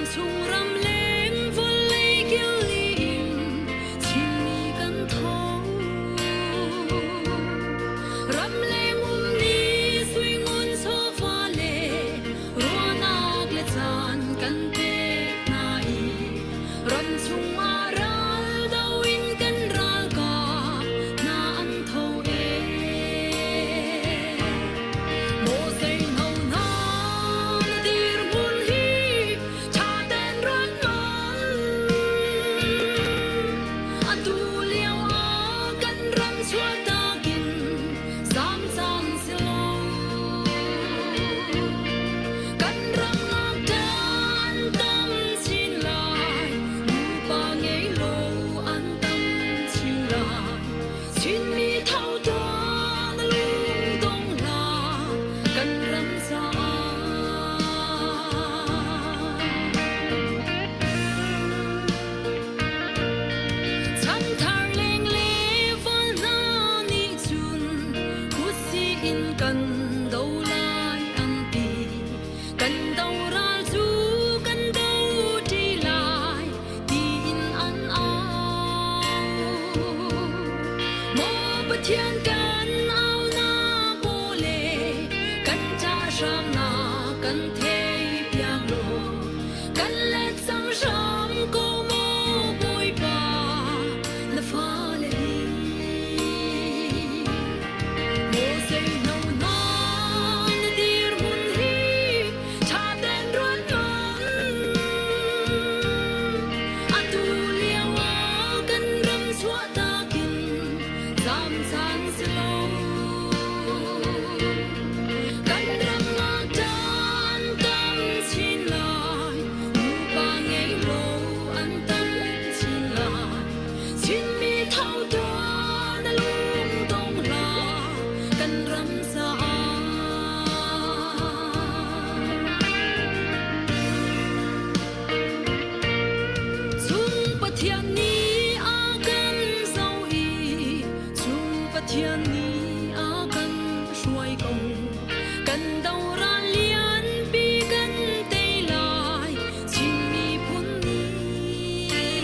Ramchung ramleng vawlei kil in Chinmi kan tho. Ramleng um ni suingun chawva le ruahnak le caan kan pek hna i ramchung ah ral do in kan ralkap hna an tho ee. Maw seino hna na dirhmun hi ṭha tein ruat hmanh. Atu lio ah kan ram chuahtak in zaam cang si lo. Kan ram ngakṭah an tam chin lai, nupa ngei lo an tam chin lai. Chinmi tho tuah na lung dong hlah, kan ram caah. Chanthar lengle val hna nih cun kutsi in kan do lai an ti. Kan do ral cu kan do ṭi lai tiin an au. Maw Pathian kan aunak aw le kan ṭah hramnak kan thei piak law kan let cang hram ko maw Bawipa na fale hi. Maw seino hna na dirhmun hi ṭha tein ruat hmanh. Atu lio ah kan ram chuahtak in zaam caan si lo. Kan ram ngakṭah an tam chin lai, nupa ngei lo an tam chin lai. Chinmi tho tuah na lung dong hlah, kan ram caah. Cung Pathian nih a kan zoh i cung Pathian nih a kan hruai ko. Kan doral lianpi kan tei lai Chin miphun nih.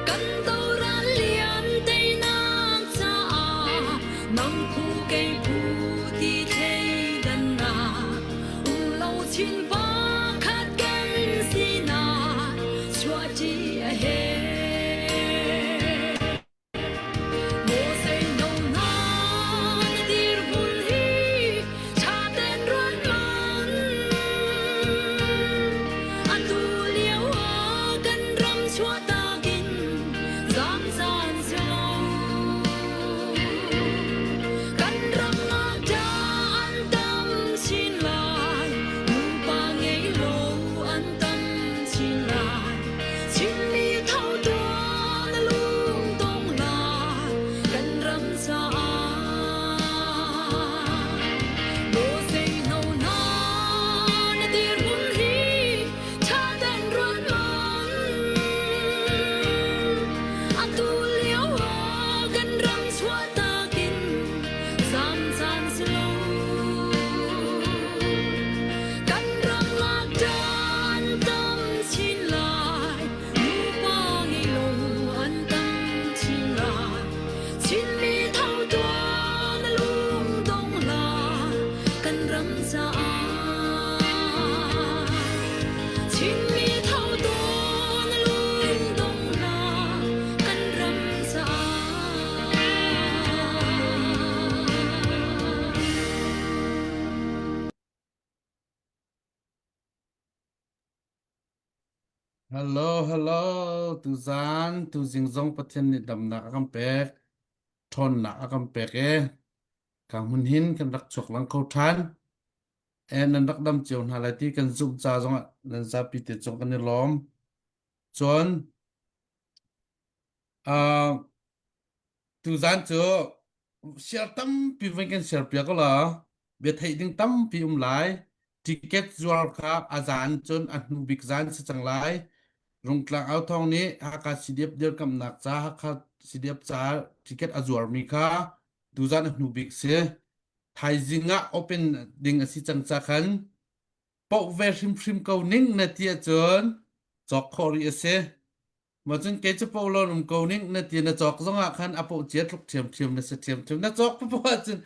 Kan doral lian teinak caah nang phu kei phu ti thleidannak um lo chin pakhat kan sinak chuahṭi a herh. Maw seino hna na dirhmun hi ṭha tein ruat hmanh. Atu lio ah kan ram chuahtak in zaam caan si lo. Kan ram ngakṭah an tam chin lai, nupa ngei lo an tam chin lai. Chinmi tho tuah na lung dong hlah, kan ram caah. Maw seino hna na dirhmun hi ṭha tein ruat hmanh. Atu lio ah kan ram chuahtak in zaam caan si lo. Kan ram ngakṭah an tam chin lai, nupa ngei lo an tam chin lai. Chinmi tho tuah na lung dong hlah, kan ram caah. Chinmi tho tuah na lung dong hlah, kan ram caah. Hello, hello. Tuzan, tuzing zong Pathian nih damnak a kan pek, ṭhawnnak a kan pek e. Ka hmun hin kan rak chuak lang kho ṭhan. E nan rak dam cio hna lai ti kan zumh ca zongah nan zapi te cung kan i lawm. Cun, uh, Tuzan cu share tampi voi kan share piak la bia theih ding tampi um lai. Ticket zuar kha a zan cun a hnu bik zan si cang lai. Rungtlang au thawng nih Hakha CDF dirkamnak ca Hakha CDF ca ticket a zuarmi kha tuzan a hnu bik si. Thaizing ah open ding a si cang ca khan. Poh ve hrimhrim ko ning na ti ahcun cawk khawh rih a si. Ma cun kei cu poh lawn um ko ning na ti na cawk zong ah khan a poh cia tluk ṭhiamṭhiam na si ṭhiamṭhiam. Na cawk poah ahcun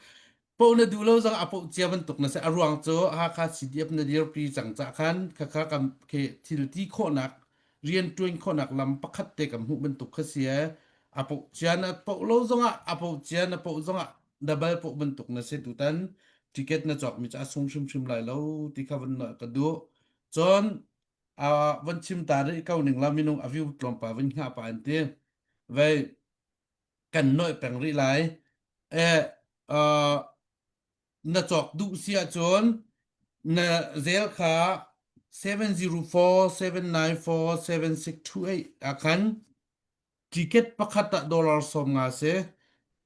poh na duh lo zong a poh cia bantuk na si. A ruang cu Hakha CDF na dirpi cang cah khan khakha kam khi thil ti khawhnak rianṭuan khawhnak lam pakhat te kan hmuh bantuk kha si ee. A poh cia na poh lo zongah a poh cia na poh zongah double poh bantuk na si tutan ticket na cawkmi cu a sung hrimhrim lai lo ti kha van ka duh. Cun uh, van chim ta rih ko ning la minung a view tlawmpal van hngah pa an ti. Vei kan noi peng rih lai. E uh, na cawk duh si ahcun na zel kha 704 794 7628 ah khan Ticket pakhat ah dollar 50 si.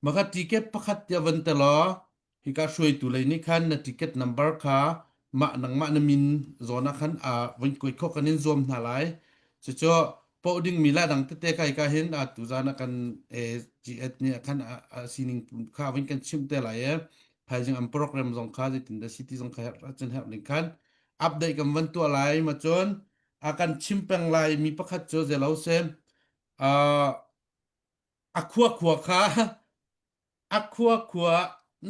Maka ticket pakhat tiah van te law hika hruaitu lei nih khan na ticket number kha mah nangmah na min zawn ah khan uh, von kuai khawh kan in zuam hna lai. Cucu poh dingmi la dang tete kai ka hin a tuzan ah kan AGS nih khan a sining kha vun kan chimh te lai e. Thaizing an program zong kha zeitin dah city zong kha herh cun herh ning khan update kan van tuah lai ma cun a kan chim peng lai mi pakhat cu zelo sem uh, a khua khua kha a khua khua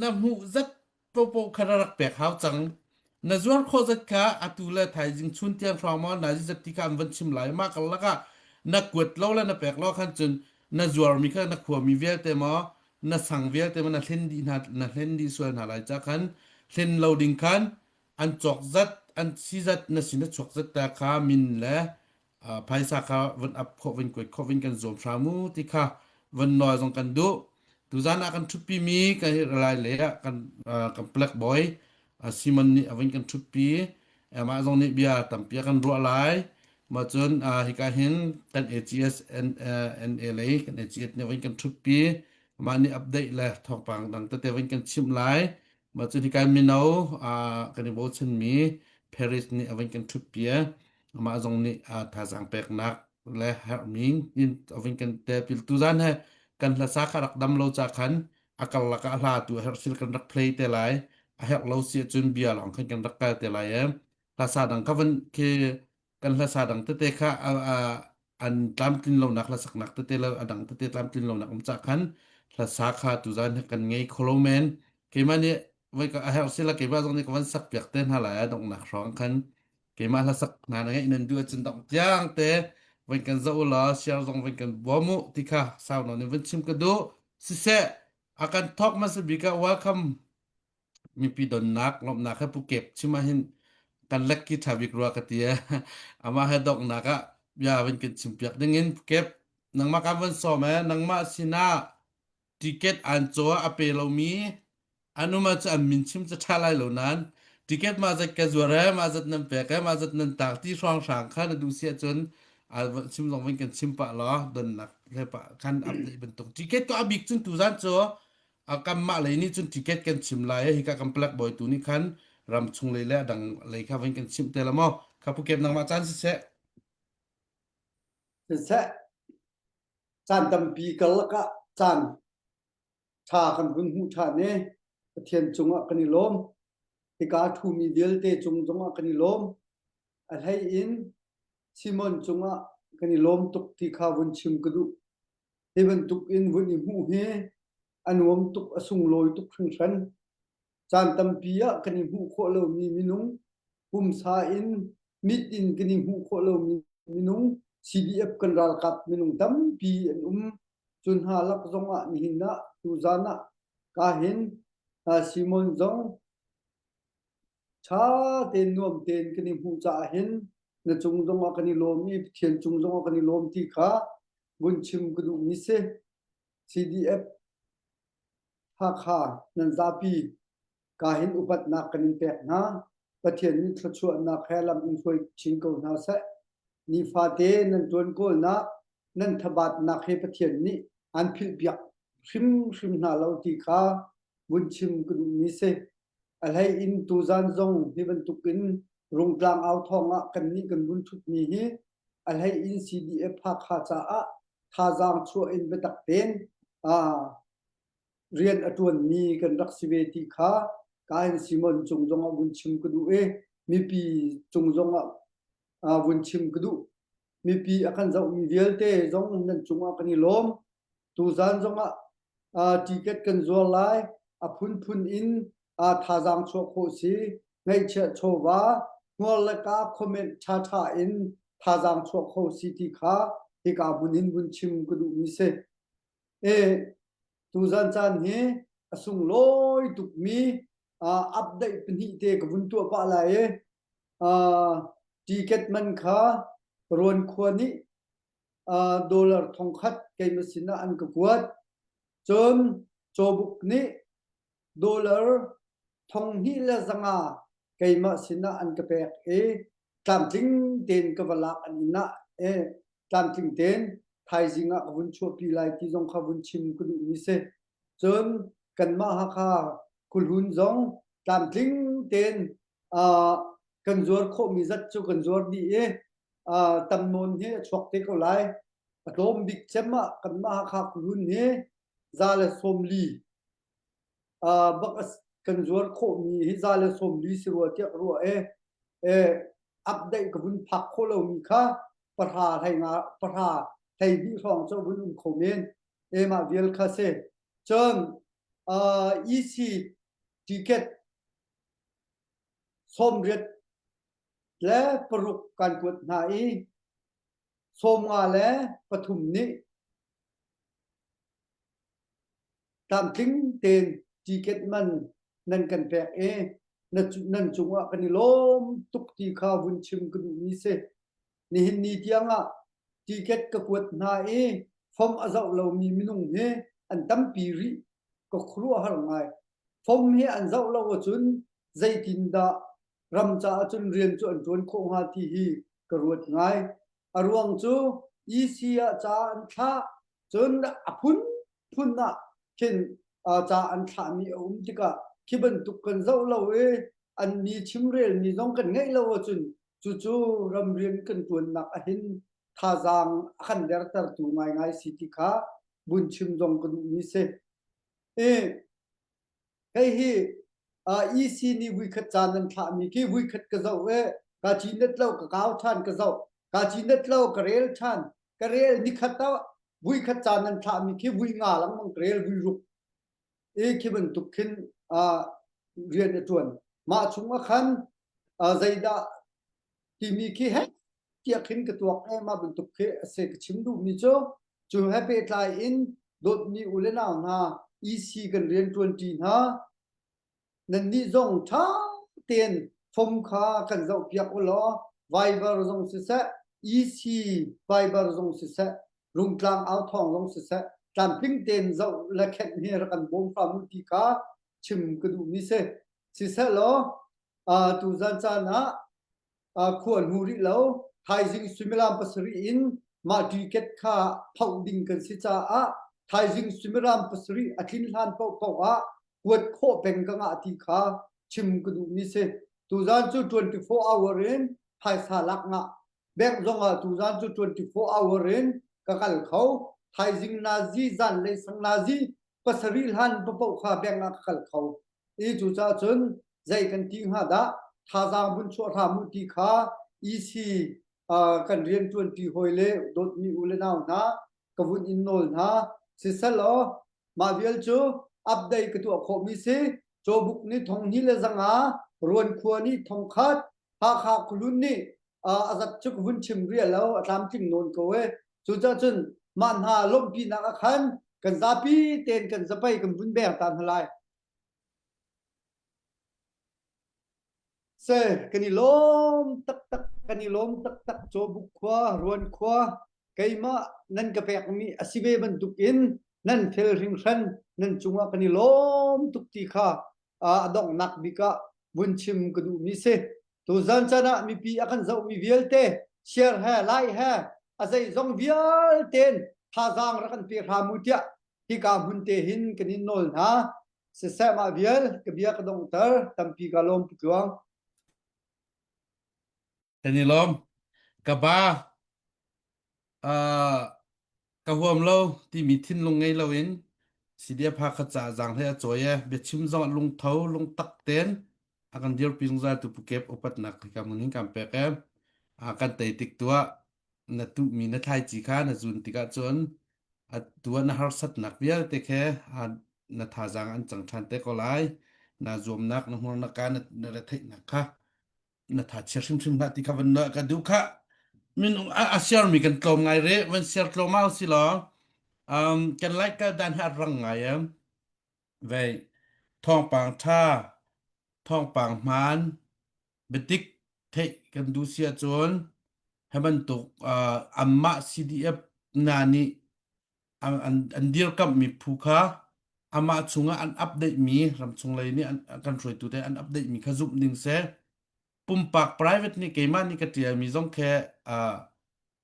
na hmuh zat popo kha rak pek hau cang na zuar khawh zat kha atu le thaizing chun tiang hrawng maw na zat ti kha an van chim lai ma karlak ah na kuat lo le na pek lo khan cun na zuar mi kha na khua mi vialte maw na sang vialte maw na hlen dih hna na hlen dih sual hna lai cha khan hlen lo ding khan an cawk zat an si zat na sin a chuak zat ta kha min le phaisa kha van up khawh van kuat khawh van kan zuam hram u ti kha van nawl zong kan duh tuzan ah kan ṭhutpi mi kan lai le ah kan kan black boy Simon nih a van kan ṭhutpi amah zong nih bia tampi a kan ruah lai ma cun hika hin kan AGS NA lei kan AGS nih van kan ṭhutpi amah nih update le thawngpang dang tete van kan chimh lai Mah cu hika mino kan i bochanmi Paris nih a van kan ṭhutpi. Amah zong nih thazaang peknak le herhmi in a van kan telpil. Tuzan he kan hlasa kha rak dam lo ca khan a karlak ah hla tu a herh sil kan rak play te lai. A herh lo si ahcun bia lawng khan kan rak kal te lai. Hlasa dang kha van khi kan hlasa dang tete kha an tlamtlin lonak hlasaknak tete le a dang tete tlamtlin lonak um cah khan hlasa kha tuzan hi kan ngei kholo men keimah nih voi ka a herh sila keimah zong nih ka van sak piak te hna lai a donghnak hrawng khan keimah hlasak hna na ngeih nan duh ahcun dongh tiang te van kan zoh la share zong van kan bawm u ti kha sau nawn in van chim ka duh siseh a kan thawk hmasa bik ah welcome mipi donnak lawmhnak he Pu Kep chim ahhin kan lek ki ṭha bik rua ka ti e. Amah he donghnak ah bia van kan chimpiak dingin Pu Kep nangmah kan van sawm e nangmah sinah ticket an caw a pe lomi an um ahcun an min chim cu ṭha lai lo nain ticket mah zat ka zuar e mah zat nan pek e mah zat nan tak ti hrawnghrang kha na duh si ahcun chim zong van kan chim pah law donnak he pah khan update bantuk ticket ko a bik cun tuzan cu kanmah lei nih cun ticket kan chim lai i hika kan palek bawitu nih khan ram chung lei le a dang lei kha van kan chimh te la maw kha pu kep nangmah caan siseh Siseh caan tampi karlak ah caan ṭha kan hun hmuh ṭhan i Pathian cungah kan i lawm. Hika ṭhumi vialte cung zongah kan i lawm. A hlei in Simon cungah kan i lawm tuk ti kha vun chim ka duh. Hi bantuk in vun i hmuh hi a nuam tuk, a sunglawi tuk hringhran. Caan tampi ah kan i hmuh khawh lomi minung, pumsa in, mit in kan i hmuh khawh lomi minung, CDF kan ralkap minung tampi an um. Cu hna lak zongah nihin ah, tuzan ah ka hin Simon zong ṭha tein nuam tein kan i hmuh caah hin na cung zongah kan i lawm i Pathian cung zongah kan i lawm ti kha vun chim ka duhmi si. CDF Hakha nan zapi ka hin upatnak kan in pek hna. Pathian nih thluachuahnak he lam in hruai chin ko hna seh. Nifate nan ṭuan kawlnak, nan thabatnak he Pathian nih an philhpiak hrimhrim hna lo ti kha vun chim ka duhmi si. A hlei in tuzan zong hi bantukin Rungtlang au thawng ah kannih kan vun ṭhutmi hi a hlei in CDF Hakha caah thazaang chuah in biatak tein rian a ṭuanmi kan rak si ve ti kha Kain Simon cung zongah vun chim ka duh i. mipi cung zongah vun chim ka duh. Mipi a kan zohmi vialte zong nan cungah kan i lawm. Tuzan zongah ticket kan zuar lai. A phunphun in thazaang chuah khawh si. Ngeihchiah chawva, hmuar le ka comment ṭhaṭha in thazaang chuah kho si ti kha hika hmun in vun chim ka duhmi si. E, tuzan caan hi a sunglawi tukmi update pahnih te ka vun tuah pah lai i ticket man kha Ruan khua nih dollar thongkhat keimah sinah an ka kuat. Cun cawbuk nih dollar 2500 keimah sinah an ka pek i tlamtling tein ka va lak an inn ah e tlamtling tein thaizing ah ka vun chuahpi lai ti zong kha vun chim ka duhmi si. Cun kanmah Hakha khuahlun zong tlamtling tein kan zuar khawhmi zat cu kan zuar dih i tam nawn hi a chuak te ko lai. A tlawm bik cem ah kanmah Hakha khuahlun hi 140 bak kan zuar khawhmi hi 140 si rua tiah ka ruah i update ka vun phak khawh lomi kha pahra hlei nga pahra hlei hnih hrawng cu vun um kho men. E mah vial kha si. Cun EC ticket 86 kan kuat hna i 53 nih tlamtling tein ticket man nan kan pek i nan cungah kan i lawm tuk ti kha vun chim ka duhmi si. Nihin ni tiangah ticket ka kuat hna i form a zoh lomi minung hi an tampi rih. Ka khuaruahhar ngai. Form hi an zoh lo ahcun zeitindah ram caah cun rian cu an ṭuan khawh hnga ti hi ka ruat ngai. A ruang cu EC ah ca an thlah, cun a phunphun ah khin ca an thlahmi a um tikah khi bantuk kan zoh lo i an mi chimrelmi zong kan ngeih lo ahcun cucu ramrian kan ṭuannak ahhin thazaang a kan dertertu ngaingai si ti kha vun chim zong ka duhmi si. I hei hi EC nih vuikhat ca nan thlahmi khi vuikhat ka zoh i ka cinet lo ka kau ṭhan ka zoh ka cinet lo ka rel ṭhan ka rel nikhat ah vuikhat ca nan thlahmi khi vui nga lengmang ka rel vui ruk i khi bantuk khin rian a ṭuan mah chung ah khan zeidah timi khi hek tiah khin ka tuak e mah bantuk khi a si ka chim duhmi cu cu he pehtlai in dawtmi u le nau hna EC kan rian ṭuanṭi hna nannih zong ṭha tein fom kha kan zohpiak u law Viber zong siseh EC Viber zong siseh Rungtlang au thawng zong siseh tlamtling tein zoh le khenh hi rak kan bawm hram u ti kha chim ka duhmi si siseh law tuzan caan ah khua hnu rih lo thaizing suimilam pasarih in mah ticket kha phoh ding kan si caah thaizing suimilam pasarih a tlin hlan paohpaoh ah kuat khawh peng ka ngah ti kha chim ka duhmi si tuzan cu 24 hour in phaisa lak ngah bank zong ah tuzan cu 24 hour in ka kal kho thaizing nazi zanlei sang nazi pasarih hlan paoh kha bank ah ka kal kho I cucaah cun zei kan ti hnga dah thazaang vun chuah hram u ti kha EC kan rianṭuanṭi hawi le dawtmi u le nau hna ka vun in nawl hna. Siselaw mah vial cu update ka tuah khawhmi si. Cawbuk nih thong hnih le zanga, Ruan khua nih thong khat, Hakha khualun nih a zat cu ka vun chim ria lo, a tlamtling nawn ko e. Cucaah cun mah hna lawmhpinak ah khan kan zapi tein kan zapei kan vun beng ta hna lai. Se kan i lawm taktak kan i lawm taktak Cawbuk khua Ruan khua keimah nan ka pekmi a si ve bantuk in nan fel hringhran nan cungah kan i lawm tuk ti kha a donghnak bik ah vun chim ka duhmi si. Tuzan chan ah mipi a kan zohmi vialte share he like he a zeizong vialte thazaang rak kan pe hram u tiah hika hmun te hin kan in nawl hna. Siseh mah vial ka bia ka donghter tampi ka lawm pu tluang. Kan i lawm. Ka ba uh, ka huam lo timi thinlung ngei loin CDF Hakha ca zaang hlei a cawi e biachim zong lungtho lungtak ten. A kan dirpi zungzal tu Pu Kep upatnak hi ka mun hin kan pek e. A kan tei tik tuah na tuhmi na thlaici kha na zun tikah cun a tuah na harsatnak vialte khe na thazaang an cang ṭhan te ko lai. Na zuamnak na hmurnak ka na, na retheihnak kha na tha chia hrimhrim hlah ti kha van ka duh kha minung a, a share mi kan tlawm ngai re van share tlawm au si law um, kan like kal dan hi a rang ngai em vei thawngpang tha thawngpang hmaan biatik theih kan duh si ahcun hi bantuk uh, anmah CDF hna nih an, an, an dirkamhmi phu kha amah chungah an update mi ramchung lei nih an, kan hruaitu te an update mi kha zumh ding seh pumpak private nih keimah nih ka tialmi zong khe uh,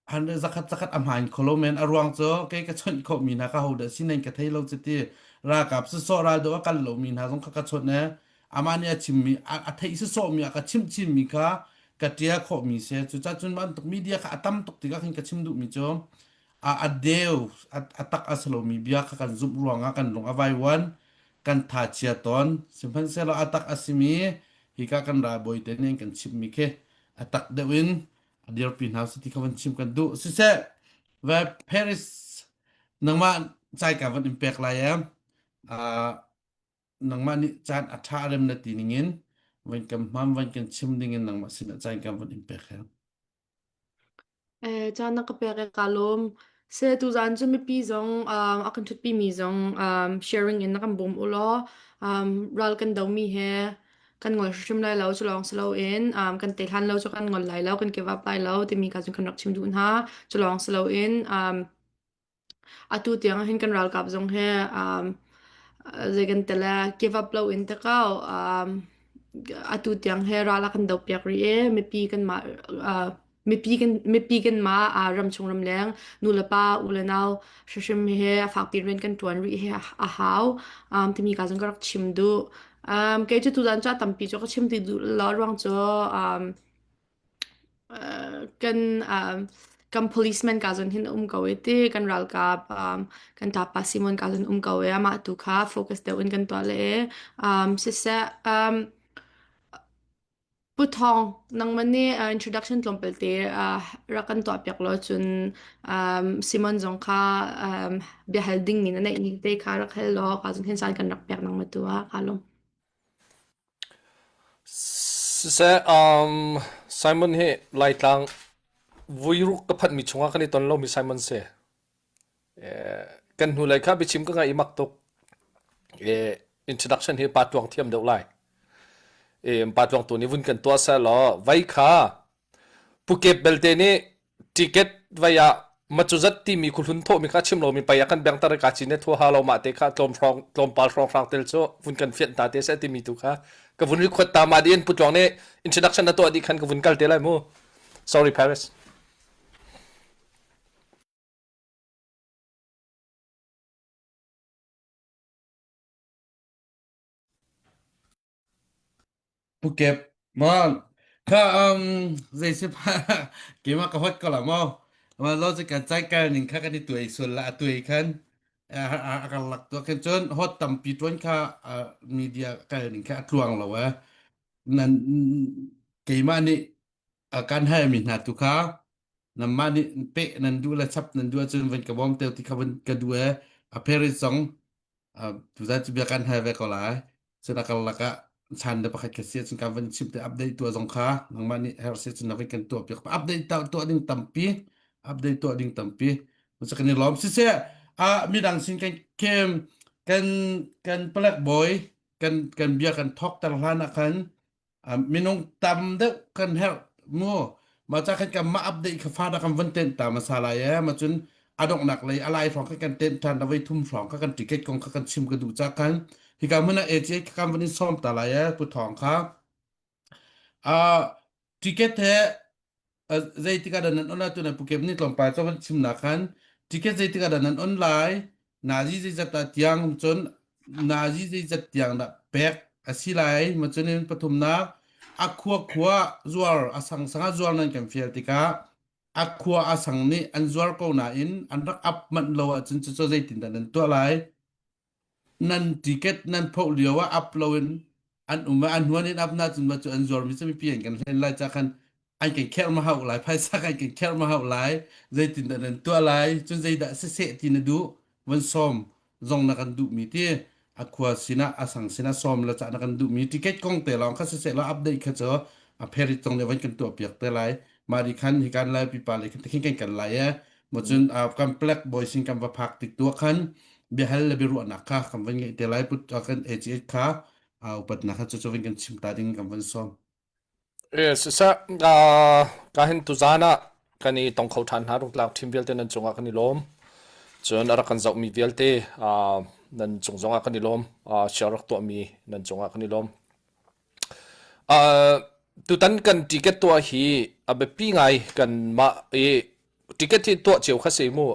han zakhat zakhat a hmaan kho lo men a ruang cu kei ka chawnh khawh mi hna ka ho dah si nan ka thei lo cuti ralkap sisawh ral do a kal lo mi hna zong kha ka chawnh e amah nih a chimmi a theih sisawh mi a ka chimh chin mi kha ka tia khawh mi se cucah cun bantuk media kha a tam tuk tikah khin ka chim duh mi cu a a deu a tak a si lomi bia kha kan zumh ruangah kan lung a vaivuan kan tha chia tawn sihmanhsehlaw a tak a simi hika kan ralbawi te nih an kan chimhmi khi a tak deuh in a dirpi hna si ti kha van chim kan duh siseh ve Paris nangmah cai ka van in pek lai em nangmah nih caan a tha rem na ti ningin van kan hmam van kan chim dingin nangmah sin ah caan kan van in pek he Eh, caan na ka pek i kaa lawm. Se tuzaan cu mipi zong um, a kan ṭhutpimi zong um, sharing in na kan bawm u law um, ral kan domi he kan ngol hrim lai lo cu lawng si loin um, kan tei hlan lo cu kan ngol lai lo kan give up lai lo timi ka cun kan rak chim duh hna cu lawng si loin um, Atu tiang ahhin kan ralkap zong hi um, zei kan ti le give up loin te ko um, atu tiang hi ral a kan dohpiak rih i mipi kanmah uh, mipi kan mipi kanmah uh, ramchung ramleng nu le pa u le nau hrimhrim hi a fakpi rian kan ṭuan rih hi a hau um, timi ka zong ka rak chim duh. Um, kei cu tuzan cu a tampi cu ka chim ti duh lo ruang cu um, kan kan policeman ka zawn hin um ko i ti kan ralkap kan tapa Simon ka zawn um ko i amah tu kha focus deuh in kan tuah le um, siseh um, Pu Thawng nangmah nih introduction tlawmpal te rak kan tuah piak law cun um, Simon zong kha um, biahal ding mi na neih ning te kha rak hal law ka zong hin san kan rak pek nangmah tu ah ka lawm. Siseh, um, Simon hi Laitlang vuiruk ka phanhmi chungah kan i ton lomi Simon si. Eh, kan hnulei kha biachim ka ngaih i mak tuk. Eh, introduction hi pa tuang thiam deuh lai. Eh, pa tuang tu nih vun kan tuah seh law, vai kha Pukep belte nih ticket vai ah macuzat timi khuhlun thawhmi kha chim lomi pei a kan bengter i ka cin i thua ha lo mah te kha tlawm hrawng tlawmpal hrawnghrang tel cu vun kan fianh ta te seh timi tu kha ka vun record ta ma din putluang nih introduction na tuah dih khan ka vun kal te lai mu sorry Paris Pukep ma kha um zei si pha keimah ka hot ko la maw ma lo cu kan chai kal ning kha kan i tuai sul la a tuai khan a kan lak tu khan cun hot tampi tuan kha media kal ning kha a tluang lo e nan keimah nih kan hal mi hna tu kha namah nih pe nan duh le chap nan duh ahcun van ka bawm teu ti kha van ka duh e a Paris zong tuzan cu bia kan hal ve ko lai. Cun a karlak ah chan le pakhat ka si ahcun kan van chimh te update tuah zong kha nangmah nih herh si cun na van kan tuah piak. Update tuah ding tampi, update tuah ding tampi. Cu kan i lawm. Siseh, ah midang sin kan kem kan kan palek bawi kan kan bia kan thok ter hlan ah khan minung tam deuh kan herh mu ma cha khan kan mah update kha fa da kan van ten ta ma sa lai e ma cun adongnak lei alai hrawng kha kan ten than da voi thum hrawng kha kan ticket kong kha kan chim ka duh cha kan hika hmun ah AJ kha kan van in sawm ta lai e pu thong kha a ticket he zeitik ah dah nan on lai tu Pu Kep nih tlawmpal cu van chimnak khan ticket zeitik ah dah nan on lai nazi zeizat ah tiang cun nazi zeizat tiang dah pek a si lai ma cun in pathumnak a khua khua zuar a sang sang ah zuar nan kan fial tikah a khua a sang nih an zuar ko nain an rak up manh lo ahcun cucu zeitin dah nan tuah lai nan ticket nan phoh lio ah up loin. An um an huan in apna cun ma cu an zuar mi cu mipi an kan hlen lai ca khan an kan kherh ma hau lai phaisa kan kan kherh ma hau lai zeitin dah nan tuah lai cun zeidah siseh ti na duh van sawm zong na kan duh mi ti a khua sinah a sang sinah sawm la cah na kan duh mi ticket kong te lawng kha siseh law update kha cu a pherit zong nih van kan tuah piak te lai mah di khan hi kan lai pipa le khan khin kan kan lai e mo cun kan black boy sin kan va phak tik tu khan biahal le biaruahnak kha kan van ngeih te lai put kan AGH kha upatnak kha cu cu van kan chim ta ding kan van sawm. Siseh, ka hin tuzaan ah kan i tong kho ṭhan hna rungtlak ṭhim vialte nan cungah kan i lawm. Cun a rak kan zohmi vialte nan cung zongah kan i lawm. Share rak tuahmi nan cungah kan i lawm. Tutan kan ticket tuah hi a biapi ngai kanmah i ticket hi tuah cio kha si mu.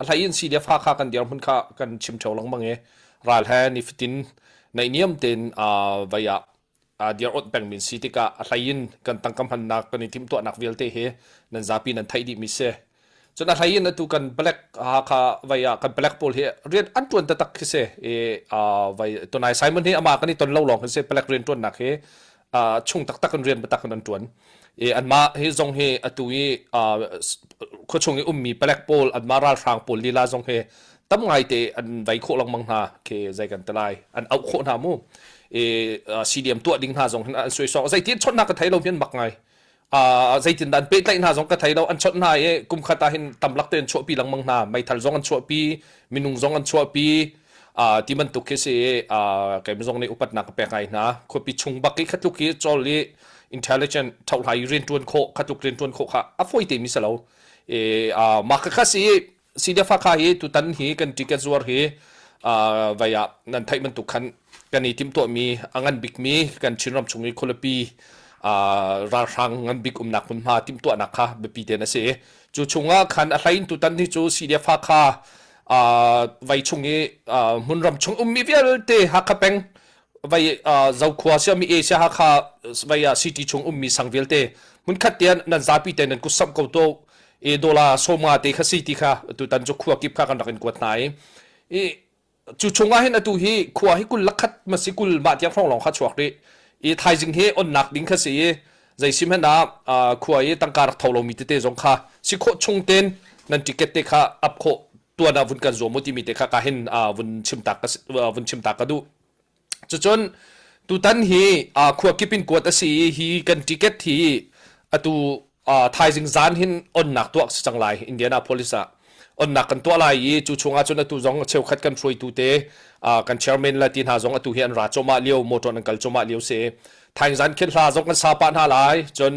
A hlei in CDF Hakha kan dirhmun kha kan chim ṭheo lengmang i ral he nifatin naihniam tein vei ah dir awnh pengmi si tikah a hlei in kan tangka hmannak kan i timhtuahnak vialte hi nan zapi nan theih dihmi si. Cun a hlei in atu kan palek Hakha vei ah kan palek pawl hi rian an ṭuan taktak khi si. I vai tunai Simon hi amah kan i ton lo lawng khi si palek rian ṭuannak hi chung taktak in rian biatak in an ṭuan. I anmah hi zong hi atu i khuachung i ummi palek pawl anmah ralhrang pawl lila zong hi tam ngaite an vei khawh lengmang hna khi zei kan ti lai an auh khawh hna mu i CDM tuah ding hna zong hin an suaisawk zeitin chawnh hna ka thei lo hin mak ngai zeitin dah an pehtlaih hna zong ka thei lo an chawnh hna i kum khat ah hin tamlak te an chuahpi lengmang hna meithal zong an chuahpi minung zong an chuahpi ti bantuk khi si keimah zong nih upatnak ka pek ngai hna khuapi chung bak i khatluk i cawl i intelligent thohlai riantuan khawh khatluk riantuan khawh kha a fawi te mi si lo i mah kha si CDF Hakha hi tutan hi kan ticket zuar hi vai ah nan theih bantuk khan kan i timhtuahmi a ngan bikmi kan Chinram chung i khualipi ralhrang ngan bik umnak hmunhma timhtuahnak kha biapi tein a si. Cu chungah khan a hlein tutan hi cu CDF Hakha vai chung i hmunram chung ummi vialte Hakha peng vai Zokhua siami Asia Hakha vai ah city chung ummi sang vialte hmunkhat tian nan zapi te nan kut samh ko to i dollar sawma te kha si ti kha tutan cu khua kip kha kan rak in kuat hna i i cu chungah hin atu hi khua hi kul lakhat ma si kul mah tiang hrawng lawng kha chuak rih i thaizing hi onnak ding kha si i zei sim hen ah khua i tangka rak tho lomi tete zong kha si khawh chung ten nan ticket te kha ap khawh tuan ah vun kan zuam mu timi te kha ka hin vun chim tak ka vun chim tak ka duh Cucun tutan hi khua kip in kuat a si i hi kan ticket hi atu thaizing zan hin onnak tuah si cang lai Indianapolis ah onnak kan tuah lai i cu chungah cun atu zong cheukhat kan hruaitu te kan chairman le ti hna zong atu hi an ra cawmah lio motor an kal cawmah lio si thaing zan khin hla zong kan sa pah hna lai cun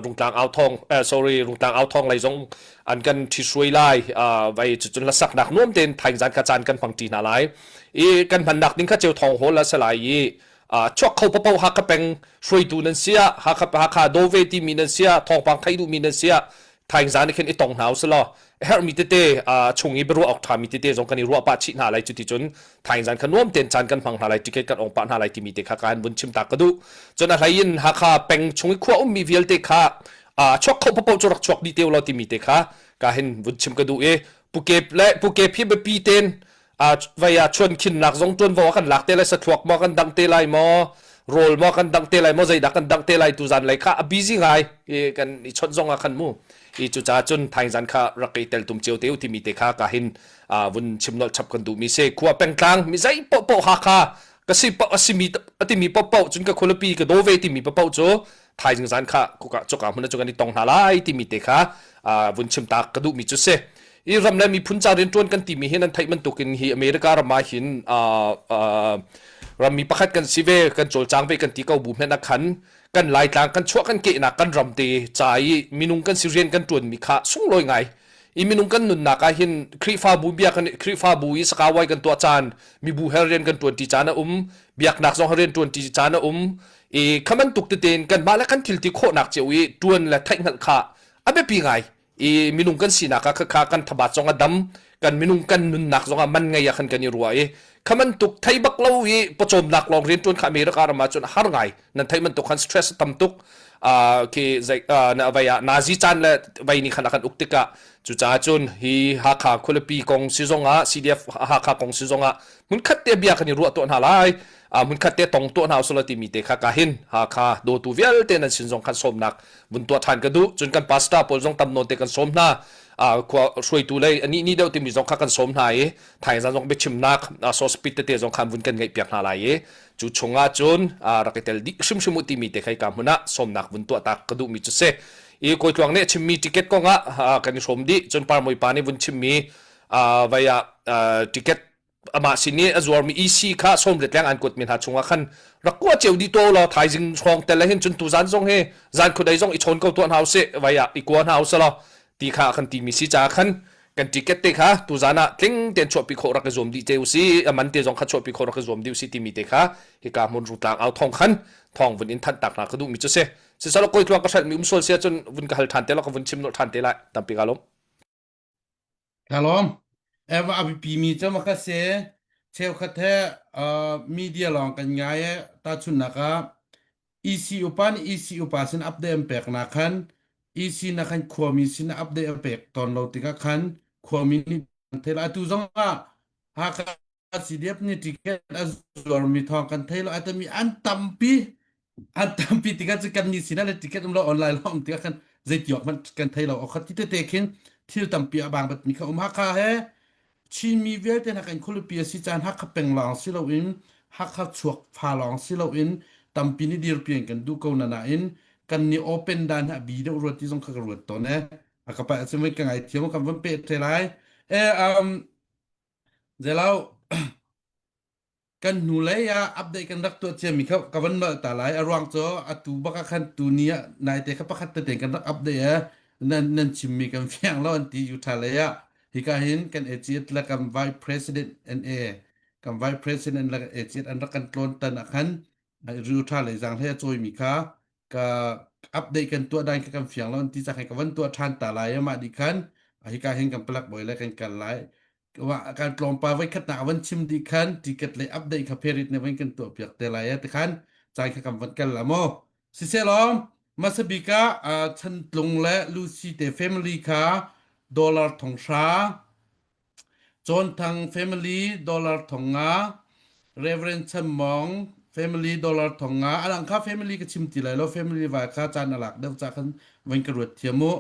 rungtlang au thong sorry rungtlang au thong lei zong an kan ṭhihruai lai vai cucun hlasaknak nuam tein thaing zan kha caan kan hmang ṭi hna lai i kan hmannak ding kha ceu thong hall a si lai i chuak kho papo Hakha peng hruaitu nan sia Hakha Hakha dove timi nan sia thawngpang thei duhmi nan sia thaing zan khin i tong hna usih herhmi tete chung i biaruah awk ṭhami tete zong kan i ruah pah chih hna lai cuti cun thaing zan kha nuam tein caan kan hmang hna lai ticket kan ong pah hna lai timi te kha kan vun chim ta ka duh cun a hlei in Hakha peng chung i khua ummi vialte kha chuak kho papo cu rak chuak dih te law timi te kha ka hin vun chim ka duh i pukep le pukep hi biapi ten vai ah chuan khinnak zong ṭuanvo a kan lak te lai sathluak maw kan dangh te lai maw rawl maw kan dangh te lai maw zeidah kan dangh te lai tu zan lei kha a busy ngai i kan i chawnh zong ah khan mu i cucaah cun thaizan kha rak i tel tum cio te u timi te kha ka hin vun chim nolh chap kan duhmi si khua pengtlang mi zei paohpaoh Hakha ka si paoh a simi a timi paohpaoh cun ka khualipi ka daw ve timi paohpaoh cu thaizing zan kha kuka cuka hmun cu kan i tong hna lai timi te kha vun chim tak ka duhmi cu si i ram le miphun ca rianṭuan kan timi hi nan theih bantukin hi America ram ah hin rammi pakhat kan si ve kan cawlcang ve kan ti ko bu hmenh ah khan kan laitlang kan chuah kan kehnak kan ram te ca i minung kan si rian kan ṭuanmi kha sunglawi ngai i minung kan nunnak ah hin Khrihfabu bia kan Khrihfabu i sakawai kan tuah caan mibu he rian kan ṭuan ṭi caan a um biaknak zong he rian ṭuan ṭi caan a um i kha bantuk tete in kanmah le kan thil ti khawhnak cio i ṭuan le theihhngalh kha a biapi ngai i minung kan sinak ah khakha kan thabat zong a dam kan minung kan nunnak zong ah man ngei ah khan kan i ruah i kha bantuk thei bak lo i pawcawmnak lawng rian ṭuan kha America ram ah cun har ngai nan theih bantuk khan stress tam tuk khi zei na vai ah Nazi caan le vai ni khan a kan uk tikah cucaah cun hi Hakha khualipi kong si zong ah CDF Hakha kong si zong ah hmunkhat te bia kan i ruah tuah hna lai. Hmunkhat te tong tuah hna usulaw timi te kha ka hin Hakha dawtu vialte nan sin zong khan sawmnak vun tuah ṭhan ka duh. Cun kan pastor pawl zong tam nawn te kan sawm hna. Khua hruaitu lei ani ni deuh timi zong kha kan sawm hna i thaizan zong biachimnak source tete zong khan vun kan ngeih piak hna lai i cu chungah cun rak i tel dih hrimhrim u timi te kha ka hmun ah sawmnak vun tuah tak ka duhmi cu si. I kawi tluang nih a chimmi ticket kong ah kan i hrawm dih. Cun parmui pa nih vun chimmi vai ah ticket amah sin i a zuarmi EC kha sawmriat leng an kuatmi hna chungah khan rak kua cio dih tuah law thaizing hrawng tel hin cun tuzan zong hi zan khudei zong i chawn ko tuah hna usih vai ah i kua hna usih law ti kha kan timi si caah khan kan ticket te kha tuzan ah tling tein chuahpi khawh rak i zuam dih te usih a man te zong kha chuahpi khawh rak i zuam dih usih timi te kha hika hmun rutlang au thong khan thong vun in thanh tak hna ka duhmi cu si sisalo koi tluang ka hrelhmi um sual sia cun vun ka hal ṭhan te law ka vun chim nolh ṭhan te lai tampi ka lawm. Ka lawm. Eva a biapimi cu maka si. Cheukhat he uh, media lawng kan ngai i tahchunhnak ah EC upa nih EC upa sin update an pek nak khan EC na khan khuami sin update a pek tawn lo tikah khan khuami nih an thei lo. Atu zong ah Hakha CDF nih ticket a zuarmi thawng kan thei lo a timi an tampi an tampi tikah cu kan nih sinah le ticket um lo online lo um tikah khan zeiti awk hmanh kan thei lo okhat ti tete khin thil tampi a bang batmi kha um Hakha he Chinmi vialte hna kan khualipi a si caan Hakha peng lawng si loin Hakha chuak fa lawng si loin tampi nih dirpi an kan duh ko na nain kan nih open dan hi a bi deuh ruat ti zong kha ka ruat tawn e a ka pa cun ka ngai thiam kan van pe te lai e um Zeilo kan hnulei ah update kan rak tuah ciami kha ka van nolh ta lai. A ruang cu atu bak ah khan tuni ah naite kha pakhat tete kan rak update e nan nan chimmi kan fiang lo an ti Utah lei ah. Hika hin kan AGS le kan Vice President NA kan Vice President le AGS an rak kan tlawn tan ah khan Utah lei zang hlei a cawimi kha ka update kan tuah dan kha kan fiang lo an ti cang ka van tuah ṭhan ta lai mah dih khan hika hin kan palak bawi le kan kal lai kan tlawmpal voi khat nak van chim dih khan ticket le update kha pherit ne van kan tuah piak te lai te khan cai kha kan van kal la mo siselaw masabika chantlung le Lucy te family kha dollar thong hra Cawnthang family dollar 5,000, Reverend Chan Mawng family dollar 5,000, a dang kha family ka chim ti lai lo, family vai kha caan a lak deuh ca khan van ka ruat thiam u.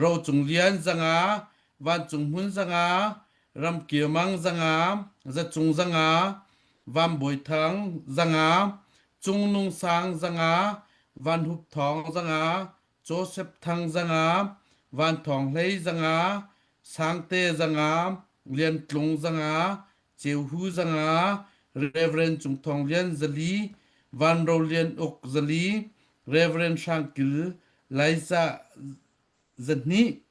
Ro Cung Lian 500, Vancung Hmun 500, Ram Kio Mang 500, Za Cung 500, Vam Bawi Thang 500, Cung Nung Sang 500, Van Hup Thawng 500, Joseph Thang 500, Van Thawng Hlei 500, Sangte 500, Lian Tlung 500, Ceu Hu 500, Reverend Cung Thawng Lian 400, Van Ro Lian Uk 400, Reverend Hrang Kil Laiza 200,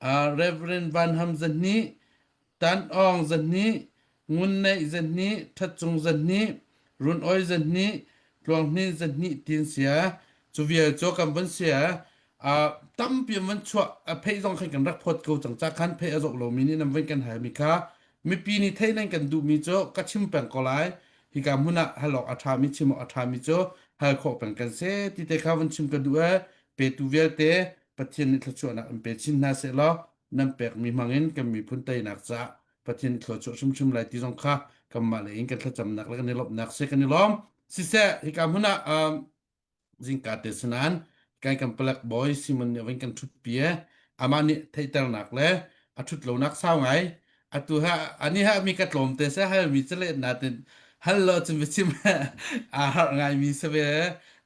uh, Reverend Van Ham 200, Tan Awng 200, Ngun Neih 200, That Cung 200, Run Oi 200, Tluang Hnin 200 tin sia. Cu vial cu kan van sia. Uh, tampi an van chuah a phei zong khan kan rak phawt ko cang ca khan phei a zawh lomi nih nan van kan halmi kha mipi nih thei nan kan duhmi cu ka chim peng ko lai hika hmun ah hal awk a ṭhami chim awk a ṭhami cu hal khawh peng kan si ti te kha van chim ka duh e petu vialte Pathian nih thluachuahnak in pe chin hna seh law nan pekmi hmangin kan miphun teinak caah Pathian thluachuah hrimhrim lai ti zong kha kanmah lei in kan thlacamnak le kan i lawmhnak si kan i lawm siseh hika hmun ah um, zingka te sanan kai kan palek bawi Simon nih van kan ṭhut pi e amah nih theihternak le a ṭhut lonak sau ngai atu ha ani ha mi ka tlawm te se hal mi chale na tin hal lo cun biachim a har ngai mi se ve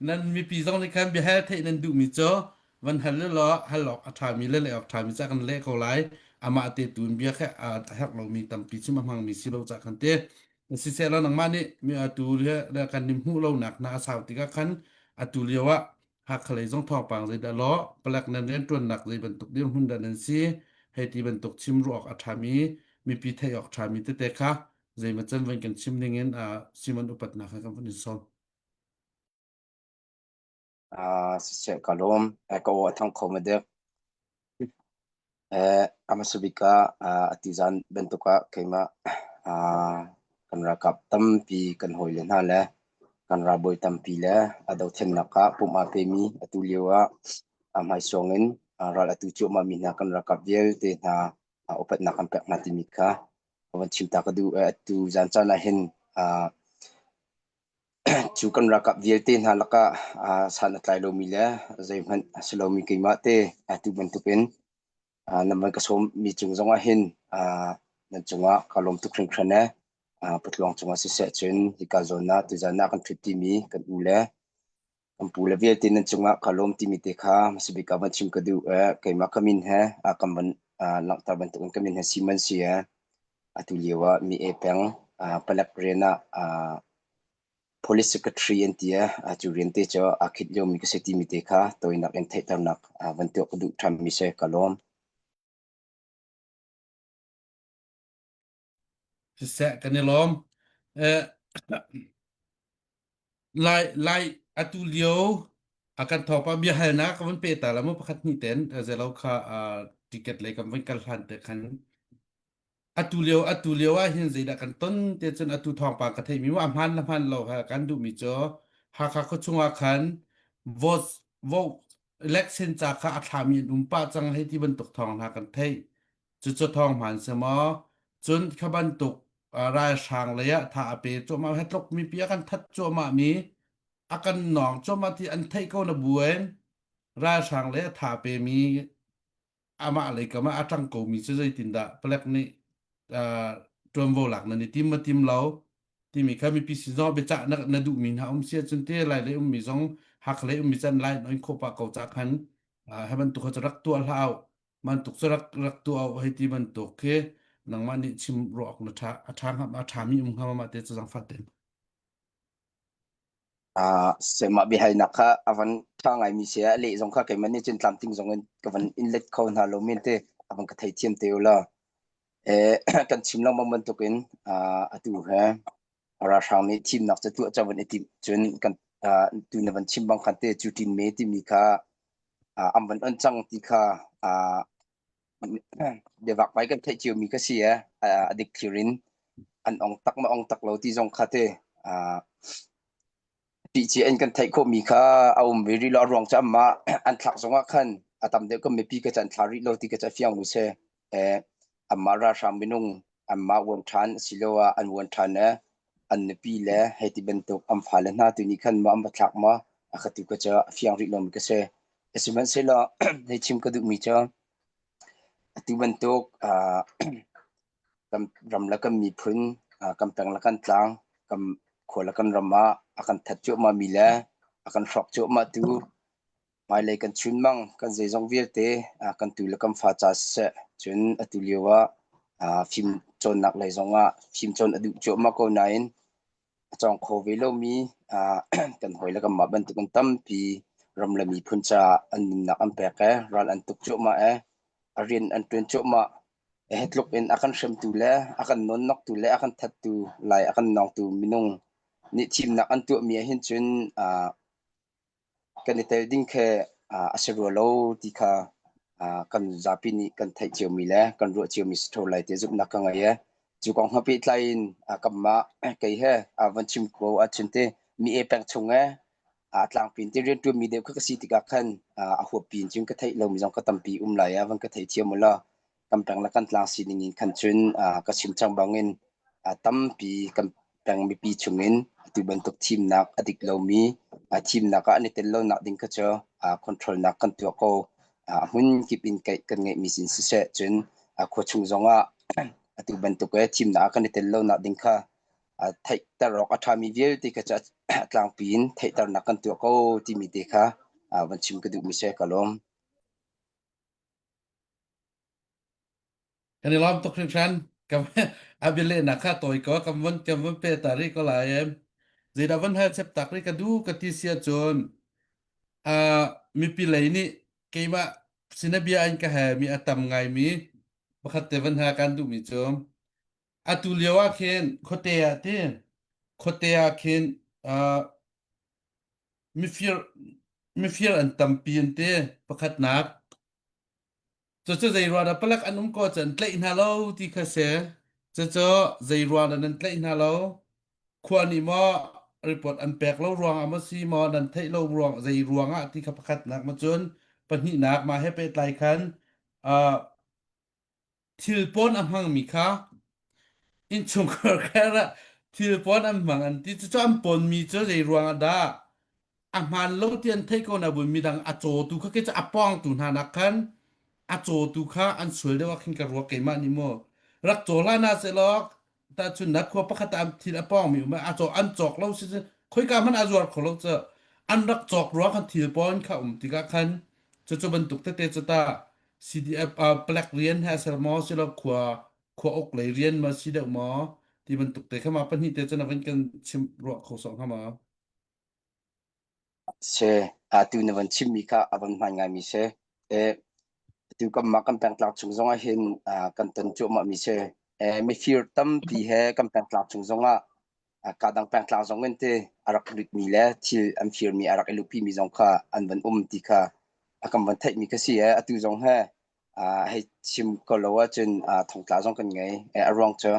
nan mipi zong nih khan bia hal theih nan duh mi cu van hal le law hal awk a ṭhami le leh awk ṭhami ca kan leh ko lai amah te tu in bia kha a herh lomi tampi chim a hmangmi si lo ca khan te siseh law nangmah nih mi atu le kan nim hmuh lonak hna a sau tikah khan atu lio ah Hakha lei zong thawngpang zeidah law palek nan rianṭuannak zei bantuk dirhmun dah nan si hei ti bantuk chim ruah awk a ṭhami mipi theih awk ṭhami tete kha zeimaw can van kan chim ding in Simon upatnak he kan vun in sawm. Ah, siseh ka lawm. Eh, ka aw a thang kho ma dek. Eh, a hmasa bik ah ah, atu zan bantuk ah keimah ah, kan ralkap tampi kan hawile hna le kan ralbawi tampi le a dothlennak ah pum aa pemi atu lio ah a hmaisuang in ah, ral atu cuahmah mi hna kan ralkap vialte hna ah, upatnak kan pek hna timi kha ka van chim ta ka duh. Eh, atu zan caan ah hin ah, Cu kan ralkap vialte hna lakah san a tlai lomi le zeihmanh a si lomi keimah te atu bantukin nan van ka sawmmi cung zongah hin nan cungah ka lawm tuk hringhran ee. Patluang cungah siseh cun hika zawn ah tuzan ah kan ṭhut timi kan u le kan pu le vialte nan cungah ka lawm timi te kha hmasa bik ah van chim ka duh ee. Keimah ka min he kan van langhter bantukin ka min he Simon si ee. Atu lio ah mi e peng palek rian ah Police Secretary an ti i cu rian te cu aa khit liomi ka si timi te kha tawinak in theihternak van tuah ka duh ṭhanmi si. Ka lawm. Siseh kan i lawm. Eh, lai lai atu lio a kan thawkpa biahalnak ka van pe ta la mu pakhat hnih ten zelo kha ticket lei kan van kal hlan te khan Atu lio atu lio ah hin zeidah kan ton te cun atu thawngpang ka theimi mu a hmaan le hmaan lo ha kan duhmi cu Hakha khuachung ah khan vote vote election ca kha a thlami an um pah cang hei ti bantuk thawng hna kan theih. Cucu thawng hmaan si maw? Cun kha bantuk uh, ralhrang lei ah tha a pe cuahmah he tluk mipi a kan that cuahmah mi a kan nawng cuahmah ti an theih ko na buin ralhrang lei a tha pe mi amah lei kam ah a ṭang komi cu zeitindah palek nih uh, ṭuanvo lak nan i tim ma tim lo timi kha mipi sin zong biacah na, na duhmi hna um si ahcun te lai lei ummi zong Hakha lei ummi can lai in khawh pah ko ca khan uh, hi bantuk kha cu rak tuah hlah au bantuk cu rak rak tuah au hei ti bantuk khi nangmah nih chim ruah awk na ṭha a ṭha hnga a ṭhami um hnga ma te cu zangfat ten Uh, mah biahalnak kha a van ṭha ngaimi si a leh zong kha keimah nih cun tlamtling zong in ka van in let kho hna lo men te a van ka theithiam te u law. Eh, kan chim lengmang bantukin uh, atu he ralhrang nih thimnak cu tuah ca van i timh cun kan uh, tu na van chim bang khan te cu tin me timi kha uh, an van on cang ti kha uh, biavak pai kan theih ciomi ka si eh a dik thlir in an ong tak ma ong tak lo ti zong kha te ti chi in kan theih khawhmi kha a um ve rih lo a ruang cu amma an thlak zongah khan a tam deuh kan mipi ka can thla rih lo ti ka ca fiang mu se eh amma ralhrang minung amma uan ṭhan asiloah an uan ṭhan e an nupi le hei ti bantuk an fale hna tu nih khan ma an va thlak ma a ka tu ka ca fiang rih lomi ka si. Sihmanhsehlaw hei chim ka duhmi cu atu bantuk uh, kan ram le kan miphun, uh, kan peng le kan tlang, kan khua le kan ram ah a kan that cuahmah mi le a kan hrawk cuahmah tu hmailei kan chunmang kan zeizong vialte uh, kan tu le kan fa ca siseh cun atu lio ah uh, fim cawnnak lei zong ah fim cawn a duh cuahmah ko nain a cawng kho ve lomi kan hawile kanmah bantukin tampi ram le miphun caah an nunnak an pek ee, ral an tuk cuahmah ee, a rian an ṭuan cuahmah. Hi tluk in a kan hremtu le a kan nawnnoktu le a kan thattu lai a kan nawngtu minung nih thimnak an tuahmi ah hin cun Kan i tel ding khi a si rua lo ti kha kan zapi nih kan theih ciomi le kan ruah ciomi si ṭheo lai ti zumhnak ka ngei i cu kong he pehtlai in kanmah kei he van chim ko ahcun ti mi e peng chung e a tlangpi in ti rianṭuanmi deuh kha ka si tikah khan a huappi in cun ka theih lomi zong ka tampi um lai a van ka theithiam u law kan peng le kan tlang sining in khan cun ka chim cang bangin tampi kan peng mipi chungin atu bantuk thimnak a dik lomi thimnak ah an i tel lonak ding kha cu control nak kan tuah ko. Hmun kip in kan ngeihmi sin siseh cun khua chung zongah atu bantuk thimnak ah kan i tel lonak ding kha theihter awk a ṭhami vialte kha cu a tlangpi in theihternak kan tuah ko timi te kha van chim ka duhmi si ka lawm. Kan i lawm tuk hringhran. Ka a bialehnak kha tawi ko kan von kan von pe ta rih ko lai em. Zeidah von hal chep tak rih ka du ka ti sia cun uh, mipi lei nih keimah sinabia in ka he mi a tam ngai mi pakhat te van ha kan duh mi cu atu lio ah khin khuate ah ti khuate ah khin uh, mifir mifir an tampi an ti pakhatnak Cucu zei ruah dah palek an um ko cu an tlaih hna lo ti kha si. Cucu zei ruah dah nan tlaih hna lo? Khua nih maw report an pek lo ruangah maw si maw nan theih lo ruang zei ruangah ti kha pakhatnak ma cun pahnihnak mah he pehtlai khan uh, thil pawn a hmangmi kha innchungkhar kher ah. Thil pawn an hmang an ti. Cucu an pawnmi cu zei ruang ah dah a hmaan lo ti an theih ko na buin midang a cawtu kha kei cu a pawngtu hna nak khan a cawtu kha an sual deuh ah khin ka ruak keimah nih mu rak caw hlah na sehlaw tahchun na khua pakhat ah thil a pawngmi um a caw an cawk lo si khoika hmanh a zuar kho lo cu an rak cawk ruang khan thil pawn kha um tikah khan cucu bantuk tete cu ta CDF uh, black rian he ser maw silo khua khua uk lei rian ma si deuh maw ti bantuk te kha ma pahnih te cun a van kan chim ruah kho sawh hnga ma Se atu na van chimmi kha a van hmaan ngaimi si. E, atu kanmah kan pengtlang chung zongah hin kan ton cuahmahmi si. E, mifir tampi he kan pengtlang chung zongah kadang pengtlang zong in ti a rak lutmi le thil an firmi a rak i luhpimi zong kha an van um ti kha a kan van theihmi kha si e. Atu zong he hei chim ko lo ahcun thongtla zong kan ngei. A ruang cu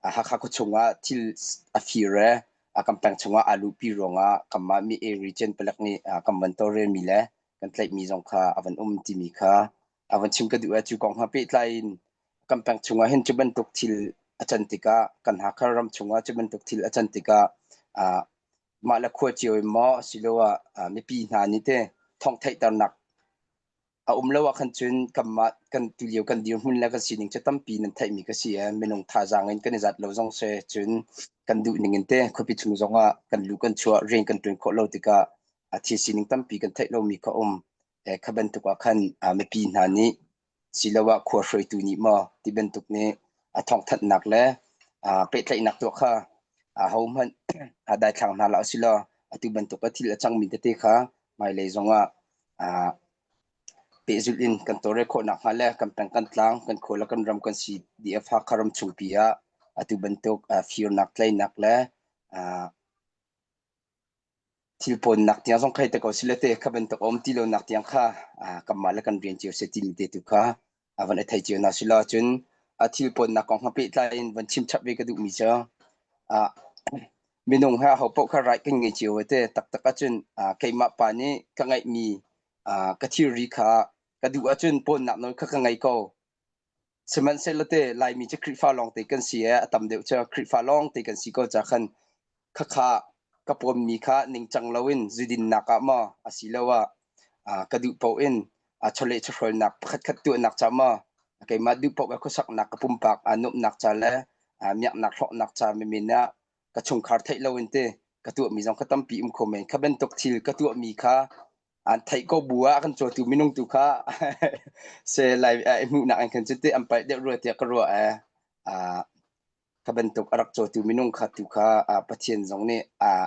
Hakha khuachung ah thil a fir e kan peng chungah aa luhpi ruangah kanmah mi A region palek nih kan van tawlrelmi le kan tlaihmi zong kha a van um timi kha a van chim ka duh. Cu kong he pehtlai in kan peng chungah hin cu bantuk thil a can tikah kan Hakha ram chungah cu bantuk thil a can tikah mah le khua cio in maw asiloah mipi hna nih te thawng theihternak a um lo ah khan cun kanmah kan tulio kan dirhmun le kan sining cu tampi nan theihmi ka si i minung thazaang in kan i zat lo zong si cun kan duh ning in te khuapi chung zong ah kan lu kan chuah rian kan ṭuan khawh lo tikah a thil sining tampi kan theih lomi kha um kha bantuk ah khan mipi hna nih siloah khua hruaitu nih maw ti bantuk nih a thawngthanhnak le pehtlaihnak tuah kha ahohmanh daithlang hna hlah usilaw atu bantuk a thil a cangmi tete kha hmailei zongah pehzulh in kan tawlrel khawh nakhnga le kan peng kan tlang kan khua le kan ram kan CDF Hakha ram chungpi ah atu bantuk firnak tlainak le thil pawnnak tiang zong khai te ko sile te kha bantuk a um ti lo nak tiang kha kanmah le kan rian cio se timi te tu kha a van i thei cio na sila cun a thil pawnnak kong ha pehtlai in van chim chap ve ka duhmi cu minung he aho paoh kha right kan ngei cio te taktak ahcun keimah pa nih ka ngeihmi ka thilri kha ka duh ahcun pawnnak nawl kha ka ngei ko. Sihmanhsehlaw te Laimi cu Khrihfa lawngte kan si i a tam deuh cu Khrihfa lawngte kan si ko ca khan khakha ka pawnmi kha ningcang loin zudinnak ah maw asiloah ka duh paoh in chawleh chawhrawlnak pakhatkhat tuahnak ca maw keimah duh paoh ka khuasaknak ka pumpak nuamhnak ca le miaknak hlawknak ca menmen ah ka chungkhar theih loin te ka tuahmi zong kha tampi um kho men. Kha bantuk thil ka tuahmi kha an theih ko bu ah kan cawtu minung tu kha se lai hmuhnak in khan cu te an palh deuh rua tiah ka ruah eh. Kha bantuk a rak cawtu minung kha tu kha Pathian zong nih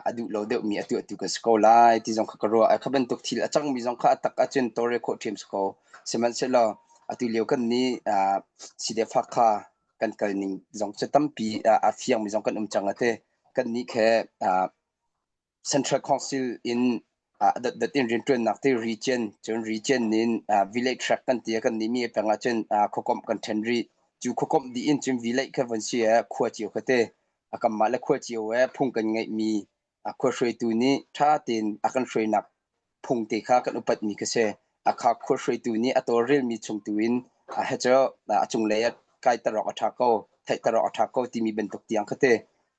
a duh lo deuhmi a tuahtu kan si ko lai ti zong kha ka ruah. Kha bantuk thil a cangmi zong kha a tak ahcun tawlrel khawh ṭhiam si ko. Sihmanhsehlaw atu lio kan nih CDF kha kan kal ning zong cu tampi a fiangmi zong kan um cang ate. Kan nih khe Central Council in dotdot in rianṭuannak te region cun region in village track kan ti kan nih mi peng ah cun khuakomh kan ṭhen rih. Cu khuakomh dih in cun village kha vun si khua cio kha te a kanmah le khua cio he phung kan ngeihmi khua hruaitu nih ṭha tein a kan hruainak phung te kha kan upatmi kha si. A kha khua hruaitu nih a tawlrelmi chung tu in he cu a cunglei ah kaiter awk a ṭha ko, theihter awk a ṭha ko timi bantuk tiang kha te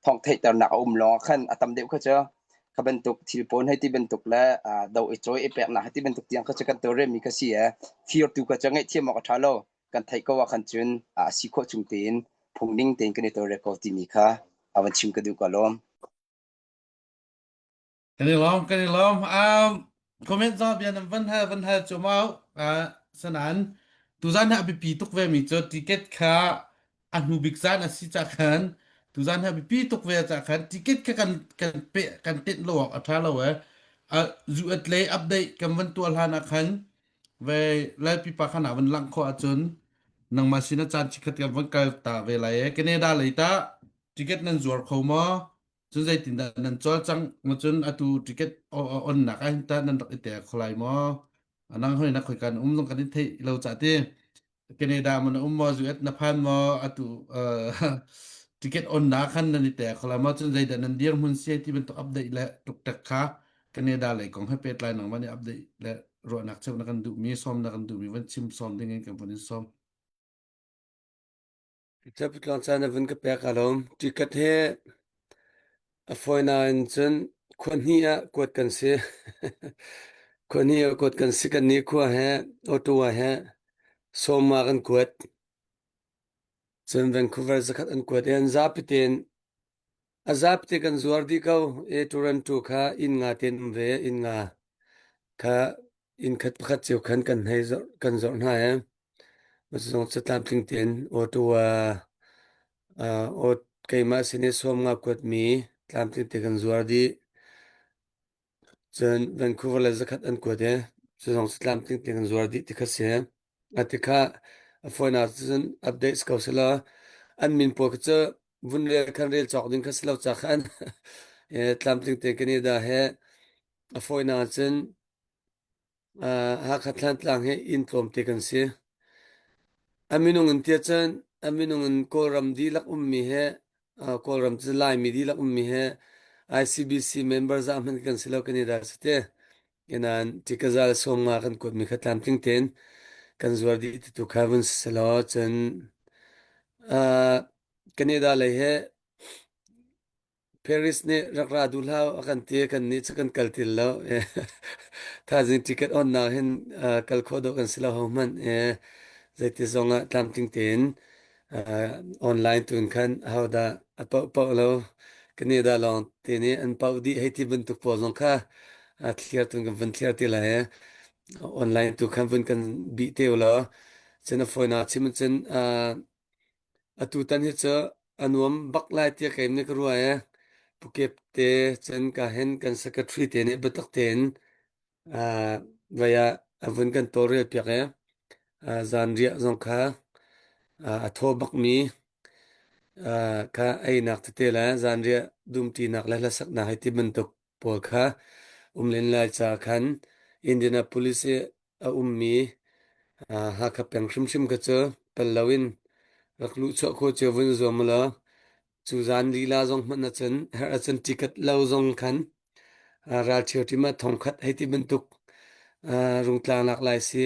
thawng theihternak a um lawng ah khan a tam deuh kha cu kha bantuk thil pawn hei ti bantuk le do i cawi i peknak hei ti bantuk tiang kha cu kan tawlrelmi kha si e firtu kha cu ngaihthiam awk a ṭha lo kan theih ko ah khan cun a si khawh chung tein phung ning tein kan i tawlrel ko timi kha a van chim ka duh ka lawm. Kan i lawm, kan i lawm. Um, comment zaw bia nan van hal van hal cu mau. Uh, sanan tuzan hi a biapi tuk ve mi cu ticket kha a hnu bik zan a si ca khan tuzan hi a biapi tuk ve ca khan ticket kha kan kan pe kan tenh lo awk a tha lo eh. Uh, zu at le update kan van tuah hlan ah khan ve lai pipa khan ah van lang kho ahcun nangmah sin a caan chikhat kan van kal ta ve lai eh. Canada lei ta ticket nan zuar kho maw? Cun zeitindah nan cawlcangh? Cun atu ticket onnak ah hin tah nan rak i tel kho lai maw? Nang hoi na khoika na um zong kan in theih lo cah ti. Canada ma na um maw, US na phan maw, atu ticket onnak khan nan i tel kho lai maw? Cun zeidah nan dirhmun si ti bantuk update le tuktek kha Canada lei kong he pehtlai nangmah nih update le ruahnak cheuh na kan duhmi, sawm na kan duhmi van chim sawm ding in kan vun in sawm. Capitlang caan na vun ka pek ka lawm. Ticket he. A fawinak in cun khua hnih ah kuat kan si. Khua hnih ah kuat kan si. Kannih khua he Ottawa he sawma kan kuat. Cun Vancouver zakhat an kuat i an zapi tein a zapi te kan zuar dih ko. E Toronto kha inn nga tein um ve. Inn nga kha inn khat pakhat cio khan kan hei zorh kan zorh hna i zong cu tlamtling tein Ottawa uh, keimah sin i sawm nga kuatmi tlamtling te kan zuar dih. Cun Vancouver le zakhat an kuat i cu zong cu tlamtling te kan zuar dih ti kha si. A ti kha a fawinak cun update ko selaw an min pawl kha cu vun rel khan rel cawk ding kha si lo ca khan tlamtling te Canada he a fawinak cun Hakha Thlantlang hi inn tlawmte kan si. A minung in tiah cun a minung in Kawlram dihlak ummi he Kawlram cu Laimi dihlak ummi he ICBC member zah hmanh kan si lo kan i dah si te. Nain tikazal sawmnga kan kuatmi kha tlamtling tein kan zuar dih ti tu kha vun si selaw cun Canada lei he Paris nih rak ra duh hlah a kan ti kannih cu kan kal ti lo. Thaizing ticket onnak hin kal khawh dawh kan si lo hohmanh. Zeiti zong ah tlamtling tein online tu in khan ahodah a paoh paoh lo Canada lawng te nih an paoh dih hei ti bantuk pawl zong kha thliar tun kan vun thliar ti lai. Online tu khan vun kan bih te u law cun a fawinak chim cun Atutan hi cu a nuam bak lai tiah keim nih ka ruah i Pukep te cun ka hen kan secretary te nih biatak tein uh, vai ah a vun kan tawlrel piak i uh, zanriah zong kha uh, a thaw bakmi uh, kha einak tete le zanriah dumṭinak le hlasaknak hei ti bantuk pawl kha um len lai ca khan Indianapolis i a ummi Hakha peng hrimhrim kha cu pel loin rak luhchuah khawh cio vun zuam ulaw cu zan lila zong hmanh ahcun herh ahcun ticket lo zong khan ralṭhio ṭim ah thongkhat hei ti bantuk rungtlang lak lai si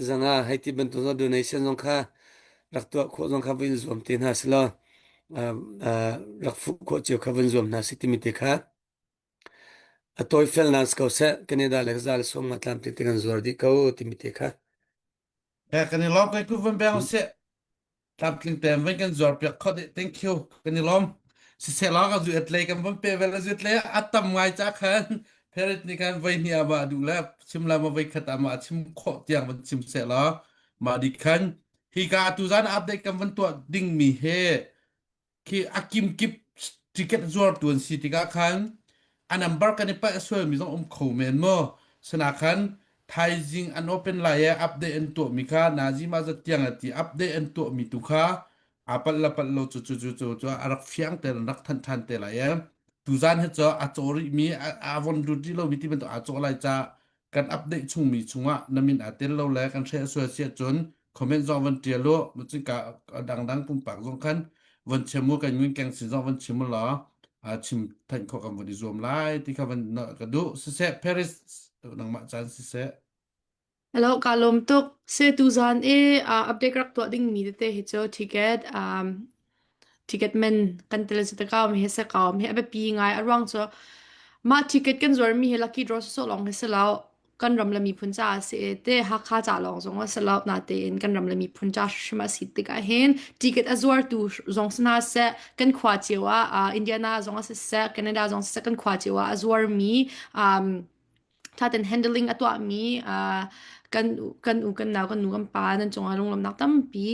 zanga hei ti bantuk zong donation zong kha rak tuah khawh zong kha vun zuam te hna silaw rak fuh khawh cio kha vun zuam hna si timi te kha A tawifelnak si ko seh, Canada le za le sawm nga tlamtling te kan zuar dih ko timi te kha. Eh, kan i lawm kai ku van beng seh. Tlamtling te van kan zuar piak kho dih. Thank you. Kan i lawm. Siseh la ka zu et lei kan van pe vel a zuet lei a tam ngai cha khan Paris nih khan voi hnih ama duh le chim la ma voi khat ama chim khawh tiang van chim seh la ma di khan hi ka tu zan update kan van tuah ding mi he khi a kimkip ticket zuartu an si tikah khan a number kan i paih sualmi zong um kho men maw sana khan thaizing an open lai i update an tuahmi kha nazi ma zat tiang a ti update an tuahmi tu kha a palh la palh lo cu cu cu cu cu a rak fiang te rak than than te lai e tuzan hi cu a caw rih mi a von lut rih lo mi ti bantuk a caw lai ca kan update chungmi chungah na min aa tel lo le kan hreh sual si ahcun comment zong van ṭial u cun ka dangdang pumpak zong khan von chim u kan ngun keng sin zong van chim u law chim thanh khawh kan von i zuam lai ti kha van ka duh siseh Paris nangmah caan siseh Hello, ka lawm tuk. Se tuzan i uh, update rak tuah ding mi tete hi cu ticket um, ticket man kan tel cu te kaum hi se kaum hi a biapi ngai a ruang cu mah ticket kan zuar mi hi lucky draw sawsawh lawng hi si lo kan ram le miphun caah a si i te Hakha ca lawng zong a si lo natein kan ram le miphun ca hrim a si tikah hin ticket a zuartu zong si hna seh kan khua cio ah Indiana zong a si seh Canada zong si seh kan khua cio ah a zuarmi um, thaten handling a tuahmi uh, kan kan u kan nau kan nu kan pa nan cungah lunglawmnak tampi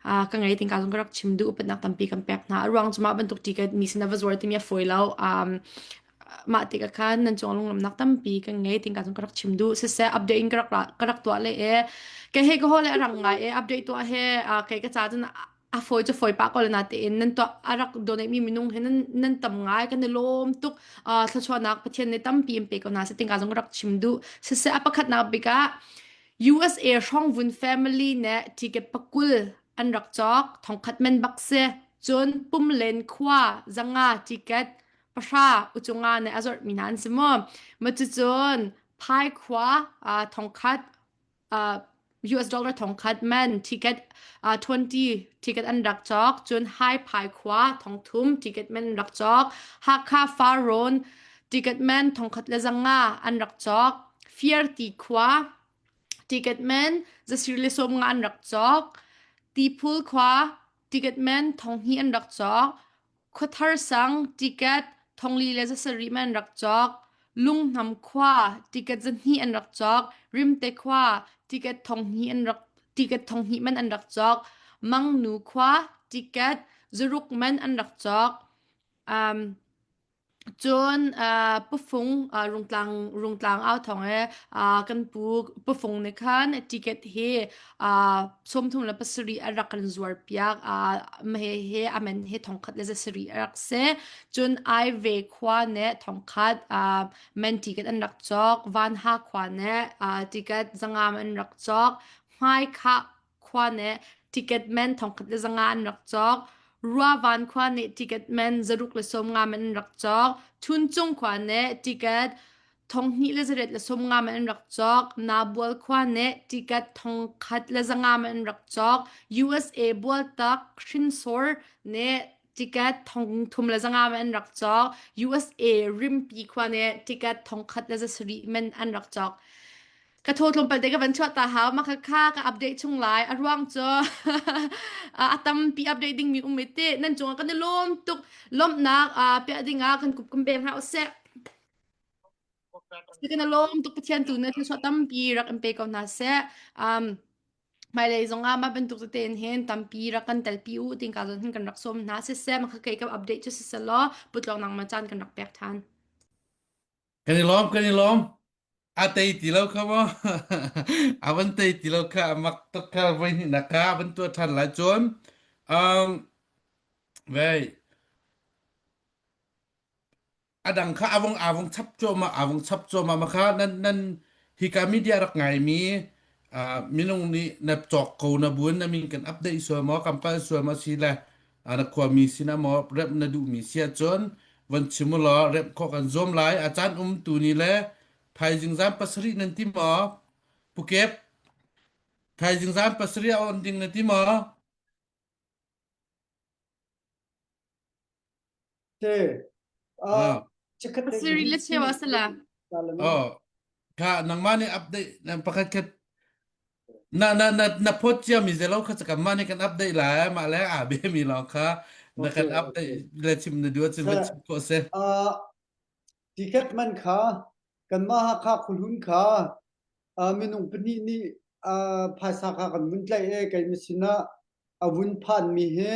uh, ka ngei ting ka zong ka rak chim duh upatnak tampi kan pek hna a ruang cu mah bantuk ticket mi sin a va zuar timi a fawi lo um, mah tikah khan nan cung lunglawmnak tampi kan ngei ting ka zong ka rak chim duh siseh update in ka rak ka rak tuah le e ke he ka hole a rang ngai e update tuah he ke ka ca cun a foi cu foi pa ko le na tein nan tuah a rak donate mi minung he nan nan tam ngai kan i lawm tuk thluachuahnak Pathian nih tampi in pe ko hna seh ting ka zong ka rak chim duh siseh a pakhatnak bik ah USA Hrongvun family ne ticket pakul an rak cawk thongkhat men bak si cun pumlen khua zanga ticket pahra ucunga nih a zorhmi hna an si mu. Ma cucun phai khua thongkhat. US dollar 1000 man ticket uh, 20 ticket an rak cawk cun Hai Phai khua 3000 ticket man rak cawk Hakha Farrawn ticket man 1000 le zanga an rak cawk Fiarti khua ticket man zasir le som nga an rak cawk Tiphul khua ticket man 2000 an rak cawk Khuathar sang ticket thongli le zasarih man rak cawk. Lunghnam khua ticket zahnih an rak cawk. Rimte khua ticket thonghnih an rak ticket thonghnih man an rak cawk. Mangnu khua ticket zaruk man an rak cawk. Um, Cun uh, pufung uh, rungtlang rungtlang au thong he uh, kan pu pufung nih khan ticket hi uh, 37 a rak kan zuar piak uh, he he amen he thongkhat le zasarih a rak si cun ai ve khua ne thongkhat uh, men ticket an rak cawk van ha khua ne uh, ticket zangam an rak cawk hmai kha khua nih ticket man thongkhat le zanga an rak cawk. Ruavan khua nih ticket man zaruk le 50 man an rak cawk. Chuncung khua nih ticket thonghnih le zariat le 50 man an rak cawk. Nabual khua nih ticket thongkhat le zanga man an rak cawk. USA Bualtak hrinsor nih ticket thong thum le zanga man an rak cawk. USA Rimpi khua nih ticket thongkhat le zasarih man an rak cawk. Ka thaw tlawmpal te ka van chuah ta hau ma kha kha ka update chung lai a ruang cu a tampi update ding mi um te nan cungah kan i lawm tuk lawmhnak piah ding ah kan kup kan beng hna usih kan i lawm tuk Pathian tu na thluachuah tampi rak in pe ko hna seh um hmailei zong ah mah bantuk tete in hin tampi rak kan telpi u tin ka zon hin kan rak sawm hna siseh ma kha kei ka update cu siseh law putlong nang ma caan kan rak pek than Kan i lawm, kan i lawm. A tei ti lo kha maw? A van tei ti lo kha a mak tuk kha voi hnihnak kha a van tuah ṭhan lai cun. Um, vei, a dang kha a vung a vung chap cuahmah, a vung chap cuahmah ma kha nan nan hika media rak ngaimi uh, minung nih na cawk ko na buin na min kan update sual maw kan palh sual maw si le na khuami sinah maw remh na duhmi si ahcun von chim u law remh khawh kan zuam lai. A caan um tu ni le thaizing zan pasarih nan ti maw? Pukep, thaizing zan pasarih a on ding na ti maw? Te, Ah. chikkhat te Pasarih le cheu ah sala. Oh, kha nangmah nih update na pakhat khat na na na na phot cia mi zelo kha cakam mah nih kan update lai mah le a be mi lawng kha na kan Okay, update okay. le chim na duh cun van chim khawh si. Uh, ticket man kha kanmah Hakha khuhlun kha uh, minung pahnih nih uh, phaisa kha kan vun tlaih e kei sinah a vun phan mi hi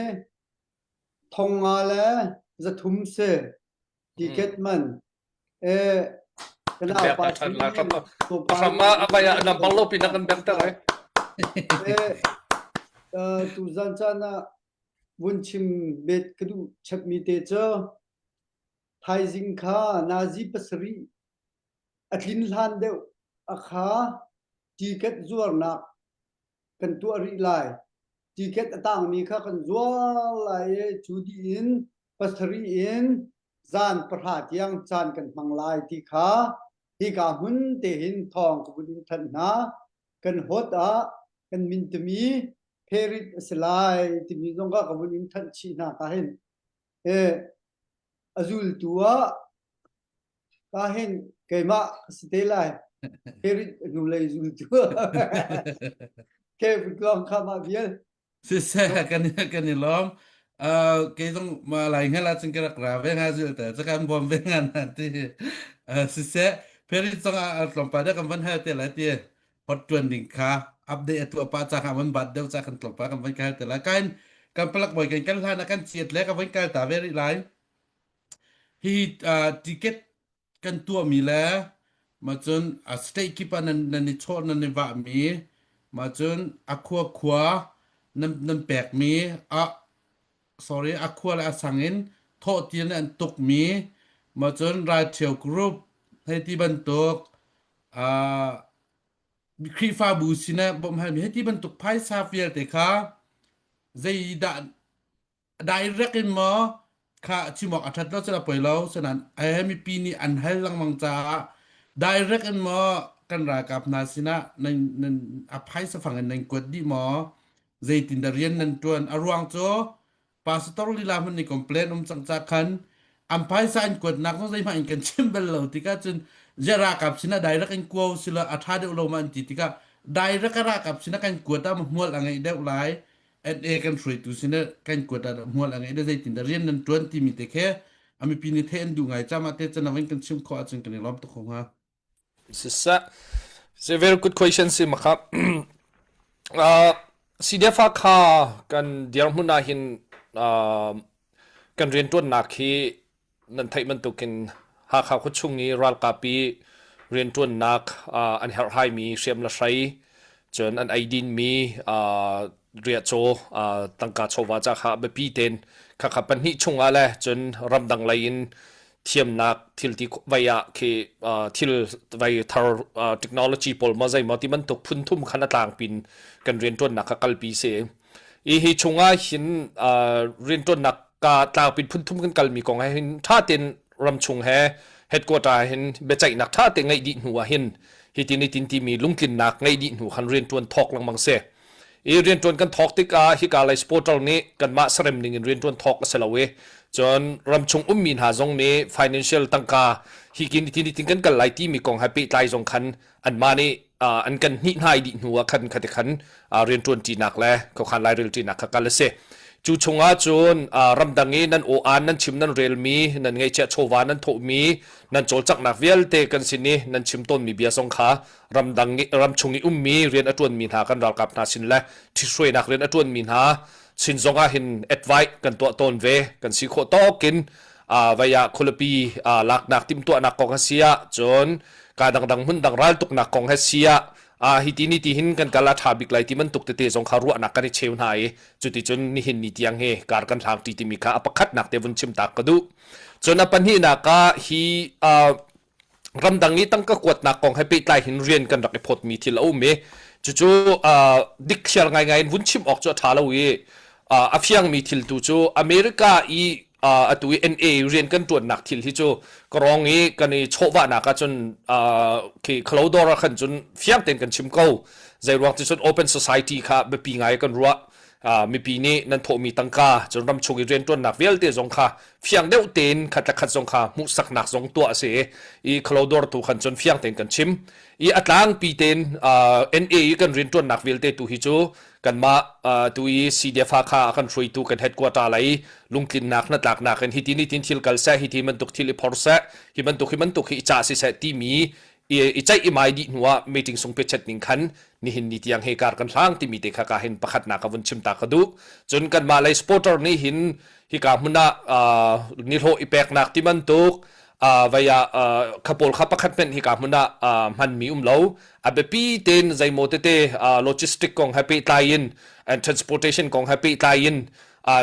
thong nga le zathum si ticket man e Kan bek ta ṭhan la hram hram ah a bai ah nam bang lo pin kan bek ter ai. E tu zan caan ah vun chim bet ka duh chap mi te cu thaizing kha nazi pasarih a tlin hlan deuh a kha ticket zuarnak kan tuah rih lai. Ticket a tangmi kha kan zuar lai i cu dih in pasarih in zan pahra tiang caan kan hmang lai ti kha hika hmun te hin thawng ka vun in thanh hna. Kan hot ah kan min timi pherit a si lai timi zong kha ka vun in thanh chih hna ka hin. E, a zultu ah Ka hin keimah ka si te lai. Herit hnulei zultu. Ke tluang kha mah vial. Siseh kan kan i lawm. Uh, kei zong ma lai ngel ah cun ka rak ra ve nga zul te ca kan bawm ve nga na ti. Uh, siseh Perit zong ah tlawmpal deuh kan van hal te lai ti. Hot tuan ding kha update atu apa cha kha van bat deuh cha kan tlawmpal kan van kal te lai. Kain kan palak boy kan kan hlan ah kan chiat le kan van kal ta ve rih lai. Hihi ticket kan tuahmi le mah cun state kip ah nan nan i chawh nan i vahmi mah cun a khua khua nan nan pekmi ah sorry a khua le a sang in thawh tiin an tukmi mah cun ralṭhio group hei ti bantuk uh, Khrihfabu sinah bawmhhalmi hei ti bantuk phaisa vialte kha zeidah direct in maw kha chim awk a ṭhat lo cun a poi lo senain ai mipi nih an hal lengmang caah direct in maw kan ralkap hna sinah nan nan a phaisa fang in nan kuat dih maw? Zeitindah rian nan ṭuan? A ruang cu pastor lila hmanh nih complain um cang ca khan an phaisa an kuatnak zong zeihmanh in kan chim bal lo tikah cun ziah ralkap sinah direct in kuo sila a ṭha deuh lo ma an ti tikah direct a ralkap sinah kan kuat ah hmual a ngeih deuh lai NA kan hruaitu sinah kan kuat ah hmual a ngeih deuh zeitindah rian nan ṭuan timi te khi a mipi nih theih an duh ngai cama te chan in kan chim khawh ahcun kan i lawm tuk ko hnga. Siseh, it's a very good question si makha. Uh, CDF kha kan dirhmun ah hin uh, kan rianṭuannak hi nan theih bantukin Hakha khuachung i ralkap i rianṭuannak uh, an herhhaimi hriam le hrei cun an eidinmi uh, riahcaw uh, tangka chawva ca kha biapi tein khakha pahnih chungah le cun ramdang lei in thiamnak thil ti vai ah khi thil vai thar technology pawl ma zei maw ti bantuk phun thum khan a tlangpin kan rianṭuannak kha kalpi si i hi chungah hin rianṭuannak ka tlangpin phun thum kan kalmi kong he hin ṭha tein ramchung he headquarter hin biaceihnak ṭha te ngeih dih hnu ah hin hi tin tin timi lungtlinnak ngeih dih hnu khan rianṭuan thawk lengmang si I rianṭuan kan thawk tikah hika lei supporter nih kanmah sarem ning in rianṭuan thawk a si lo i cun ramchung ummi hna zong nih financial tangka hi kin tin tin kan kal lai timi kong he pehtlai zong khan anmah nih an kan hnih hnai dih hnu ah khan khati khan rianṭuan ṭinak le khuakhan lairel ṭinak kha kal a si. Cu chungah cun ramdang i nan aw-aan nan chim nan relmi nan ngeihchiah chawva nan thawhmi nan cawlcanghnak vialte kan sin i nan chim tawnmi bia zong kha ramdang i ramchung i ummi rian a ṭuanmi hna kan ralkap hna sin le ṭhithruainak rian a ṭuanmi hna sin zongah hin advice kan tuah tawn ve kan si khawh tawkin vai ah khualipi laknak timhtuahnak kong a si ah cun ka dangdang hmun dang raltuknak kong he si ah hi ti ni ti hin kan kal a ṭha bik lai ti bantuk tete zong kha ruahnak kan i cheu hna i cuticun nihin ni tiang hi kar kan hlang ṭi timi kha a pakhatnak te vun chim tak ka duh cun a pahnihnak ah hi ramdang i tangka kuatnak kong he pehtlai hin rian kan rak i phawtmi thil a um i cucu dikthliar ngaingai in vun chim awk cu a ṭha lo i a fiangmi thil tu cu America i atu i NA rian kan ṭuannak thil hi cu ka-rawng i kan i chawhvahnak ahcun khi khalodor ah khan cun fiang tein kan chim ko zeiruang ti cun open society kha biapi ngai kan ruah mipi nih nan thawhmi tangka cun ramchung i rianṭuannak vialte zong kha fiang deuh tein khat le khat zong kha hmuhsaknak zong tuah a si i khalodor tu khan cun fiang tein kan chim i a tlangpi tein NA i kan rianṭuannak vialte tu hi cu kanmah tu i CDF kha a kan hruaitu kan headquarter lei lungtlinnak hnatlaknak in hiti nitin thil kal seh hiti bantuk thil i phor seh hi bantuk hi bantuk hi i cah si seh timi i ceih i mai dih hnuah meeting sung pechet ning khan nihin ni tiang he kar kan hlang timi te kha ka hin pakhatnak ka vun chim ta ka duh cun kanmah lei supporter nih hin hika hmun ah nihlawh i peknak ti bantuk vai ah khapawl kha pakhat hmenh hika hmun ah hmanmi um lo a biapi tein zeimaw tete logistic kong he pehtlai in and transportation kong he pehtlai in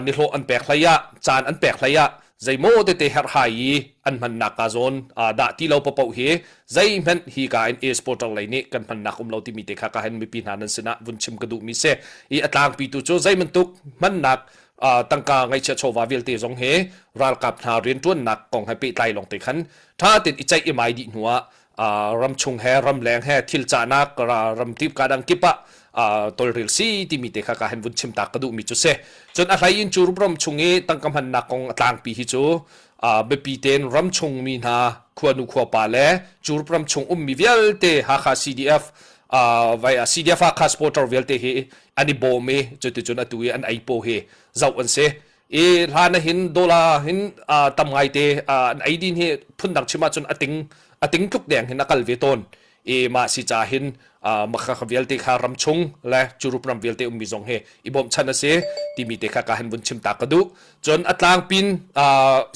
nihlawh an pek hlei ah caan an pek hlei ah zeimaw tete herhhai i an hmannak ka zawn dah ti lo papoh hi zeihmanh hi ka in e-sporter lei nih kan hmannak um lo timi te kha ka hen mipi hna nan sinah vun chim ka duhmi si i a tlangpi tu cu zeibantuk hmannak tangka ngaihchiah chawva vialte zong hi ralkap hna rianṭuannak kong he pehtlai lawng te khan ṭha tein i ceih i mai dih hnu ah ramchung he ramleng he thil cahnak ramtip ka dang kip ah tolrel si timi te kha ka hen vun chim ta ka duhmi cu si cun a hlei in cu ram chung i tangka hmannak kong a tlangpi hi cu biapi tein ramchung mi hna khuanu khuapa le cu ramchung ummi vialte Hakha CDF vai CDF Hakha supporter vialte hi an i bawm i cuticun atu i an ei paw hi zoh an si i hlan ah hin dollar hin tam ngaite an ei din hi phundang chim ahcun a ting a ting tluk deng hin a kal ve tawn i mah si ca hin makha kha vialte kha ram chung le Europe ram vialte ummi zong hi i bawmchan a si timi te kha ka hin vun chim ta ka duh cun a tlangpin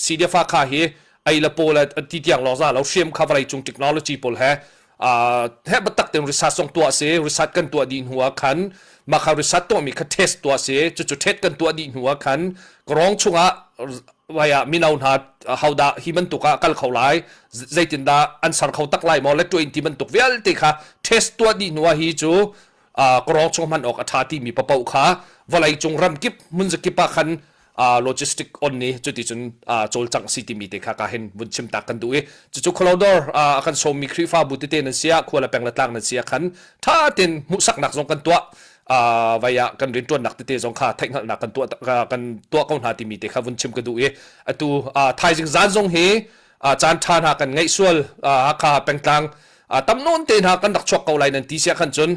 CDF kha hi ei le pawl le ti tiang lawng za lo hriam kha vawlei cung technology pawl he he biatak tein research zong tuah si research kan tuah dih hnu ah khan mah kha research tuahmi kha test tuah si cucu test kan tuah dih hnu ah khan kawrong chungah vai ah mino hna hodah hi bantuk ah kal kho lai zeitindah an ser kho tak lai maw le tuin ti bantuk vialte kha test tuah dih hnu ah hi cu kawrong chung hman awk a ṭha timi papoh kha vawlei cung ramkip hmun zakip ah khan. Logistic on ni cuti cun cawlcangh si timi te kha ka hin vun chim tak kan duh i cucu khualodor a kan sawmmi Khrihfabu tete nan si ah khua le peng le tlang nan si ah khan tha tein hmuhsaknak zong kan tuah vai ah kan rianṭuannak tete zong kha theihhngalhnak kan tuah kan tuah ko hna timi te kha vun chim ka duh i atu thaizing zan zong hi caan ṭha hna kan ngeih sual Hakha pengtlang tam nawn te hna kan rak chuak ko lai nan ti sia khan cun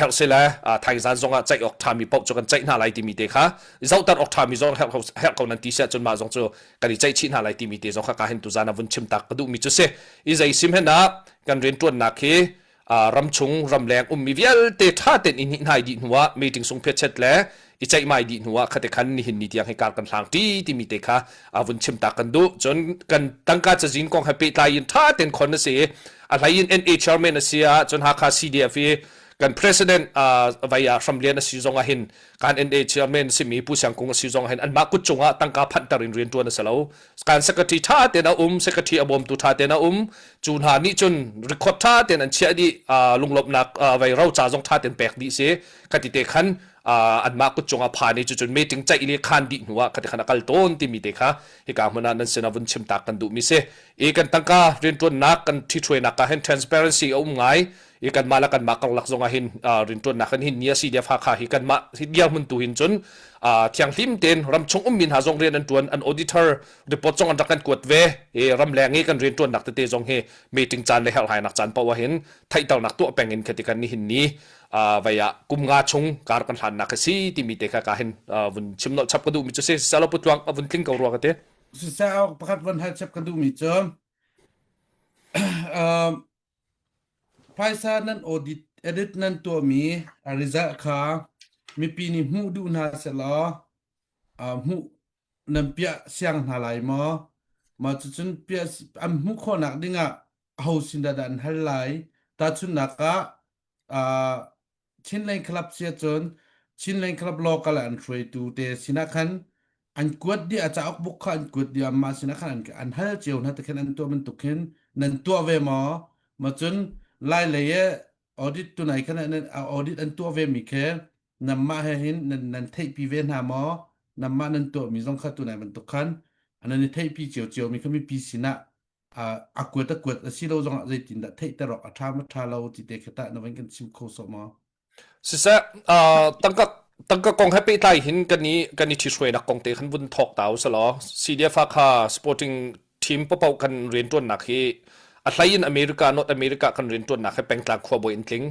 herh si le thaizan zong ah ceih awk ṭhami paoh cu kan ceih hna lai timi te kha zohter awk ṭhami zong herh herh ko nan ti sia cun mah zong cu kan i ceih chih hna lai timi te zong kha ka hin tuzan ah vun chim tak ka duhmi cu si i zei sim hen ah kan rianṭuannak hi ramchung ramleng ummi vialte ṭha tein i hnih dih hnu ah meeting sung phiatchet le i ceihmai dih hnu ah khate khan nihin ni tiang hi kar kan hlang ṭi timi te kha vun chim ta kan duh cun kan tangka cazin kong he pehtlai in ṭha tein khon a si i a hlei in NA chairman a si ah cun Hakha CDF i kan president vai ah Hramlian a si zong ah hin kan NA chairman simi Pu Siang Kung a si zong ah hin anmah kut cungah tangka phanhter in rian ṭuan a si lo kan secretary ṭha tein a um secretary a bawmtu ṭha tein a um cu hna nih cun record ṭha tein an chiah dih lunglawmhnak vai roca zong ṭha tein pek dih si khati te khan anmah kut cungah phan i cucun meeting ceih le khan dih hnu ah khati khan a kal tawn timi te kha hika hmun ah nan sinah vun chim tak kan duhmi si i kan tangka rianṭuannak kan ṭhithruainak ah hin transparency a um ngai i kanmah le kanmah karlak zong ah hin rianṭuannak kan hin ni a si dia fa kha hi kanmah dirhmun tu hin cun thianghlim tein ramchung ummi hna zong rian an ṭuan an auditor report zong an rak kan kuat ve i ramleng i kan rianṭuannak tete zong hi meeting caan le herhhainak caan paoh ah hin theihternak tuah peng in khati kan nihin ni vei ah kum nga chung kar kan hlannak a si timi te kha ka hin vun chim nolh chap ka duhmi cu si salo putluang a vun tling ko rua ka ti Siseh pakhat von hal chap ka duhmi cu phaisa nan audit edit nan tuahmi a result kha mipi nih hmuh duh hna sehlaw hmuh nan piah siang hna lai maw? Mah cucun piah an hmuh khawhnak dingah aho sin dah dah an hal lai? Tahchunhnak ah uh, Chinland Club si ahcun Chinland Club local ah an hruaitu te sinah khan an kuat dih a cauk buk kha an kuat dih amah sinah khan an, an hal cio hna te khin an tuah bantuk khin nan tuah ve maw? Ma cun lai lei e audit tunai khan an audit an tuah ve mi khi nanmah he hin nan nan theihpi ve hna maw? Nanmah nan tuahmi zong kha tunai bantuk khan nan i theihpi cio cio mi kha mipi sinah a kuat a kuat a si lo zongah zeitindah theihter awk a ṭha ma ṭha lo ti te kha tah na van kan chim kho sawh maw? Siseh, tangka tangka kong he pehtlai hin kan i kan i ṭhithruainak kong te khan vun thawk ta usalaw CDF kha sporting team paoh kan rianṭuannak hi a hlei in America North America kan rianṭuannak hi pengtlang khuabawi in tling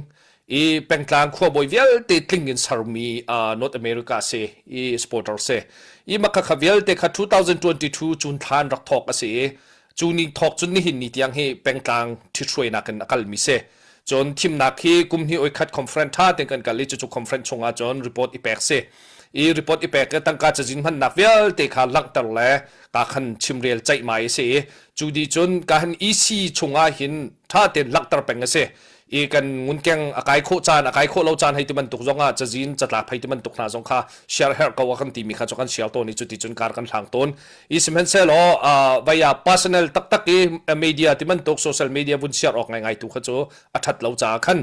i pengtlang khuabawi vialte tling in sermi North America si i supporter si i makha kha vialte kha 2022 June thla an rak thawk a si i cu ni thawk cun nihin ni tiang hi pengtlang ṭhithruainak in a kalmi si Cun thimnak hi kum hnih oi khat conference ṭha tein kan kal i cucu conference chungah cun report i pek si. I report i pek i tangka cazin hmannak vialte kha langhter le ka khan chimrel ceihmai a si i cu dih cun ka han EC chungah hin ṭha tein langhter peng a si. I kan ngunkeng a kai khawh caan a kai khawh lo caan hei ti bantuk zongah cazin catlap hei ti bantuk hna zong kha share herh ko a kan timi kha cu kan share tawn i cuti cun kar kan hlang tawn. I sihmanhsehlaw vai ah personal taktak i media ti bantuk social media vun share awk ngaingai tu kha cu a ṭhat lo caah khan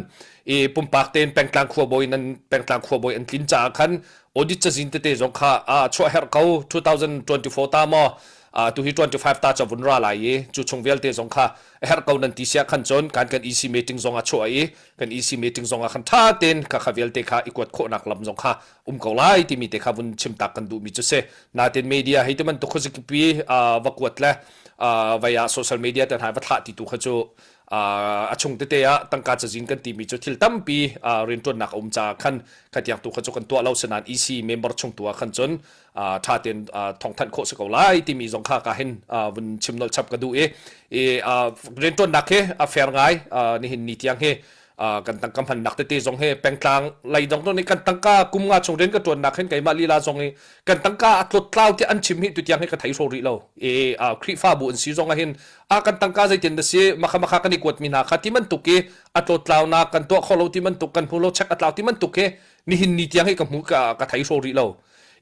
i pumpak tein pengtlang khuabawi nan pengtlang khuabawi an tlin caah khan audit cazin tete zong kha chuah herh ko 2024 ta maw tu hi 25 ta ca vun ra lai i cu chung vialte zong kha a herh ko nan ti sia khan cun kan kan EC meeting zong a chuah i kan EC meeting zong ah khan ṭha tein kha kha vialte kha i kuat khawhnak lam zong kha um ko lai timi te kha vun chim tak kan duhmi cu si natin media hei ti bantuk khuazikipi va kuat le vai ah social media te hna va thlah ti tu kha cu a chung tete ah tangka cazin kan timi cu thil tampi rianṭuannak a um caah khan khatiang tu kha cu kan tuah lo sinain EC member chung tu ah khan cun ṭha tein thawngthanh khawh si ko lai timi zong kha ka hin vun chim nolh chap ka duh i rianṭuannak hi a fair ngai nihin ni tiang hi kan tangka hmannak tete zong hi pengtlang lei dong nih kan tangka kum nga chung rian ka ṭuannak hin keimah lila zong hi kan tangka a tlawttlau tiah an chim hi tutiang hi ka thei hraw rih lo i Khrihfabu an si zong ah hin a kan tangka zeitin na si makha makha kan i kuatmi hna kha ti bantuk i a tlawttlaunak kan tuah kho lo ti bantuk kan hmu lo check a tlau ti bantuk hi nihin ni tiang hi ka hmu ka ka thei hraw rih lo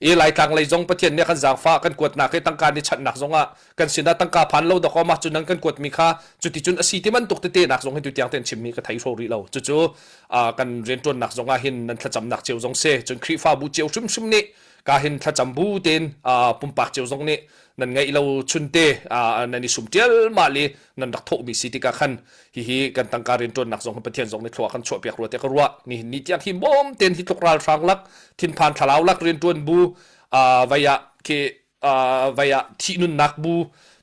i laitlang lei zong Pathian nih kan zaangfah kan kuatnak hi tangka ni chanhnak zong ah kan sinah tangka phan lo dawkaw mah cu nan kan kuatmi kha cuticun a si ti bantuk tete nak zong hi tutiang ten chimmi ka thei hraw rih lo cucu kan rianṭuannak zong ah hin nan thlacamnak cio zong si cun Khrihfabu cio hrimhrim nih Ka hin thlacam bu tein pumpak cio zong nih nan ngeih lo chunte nan i sum tialmal i nan rak thawhmi si tikah khan hihi kan tangka rianṭuannak zong hi Pathian zong nih thlua kan chuahpiak rua tiah ka ruah. Nihin ni tiang hi bawm tein hi tluk ralhrang lak thinphan thlalau lak rianṭuan bu vai ah khi vai ah thih nunnak bu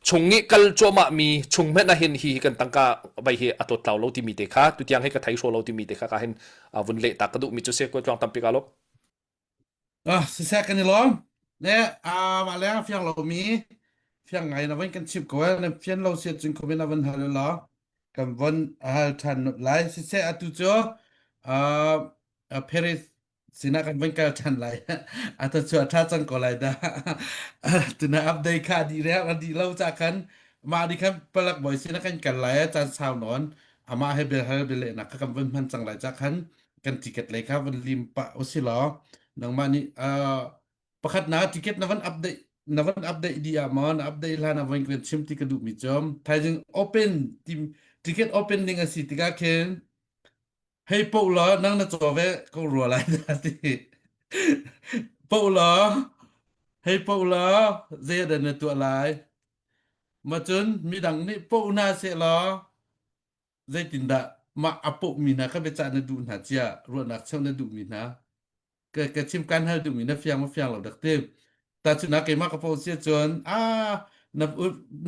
chung i kal cuahmah mi chung hmenh ah hin hi kan tangka vai hi a tlawt tlau lo timi te kha tutiang hi ka thei hraw lo timi te kha ka hin vun leh ta ka duh mi cu se kuai tluang tampi ka lo Ah, siseh kan i lawm. Le ah mah leng fiang lomi fiang ngai na van kan chimh ko eh. Na fian lo si cun comment na van hal law kan von hal ṭhan not lai. Siseh atu cu ah Paris sinah kan van kal ṭhan lai. Atu cu a ṭha cang ko lai dah. Tuna update kha dih re a dih lo ca khan mah ni khan palak boy sinah kan kal lai caan sau nawn amah he bel hal bel lehnak kha kan van hman cang lai ca khan kan ticket lei kha van lim pah usilaw nangmah nih uh, pakhat na ticket na van update na van update di ah maw na update hlan ah van kan chim ti ka duh mi cu thaizing open tim ticket open ding a si tikah khin hei po law nang na caw ve ko rua lai dah ti po law hei po law zei dah na tuah lai ma cun midang nih po na seh law zeitindah mah a pawhmi hna kha biacah na duh hna cia ruahnak cheuh na duhmi hna ka ka chim kan hal duhmi na fiang ma fiang lo dak ti ta cu na keimah ka poh sia cun a na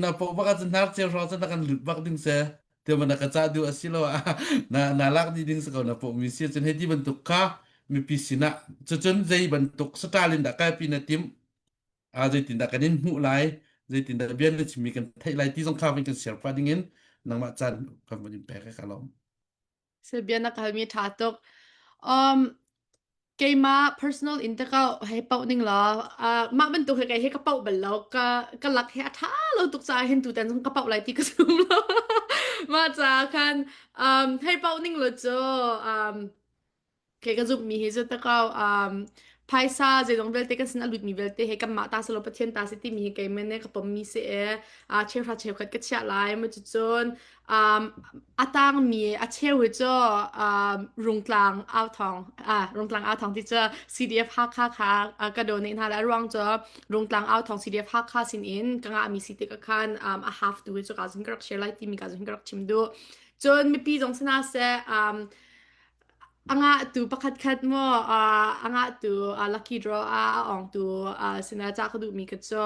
na poh bak ahcun hnar ceu hrawng cun na kan lut bak ding se te ma na ka cah duh asilo na na lak di ding se ko na poh mi sia cun hei ti bantuk kha mipi sinah cucun zei bantuk satal in dah kalpi na tim ah zeitindah kan in hmuh lai zeitindah bia na chimmi kan theih lai ti zong kha kan share pah dingin nangmah caan kan van in pek ka lawm Se bia na kalmi tha tuk um keima personal in te ka hei pau ning la uh, mah bantuk he kai he ka pau bal lo ka ka lak he a tha lo tuk ca hin tu tan ka pau lai ti ka sum lo ma cha khan um hei pau ning lo chu um Kei ka zumhmi hi cu takau um, phaisa zeizong vialte kan sin a lutmi vialte he kanmah ta silo Pathian ta si timi hi keimah nih ka pommi si i uh, cheuhra cheukhat ka chiah lai ma cucun um, a tangmi a cheu hi cu um, rungtlang au thong ah rungtlang au thong ti cu CDF Hakha kha uh, ka donate hna lai a ruang cu rungtlang au thong CDF Hakha sin in ka ngahmi si tik ah khan um, a half tu hi cu ka zun ka rak share lai timi ka zun ka rak chim duh cun mipi zong sana seh um, A ngahtu pakhatkhat maw uh, a ngahtu uh, lucky draw ah a ongtu uh, sinah ca ka duhmi ka cu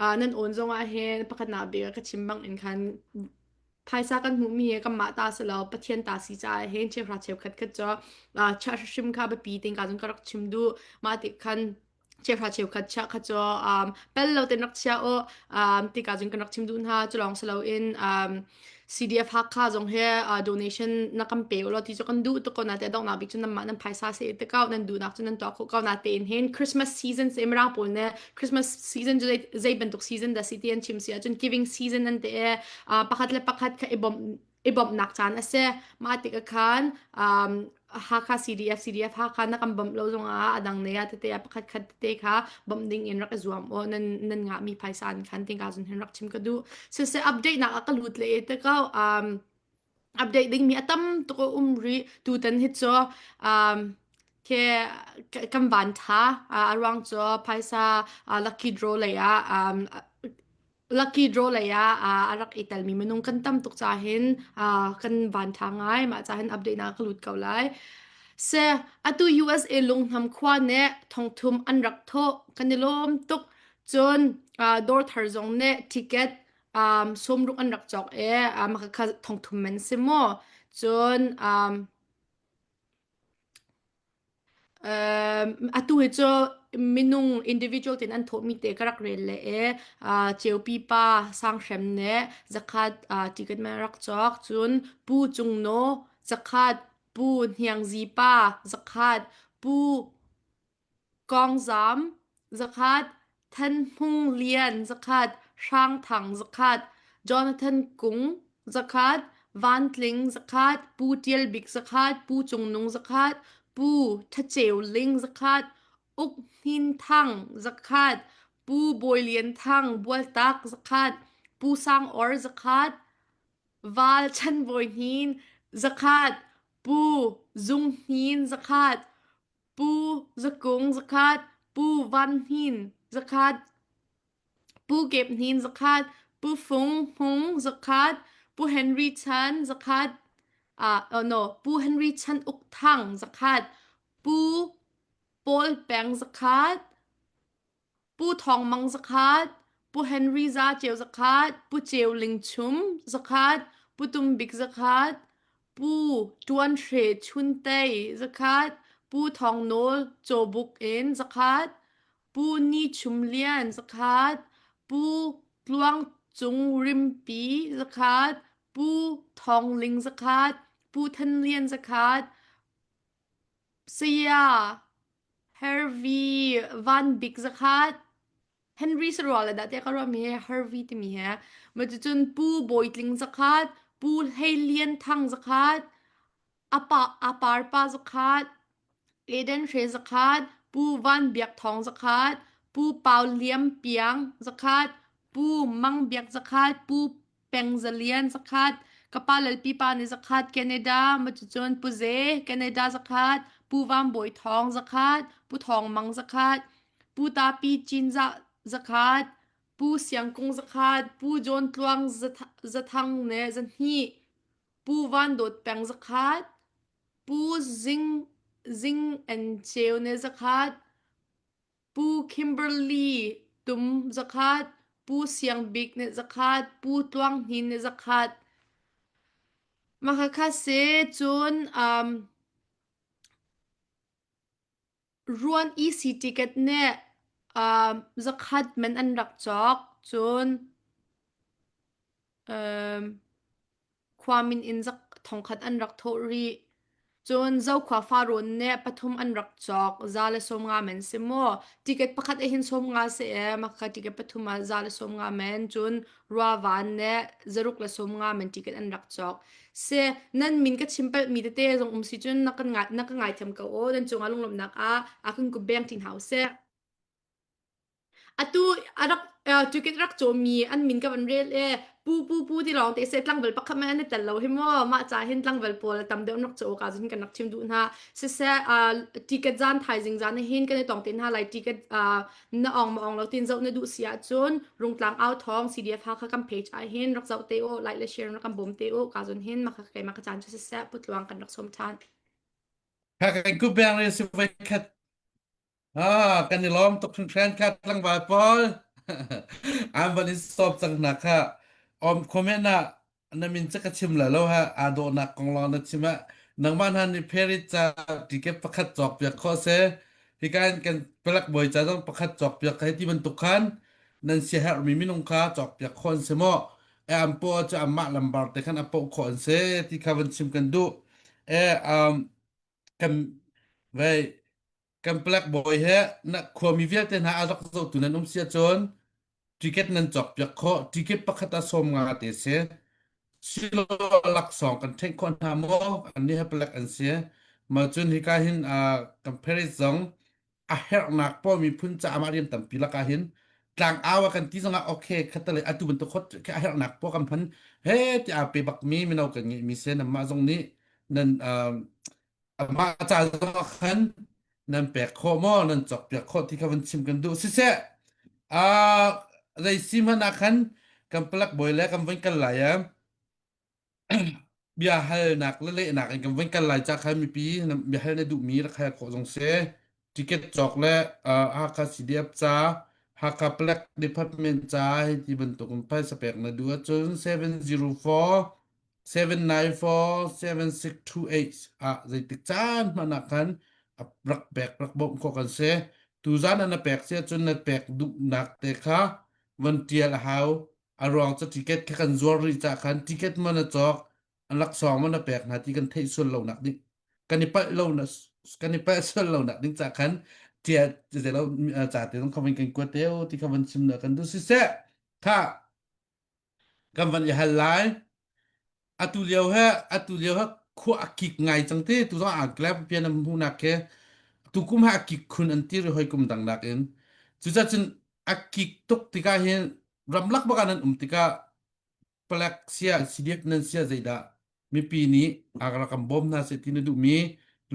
uh, nan awn zongah hin pakhatnak bik ah ka chim bang in khan phaisa kan hmuhmi hi kanmah ta si lo Pathian ta si caah hin cheuhra cheukhat khat cu uh, chiah hrim kha biapi tin ka zong ka rak chim duh mah ti khan cheuhra cheukhat chia kha cu um, pel lo ten rak chia u um, tika cun kan rak chim duh hna cu lawng si loin um, CDF Hakha zong he uh, donation na kan pe u law ti cu kan duh tuk ko na te donghnak bik cu nan mah nan phaisa se te kau nan duhnak cu nan tuah khawh ko na tein hin Christmas season se mirang pawl ne Christmas season cu zei bantuk season da si ti an chim si ahcun giving season an te uh, pakhat le pakhat kha i bawmh i bawmhnak caan a si. Mah tikah khan um, Hakha CDF CDF Hakha na kan bawmh lo zongah a dang ne ah tete ah pakhat khat tete kha bawmh ding in rak i zuam aw nan nan ngahmi phaisa an khan ting ka zun hin rak chim ka duh. Siseh update nak a ka lut le te ko um, update ding mi a tam tuk a um rih tutan hi cu um, ke kan van tha a ruang cu phaisa lucky draw lei ah um, Lucky draw lei ah a rak i telmi minung kan tam tuk caah hin kan van ṭha ngai. Mah caah hin update nak ka lut ko lai. Se atu USA Lunghnam khua nih thongthum an rak thawh. Kan i lawm tuk. Cun dawr thar zong nih ticket um, sawmruk an rak cawk i um, kha thongthum man si maw. Cun um, Atu hi cu minung individual tein an thawhmi te ka rak rel le i Ceupi pa Sanghrem nih zakhat ticket man a rak cawk. Cun Pu Cung Naw zakhat, Pu Hniang Zi pa zakhat, Pu Kawng Zam zakhat, Than Hmung Lian zakhat, Hrang Thang zakhat, Jonathan Kung zakhat, Van Tling zakhat, Pu Tial Bik zakhat, Pu Cung Nung zakhat, Pu Tha Ceu Ling zakhat, Uk Hnin Thang zakhat, Pu Bawi Lian Thang Bualtak zakhat, Pu Sang Or zakhat, Val Chan Bawi Hnin zakhat, Pu Zung Hnin zakhat, Pu Zakung zakhat, Pu Van Hnin zakhat, Pu Kep Hnin zakhat, Pu Fung Hmung zakhat, Pu Henry Chan zakhat, uh, oh no, Pu Henry Chan Uk Thang zakhat, Pu Paul Peng zakhat, Pu Thawng Mang zakhat, Pu Henry Za Ceu zakhat, Pu Ceu Ling Chum zakhat, Pu Tum Bik zakhat, Pu Ṭuan Hre Chun Tei zakhat, Pu Thawng Nawl Cawbuk in zakhat, Pu Ni Chum Lian zakhat, Pu Tluang Cung Rimpi zakhat, Pu Thawng Ling zakhat, Pu Than Lian zakhat, Saya Harvey Van Bik zakhat, Henry sarual le dah tiah ka ruahmi he Harvey timi he ma cucun Pu Bawi Tling zakhat, Pu Hlei Lian Thang zakhat, apa Apar pa zakhat, Eden Hre zakhat, Pu Van Biak Thawng zakhat, Pu Pau Liam Piang zakhat, Pu Mang Biak zakhat, Pu Peng Za Lian zakhat, ka pa Lalpi pa nih zakhat Canada, ma cucun Pu Ze Canada zakhat, Pu Vam Bawi Thawng zakhat, Pu Thawng Mang zakhat, Pu Tapi Cinzah zakhat, Pu Siang Kung zakhat, Pu John Tluang Zathang ne zahnih, Pu Van Dawt Peng zakhat, Pu Zing Zing En Ceu ne zakhat, Pu Kimberly Tum zakhat, Pu Siang Bik nih zakhat, Pu Tluang Hnin nih zakhat. Mah kha si cun um, Ruan EC ticket nih um, zakhat men an rak cawk. Cun um, Khua min in thongkhat an rak thawh rih. Cun Zokhua Farrawn nih pathum an rak cawk. Za le 50 men si maw? Ticket pakhat ah hin 50 si ee. Maka ticket pathum ah za le 50 men. Cun Ruavan nih zaruk le 50 men ticket an rak cawk. Si nan min ka chim palhmi tete zong um si cun na kan ngai na ka ngaithiam ko aw. Nan cungah lunglawmhnak ah a kan kup beng ti hna usih. Atu a rak ticket rak cawmi an min ka van rel i pu pu pu ti lawng te seh tlangval pakhat man an i tel lo hi maw mah ca hin tlangval pawl tam deuh an rak caw ka cun kan rak chim duh hna siseh ticket zan thaizing zan hin kan i tong te hna lai ticket na ong ma ong lo tin zoh na duh si ahcun rungtlang au thawng CDF Hakha kan page ah hin rak zoh te u like le share rak kan bawm te u ka zun hin maka keimah ka caan cu siseh putluang kan rak sawm than Kha kan ku beng re si voi khat Ah, kan i lawm tuk hringhran kha tlangval pawl. An van in stop cang hna kha. Om comment ah na min ca ka chim la lo ha aa dawhnak kong lawng na chim ah nangmah hna nih Paris ca ticket pakhat cawk piak khawh se hika in kan palak bawi ca zong pakhat cawk piak hei ti bantuk khan nan siaherhmi minung kha cawk piak khawh an si maw e an paw cu anmah lambar te khan a poh khawh an si ti kha van chim kan duh e um kan vei Kan palek bawi he na khuami vialte hna a rak zohtu nan um si ahcun ticket nan cawkpiak khawh. Ticket pakhat ah 50 te si. Silo laksawng kan theih khawh hna maw? Annih he palek an si. Mah cun hika hin uh, kan Paris zong a herhnak pawl miphun caah mah rian tampi lakah hin tlang au a kan ti zongah okay khatale atu bantuk hot a herhnak pawl kan hman he ti aa pe bakmi mino kan ngeihmi si nanmah zong nih nan uh, Amah ca zong ah khan nan pek khawh maw nan cawkpiak khawh ti kha van chim kan duh siseh uh, zei si hmanh ah khan kan palak bawi le kan van kal lai ah bia halnak le lehnak in kan van kal lai ca khan mipi bia hal na duhmi rak hal khawh zong si ticket cawk le uh, Hakha CDF ca Hakha Palek Department ca hei ti bantuk in phaisa pek na duh ahcun 704 794-7628 ah zeitik caan hmanh ah khan rak pek rak bawmh khawh kan si. Tuzaan ah na pek si ahcun na pek duhnak te kha van tial a hau. A ruang cu ticket kha kan zuar rih cah khan ticket man a cawk, an laksawng man a pek hna ti kan theih sual lo nak ding kan i palh lo na kan i palh sual lo nak ding cah khan tia zeilo ca te zong kha van kan kuat teo ti kha van chim na kan duh siseh tha kan van i hal lai. Atu lio he atu lio he khua a kik ngai cang te tu zong ah glab pian am hmunak ke tukum ha a kik khun an ti ri hoi kum dang nak in cucacun cun a kik tuk tikah hin ramlak bak ah nan um tikah palek sia CDF nan sia zeidah mipi nih a rak kan bawm hna seh ti na duhmi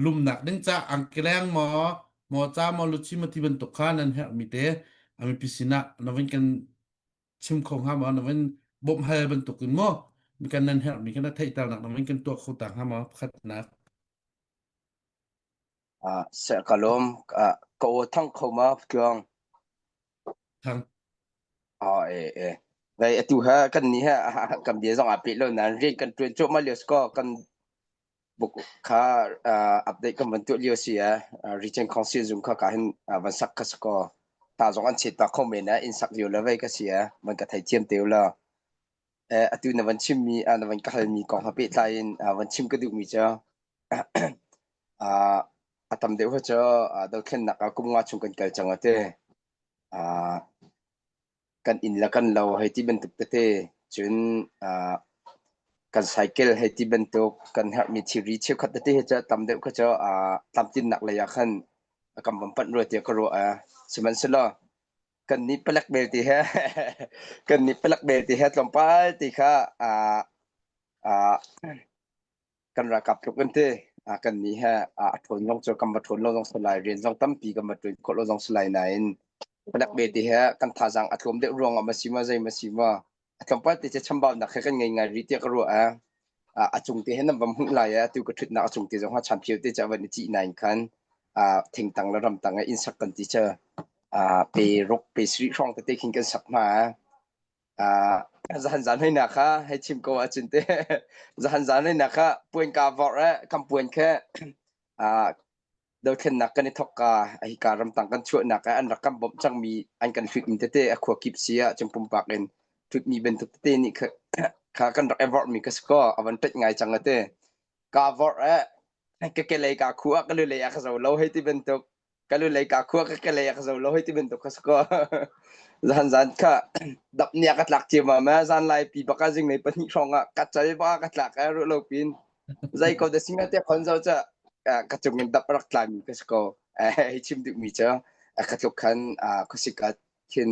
lumnak ding ca angkeleng maw? Maw ca maw luci ma ti bantuk kha nan herhmi te a mipi sinah na vun kan chim kho hnga maw na vun bawmh hal bantuk in maw kan nan herhmi kan theihternak na vun kan tuah kho ta hnga maw pakhatnak Ah, seh ka lawm. Ah, ka aw thang kho ma tluang. Thang. Ah, e e. Vai atu ha kan ni ha kan bia zong a pe lo nan rian kan tuan cuahmah lio sko kan buk kha update kan van tuah lio si a region council zung kha ka hin van sak ka sako ta zong an chet ta kho men a in sak lio le vai ka si a van ka thei thiam te la atu na van chim mi na van ka hal mi kong ha pehtlai in van chim ka duh mi cu a tam deuh cu dothlennak ah kum nga chung kan kal cang ate kan inn le kan lo hei ti bantuk tete cun uh, kan cycle hei ti bantuk kan herhmi thilri cheukhat tete hi cu tam deuh kha cu uh, tlamtlinnak lei ah khan kan van panh rua tiah ka ruah uh, sihmanhsehlaw kan nih palek belte he kan nih palek belte he tlawmpal ti kha uh, uh, kan ralkap tluk in ti kan nih he a ṭhawn zong cu kan va ṭhawn lo zong si lai rian zong tampi kan va ṭuan khawh lo zong si lai nain palek be ti he kan thazaang a tlawm deuh ruang ah ma si ma zei ma si ma a tlawmpal te cu chambaunak he kan ngei ngai rih tiah ka ruah a a cung te he nan va hmuh lai a tu ka ṭhutnak a cung te zong ha chanphio te cu a van i cih nain khan thingtang le ramtang i inn sak kan ti cu pe ruk pe sarih hrawng tete khin kan sak hna Uh, zahan zan hei na kha hei chim ko ahcun te zahan zan hei na kha puan ka vorh eh kan puan khe uh, dothlennak kan i thok ka hika ramtang kan chuahnak ah an rak kan bawmh cangmi an kan hlut mi tete a khua kip si ah cun pumpak in hlut mi bantuk tete nih kha kha kan rak i vorh mi ka si ko a van tet ngai cang ate ka vorh eh ka ke lei ka khu ah ka lu lei ah ka zo lo hei ti bantuk ka lu lei ka khua ka ke lei a ka zo lo hei ti bantuk kha si ko zan zan kha dap nia ka tlak ciam ma zan lai pi baka jing nei pahnih hrawng ah ka chal ba ka tlak ai ru lo pin zai ko da singa te khon zo cha ka chung in dap rak tla mi ka si ko hei chim duh mi cha ka tluk khan khusika khin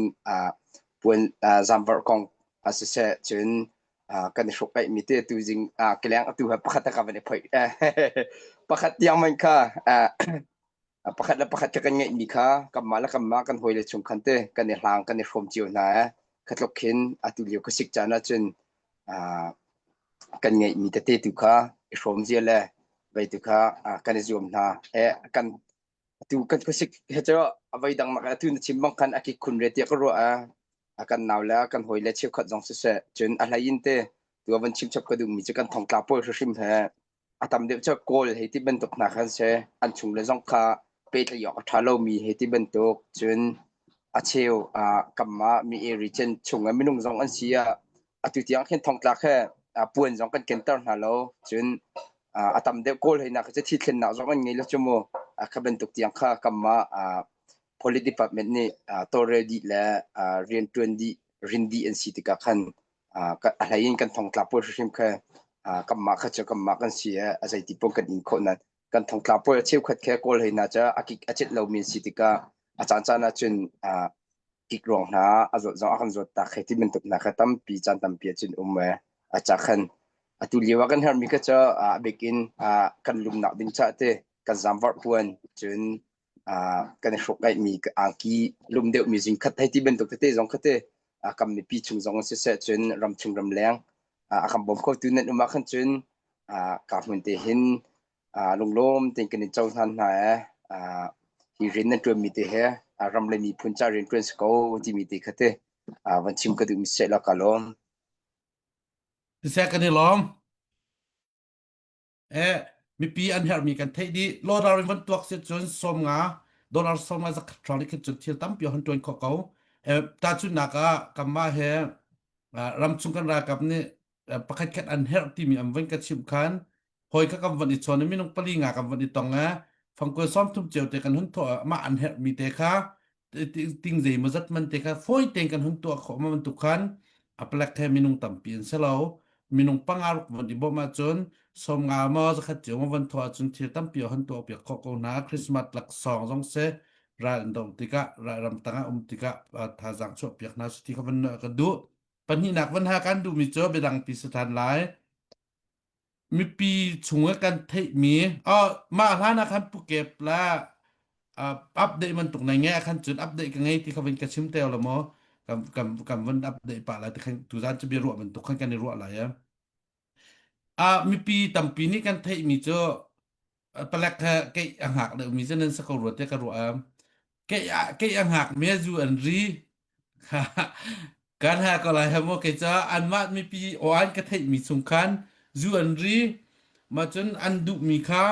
puan zamvar kong a si se cun kan i hruk ai mi te tu jing keleng atu ha pakhat ka van i phoi pakhat tiang man kha Pakhat le pakhat kha kan ngeihmi kha kanmah le kanmah kan hawile chung khan te kan i hlang kan i hrawm cio hna i kha tluk khin atu lio khuasik caan ahcun kan ngeihmi tete tu kha i hrawm zia le vei tu kha kan i zuam hna. Kan atu kan khuasik he cu a voi dang nak atu na chim bang khan a kik khun re tiah ka ruah a kan nau le kan hawile cheukhat zong siseh cun a hlei in te tu van chim chap ka duhmi cu kan thongtla pawl hrimhrim he a tam deuh cu Kawl hei ti bantuk hna khan si. An chungle zong kha pehtlaih awk a ṭha lomi hei ti bantuk. Cun a cheu ah kanmah mi region chung ah minung zong an si ah atu tiang khin thongtlak he puan zong kan kenter hna lo. Cun a tam deuh Kawl hei nak cu thi thlennak zong an ngei lo cu mu. Kha bantuk tiang kha kanmah Police Department nih tawlrel dih le rianṭuan dih, rin dih an si tikah khan a hlei in kan thongtla pawl hrimhrim kha kanmah kha cu kanmah kan si i a zeiti paoh kan in khawh nain kan thongtla pawl a cheukhat khe kawl hei hna cu a kik a celh lomi an si tikah a caancaan ahcun kik ruang hna a zawt zong a kan zawt tak hei ti bantuk hna kha tampi caan tampi ahcun um e a ca khan atu lio ah kan herhmi kha cu a bik in kan lumnak ding caah te kan zamvarh puan cun kan i hruk-aihmi angki lum deuhmi zingkhat hei ti bantuk tete zong kha te kam mipi chung zong siseh cun ramchung ramleng a kan bawm khotu nan um ah khan cun ka hmun te hin lunglawm tein kan in cohlan hna ee hi rian nan ṭuanmi te he ram le miphun ca rian ṭuan si ko timi te kha te van chim ka duhmi seh la ka lawm. Siseh kan i lawm. Eh, mipi an herhmi kan theih dih. Lawdar in van tuak si cun 50 dollar 50 zakhat hrawng nih khin cun thil tampi hon ṭuan khawh ko. Eh, tahchunhnak ah kanmah he ah, ramchung kan ralkap nih eh, pakhat khat an herh timi an van ka chimh khan hawi kha kan van i chawn i minung pali nga kan van i tong eh fangkual 30 cio te kan hun thawh ah mah an herhmi te kha ting zeimaw zat man te kha fawi tein kan hun tuah khawh ma bantuk khan a palek he minung tampi an si lo minung panga ruk von i bawmh ahcun 50 maw zakhat cio maw von thawh ahcun thil tampi a hun tuah piak khawh ko hna Christmas laksawng zong si ral an doh tikah ral ramtang ah um tikah thazaang chuah piak hna su ti kha van ka duh pahnihnak van ha kan duhmi cu biadang pi si than lai mipi chung i kan theihmi oh mah hlan ah khan Pukep la. Uh, update bantuk nei nge khan cun update ka ngei ti kha vin ka chim te lo mo kan kan kan vun update pa lai ti khan tu zan chu bia ruah bantuk khan kan i ruah lai ya. Uh, mipi tampi nih kan theih mi cu palek he kei a hngak deuh mi cu nan sa ko rua te ka ruah kei a kei a hngak me zu an ri kan ha ko lai ha mo kei ca anmah mipi o an ka theih mi chung khan zu an ri ma cun an duh mi kha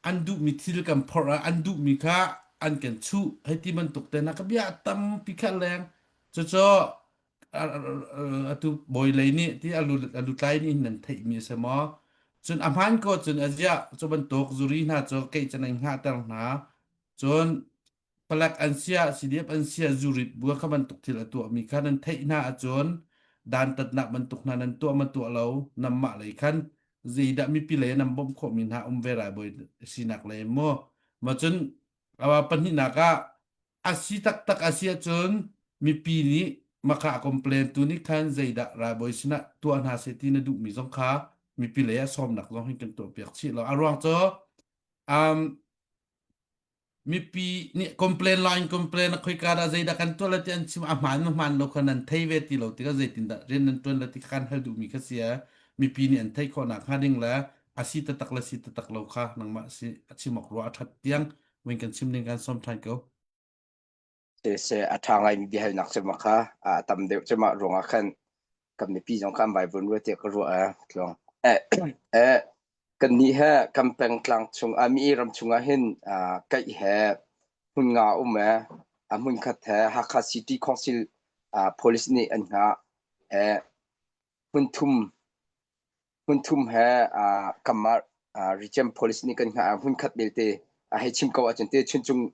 an duh mi thil kan phorh ah an duh mi kha an kan chuh hei ti bantuk te na ka bia tampi kha leng cucu atu bawi lei nih ti a lutlai nih nan theihmi a si maw? Cun a hmaan ko cun a ziah cu bantuk zuri hna cu keih cun an hngahter hna. Cun palek an siah CDF an siah zurit bua kha bantuk thil a tuahmi kha nan theih hna ahcun dantatnak bantuk hna nan tuah ma tuah lo nanmah lei khan zeidah mipi lei nan bawmh khawhmi hna um ve rai bawi sinak lei maw ma cun pahnihnak ah A si taktak a si ahcun mipi nih maka complain tu nih khan zeidah ralbawi sinah tuah hna seh ti na duhmi zong kha mipi lei ah sawmnak zong hin kan tuahpiak chih lo. A ruang cu um, mipi nih complain line complain a khoika dah zeidah kan tuah la ti an chim a hmaan ma hmaan lo kha nan thei ve ti lo tikah zeitindah rian nan tuan la ti kha kan hal duhmi kha si mipi nih an theih khawh nak hnga ding le a si taktak le si taktak lo kha nangmah si a chim awk rua a that tiang Win kan chim ding kan sawm ṭhan ko. Siseh a ṭha ngaimi biahalnak cu ma kha a tam deuh cu mah ruangah khan kan mipi zong kha an vaivuan rua tiah ka ruah eh tluang. Eh, eh, kannih he kan pengtlang chung ah mi ram chungah hin ah, kaih he hmun nga um eh a hmun khat he Hakha City Council ah, police nih an hngah eh hmun thum hmunthum he kamah Region Police nih kan hngah ah hmunkhat belte a hei chim ko ahcun te chuncung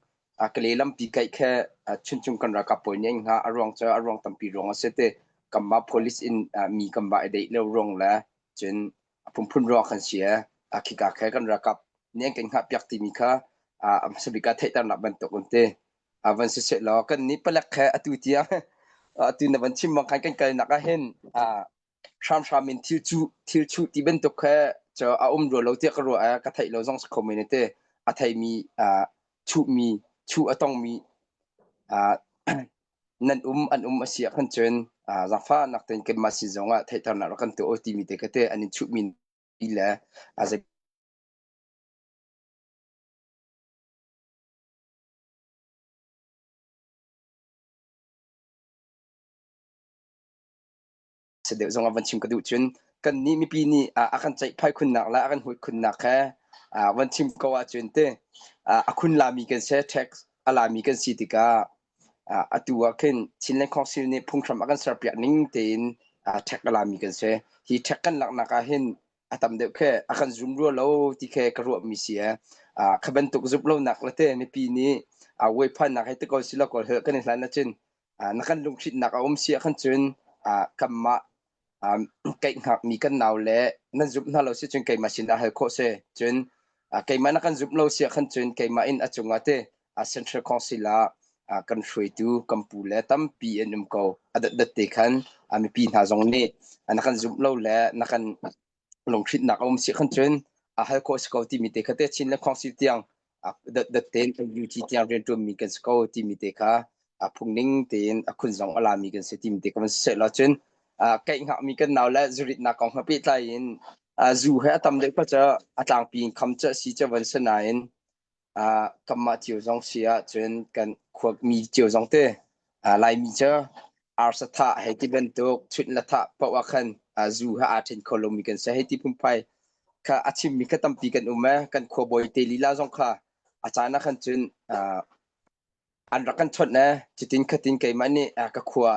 Kale lampi kaih khe chuncung kan ralkap pawl nih an hngah a ruang cu a ruang tampi ruang a si te kanmah police in mi kan va i deih lo ruang le cun a phunphun ruang kan si a khika khe kan ralkap nih an kan hngah piak timi kha a hmasa bik ah theihternak bantuk um te a van si seh law kan nih palek khe atu tiang atu na van chim bang khan kan kalnak ah hin hramhram in thil cu thil chuh ti bantuk kha cu a um rua lo tiah ka ruah i ka theih lo zong si kho men te a theimi uh, chuhmi chuh a tongmi uh, nan um an um a si ah khan cun uh, zaangfahnak tein kanmah sin zong ah theihternak rak kan tuah timi te kha te an in chuhmi le a zei si deuh zong ah van chim ka duh cun kan nih mipi nih a kan ceihphai khunnak le a kan huat khunnak he van chim ko ahcun te a khun lami kan si tax a lami kan si tikah atu ah khin Chinland Council nih phunghram a kan serpiak ning tein tax a lami kan si hi tax kan laknak ah hin a tam deuh khe a kan zum rua lo ti khe ka ruah mi si e kha bantuk zup lo nak le te mipi nih weiphan nak he te ko si lo ko kan i hlan ahcun na kan lunghrinhnak a um si ahkhan cun kanmah keih hngakmi kan nau le nan zumh hna lo si cun keimah sinah hal khawh si. Cun keimah na kan zumh lo si ahkhan cun keimah in a cungah te Central Council ah kan hruaitu kan pu le tampi an um ko. A dotdot te khan mipi hna zong nih na kan zumh lo le na kan lunghrinhnak a um si khan cun a hal khawh si ko timi te kha te Chin le Council tiang dotdot tein UT tiang rianṭuanmi kan si ko timi te kha a phungning tein a khun zong a lami kan si timi te kha van siseh law cun keih hngakmi kan nau le zuritnak kong he pehtlai in zu he a tam deuh kha cu a tlangpi in kham cu a si cu van si nain kanmah cio zong si ahcun kan khuami cio zong te Laimi cu arsa thah hei ti bantuk chunh le thah paoh ah khan zu he aa ṭhen kho lomi kan si hei ti phunphai kha a chimmi kha tampi kan um ee kan khuabawi te lila zong kha a caan ah khan cun an rak kan chawnh ee cutin khatin keimah nih ka khua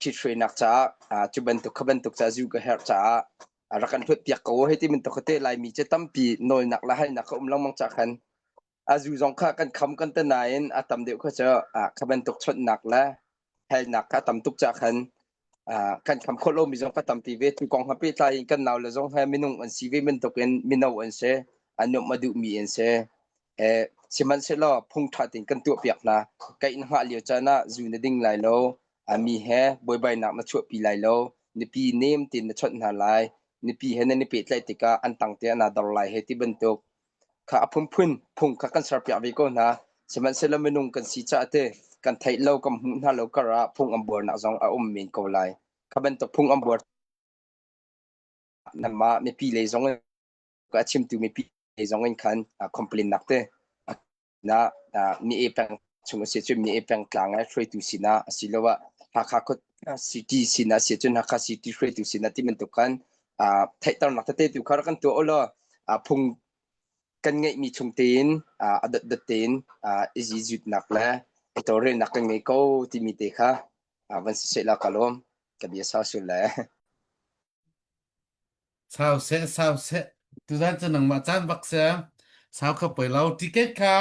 ṭhithruainak caah cu bantuk kha bantuk caah zu ka herh caah rak kan hlut piak ko hei ti bantuk kha te Laimi cu tampi nawlnak le halnak kha um lengmang cah khan a zu zong kha kan kham kan te nain a tam deuh kha cu kha bantuk chawnhnak le halnak kha tam tuk cah khan kan kham khawh lomi zong kha tampi ve tu kong ha pehtlai in kan nau le zong he minung an si ve bantuk in mino an si a nuamh a duhmi an si eh sihmanhsehlaw phung ṭha tein kan tuah piak hna kaih na hngah lio caan ah zu na ding lai lo mi he buaibainak na chuahpi lai lo nupi nem tein na chawnh hna lai nupi he nan i pehtlaih tikah an tang te ah naa dor lai he ti bantuk kha a phunphun phung kha kan serpiak ve ko hna. Sihmanhsehlaw minung kan si caah te kan theih lo kan hmuh hna lo kar ah phung an buarnak zong a um men ko lai. Kha bantuk phung an buar nanmah mipi lei zong in a chimtu mipi lei zong in khan complain nak te na mi e peng chung a si cun mi e peng tlang ai hruaitu sinah asiloah Hakha khua city sinah si cun Hakha city hruaitu sinah ti bantuk khan theihternak tete tu kha rak kan tuah ulaw phung kan ngeihmi chung tein a dotdot tein i zizutnak le i tawlrelnak kan ngei ko timi te kha van si seh la ka lawm ka bia sau sul le. Sau seh sau seh tuzan cu nangmah caan bak seh sau kha poi lo ticket kha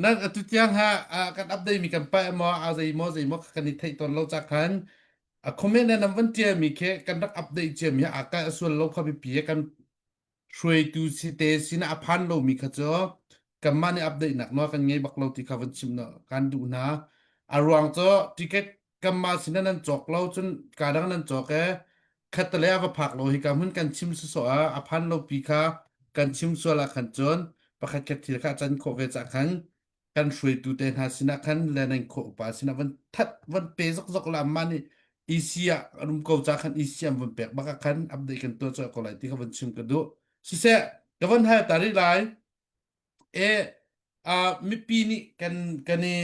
nan atu tiang ha kan update mi kan pai maw a zei maw zei maw kan i theih tawn lo ca khan a comment na nam van tia mi khi kan rak update cia mi a ka sual lo kha bipi kan hruaitu si te sinah a phan lomi kha cu kanmah nih update nak nawl kan ngei bak lo ti kha van chim na kan duh hna. A ruang cu ticket kanmah sinah nan cawk lo cun ka dang nan cawk e khattale a va phak lo hi ka hmun kan chim sawsawh ah a phan lo pi kha kan chim sual ah khan cun pakhat khat thil kha a can khawh ve cah khan kan hruaitu te hna sinah khan le nan khawh upa sinah van that van pe zokzok la amma nih EC ah an um ko ca khan EC an van pek bak ah khan update kan tuah cawh ko lai ti kha van chim ka duh siseh ka van hal ta rih lai e uh, mipi nih kan kan i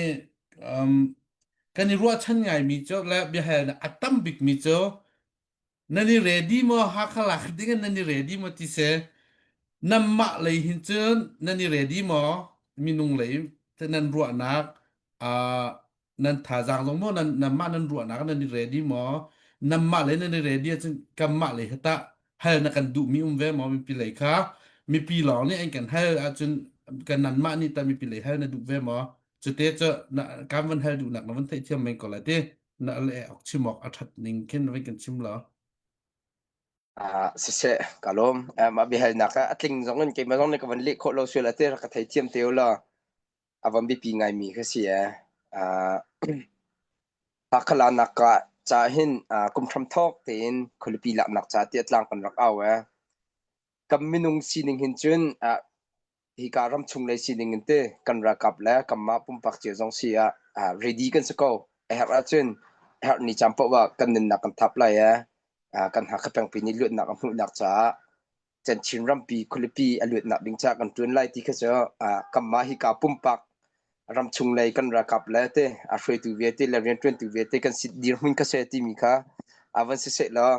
um, kan i ruahchan ngai mi cu le biahal a tam bik mi cu Nan i ready maw? Hakha lak ding in nan i ready maw ti si. Nanmah lei hin cun nan i ready maw? Minung lei nan ruahnak uh, nan thazaang zong maw nan nanmah nan ruahnak nan i ready maw? Nanmah lei nan i ready ahcun kanmah lei hi tah hal na kan duhmi um ve maw mipi lei kha? Mipi lawng nih an kan hal ahcun kan nanmah nih tah mipi lei hal na duh ve maw? Cute cu na kan van hal duhnak na van theihthiam men ko lai ti. Na le awk chim awk a ṭhat ning khin vai kan chim lo. Ah, siseh, ka lawm. Eh, mah biahalnak ah a tling zong in keimah zong nih ka van leh khawh lo sual ah te rak ka theithiam te u law a van biapi ngaimi kha si eh. Ah, Hakhala ka ca hin ah, kum hram thawk tein khualipi laknak ca tiah tlang kan rak au eh. Kan minung sining hin cun ah, hika ramchung lei sining in te kan ralkap le kanmah pumpak cio zong si ah ah ready kan si ko. A herh ahcun a herh ni caan paoh ah kan nunnak kan thap lai i ah kan Hakha pengpi nih luatnak a hmuhnak caah chan Chin rampi khualipi a luatnak ding caah kan ṭuan lai ti kha cu ah kanmah hika pumpak ramchung lei kan ralkap le te a hruaitu vialte le rianṭuantu vialte kan si dirhmun kha se timi kha a van si seh law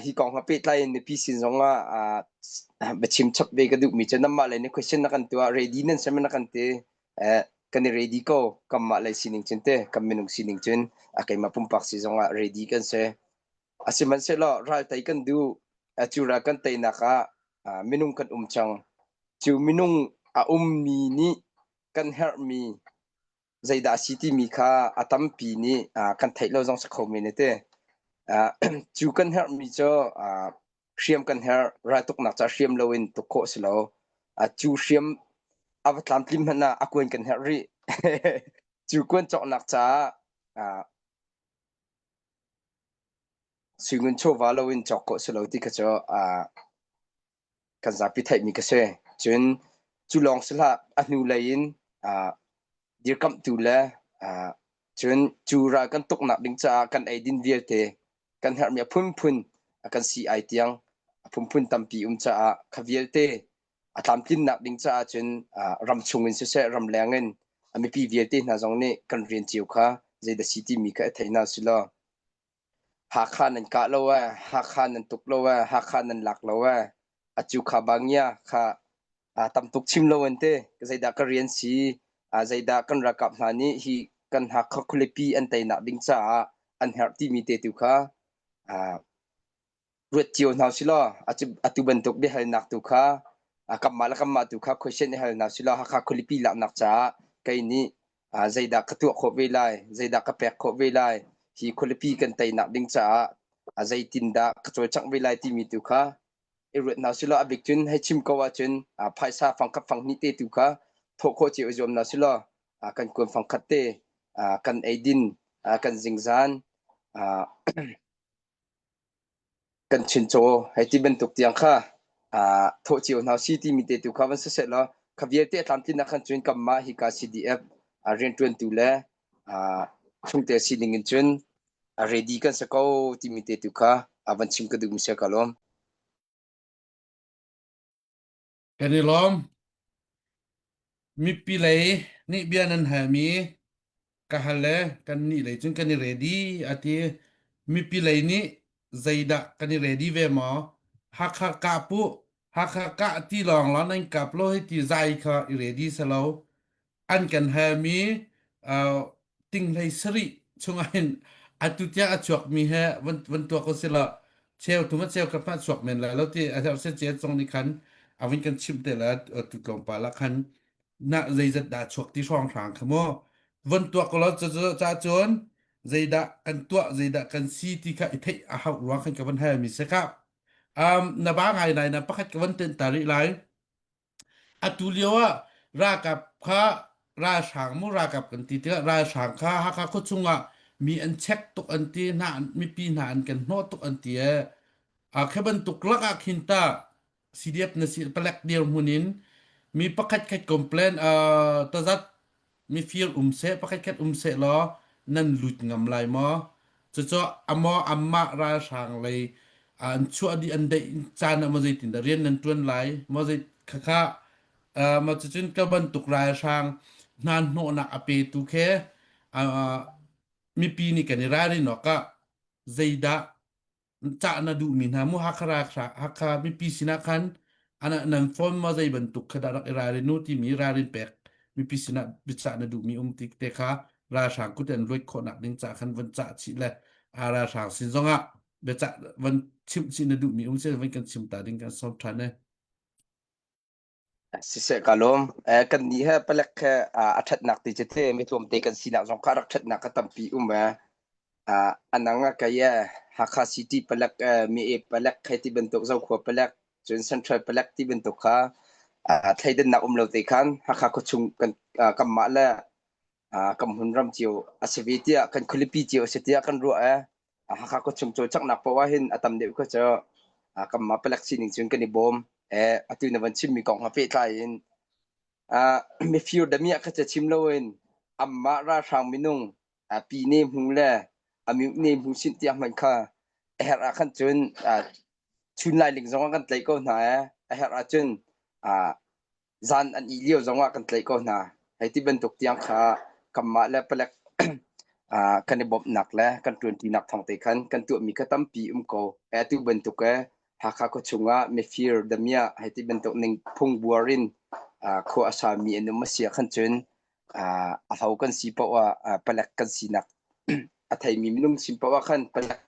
hi kong he pehtlai in mipi sin zong ah biachim chap ve ka duhmi cu nanmah lei nih question na kan tuah ready nan si na kan ti kan i ready ko kanmah lei sining cun te kan minung sining cun a keimah pumpak si zong ah ready kan si asihmanhsehlaw ral tei kan duh cu ral kan teinak ah minung kan um cang cu minung a ummi nih kan herhmi zeidah a si timi kha a tampi nih kan theih lo zong si kho men te. Cu kan herhmi cu hriam kan herh raltuknak ca hriam loin tuk khawh si lo. Cu hriam a va tlamtlim hmanh ah a kuan kan herh rih. Cu kuan cawknak caah suingun chawva loin cawk khawh si lo ti kha cu kan zapi theihmi ka si. Cun cu lawng si hlah a hnu lei in uh, dirkamhtu le uh, cun cu ral kan tuknak ding caah kan eidin vialte kan herhmi a phunphun a kan si ai tiang a phunphun tampi um caah kha vialte a tlamtlinnak ding caah cun uh, ram chung in siseh ramleng in a mipi vialte hna zong nih kan rian cio kha zeidah si timi kha i thei hna sulaw Hakha nan kah lo ee, Hakha nan tuk lo ee, Hakha nan lak lo ee. Acu kha bangia kha tam tuk chim lo an ti. Zeidah ka rian si? Zeidah kan ralkap hna nih hi kan Hakha khualipi an teinak ding caah an herh timi te tu kha ruat cio hna usih law atu bantuk biahalnak tu kha kanmah le kanmah tu kha question i hal hna usih law Hakha khualipi laknak caah kei nih zeidah ka tuah khawh ve lai, zeidah ka pek khawh ve lai, hi khualipi kan teinak ding caah zeitindah ka cawlcangh ve lai timi tu kha i ruat hna usih law a bik cun hei chim ko ahcun phaisa fangkhat fanghnih te tu kha thawh khawh cio i zuam hna usih law kan kuan fangkhat te kan eidin kan zingzan Kan chuncaw hei ti bantuk tiang kha thawh cio hna si timi te tu kha van si seh law Kha vialte a tlamtlin ah khan cun kanmah hika CDF rianṭuantu le chungtel sining in cun ready kan si ko timi te tu kha van chim ka duhmi si ka lawm. Kan i lawm. Mipi lei nih bia nan halmi ka hal le kannih lei cun kan i ready a ti. Mipi lei nih zeidah kan i ready ve maw? Hakha kah pu, Hakha kah ti lawng lawng nan kap lo hei ti zai kha i ready si lo. An kan halmi uh, ting 17 chungah hin atu tiang a chuakmi he van van tuak ko sila cheu thum a cheu ka hmah chuak men lai lo ti a herh se che zong nih khan a vun kan chimh te la tu tlawmpal ah khan na zeizat dah chuak ti hrawng hrang kha mu von tuak ko lo cu ca cun zeidah kan tuah zeidah kan si ti kha i theih a hauh ruang khan ka van hal mi se kha um na ba ngai nai na pakhat ka van ten ta rih lai Atu lio ah ralkap kha ralhrang mu ralkap kan ti tikah ralhrang kha Hakha khuachung ah mi an check tuk an ti hna mipi hna an kan hnawh tuk an ti ee. Ah khi bantuk lak ah khin ta CDF na si palek dirhmun in mi pakhat khat complain uh, tazat mifir um seh pakhatkhat um seh law nan lut ngam lai maw? Cucu amaw anmah ralhrang lei an chuah dih an daih caan ah maw zeitindah rian nan ṭuan lai maw zei khakha maw cucun ka bantuk ralhrang hna hnawhnak a petu khe mipi nih kan i ralrin awk ah zeidah cah na duhmi hna mu Hakha Hakha mipi sinah khan ana nan phone ma zei bantuk kha dah rak i ralrin u timi ralrin pek mipi sinah biacah na duhmi um ti te kha ralhrang kut an luat khawhnak ding ca khan von cah chih le a ralhrang sin zongah biacah von chimh chih na duhmi um se von kan chim ta ding kan sawm ṭhan e. Siseh ka lawm. Eh, kan nih he palek he a ṭhatnak ti cu the mi tlawmte kan sinak zong kha rak ṭhatnak ka tampi um eh. Ah, anang a kai eh Hakha City palek eh mi e palek khai ti bantuk Zokhua palek cun Central palek ti bantuk kha ah thleidannak um lo te khan Hakha khuachung kan kanmah le kan hmunram cio a si ve tiah kan khualipi cio a si tiah kan ruah eh Hakha khuachung cawlcanghnak paoh ah hin a tam deuh kha cu kanmah palek sining cun kan i bawm. Eh atu na van chimmi kong ha pehtlai in mifir damiah kha ca chim loin anmah ralhrang minung pi ne hmu le a mute ne hmu sin tiang hmanh kha a herh ah khan cun chun lailing zong ah kan tlaih ko hna eh a herh ahcun zan an ih lio zong ah kan tlaih ko hna. Hei ti bantuk tiang kha kanmah le palek kan i bawmhnak le kan ṭuanṭinak thawng te khan kan tuahmi kha tampi um ko. Atu bantuk e Hakha khuachung ah mifir damiah hei ti bantuk ning phung buar in khua a sami an um a si ah khan cun aho kan si paoh ah palek kan sinak a theimi minung sin paoh ah khan palek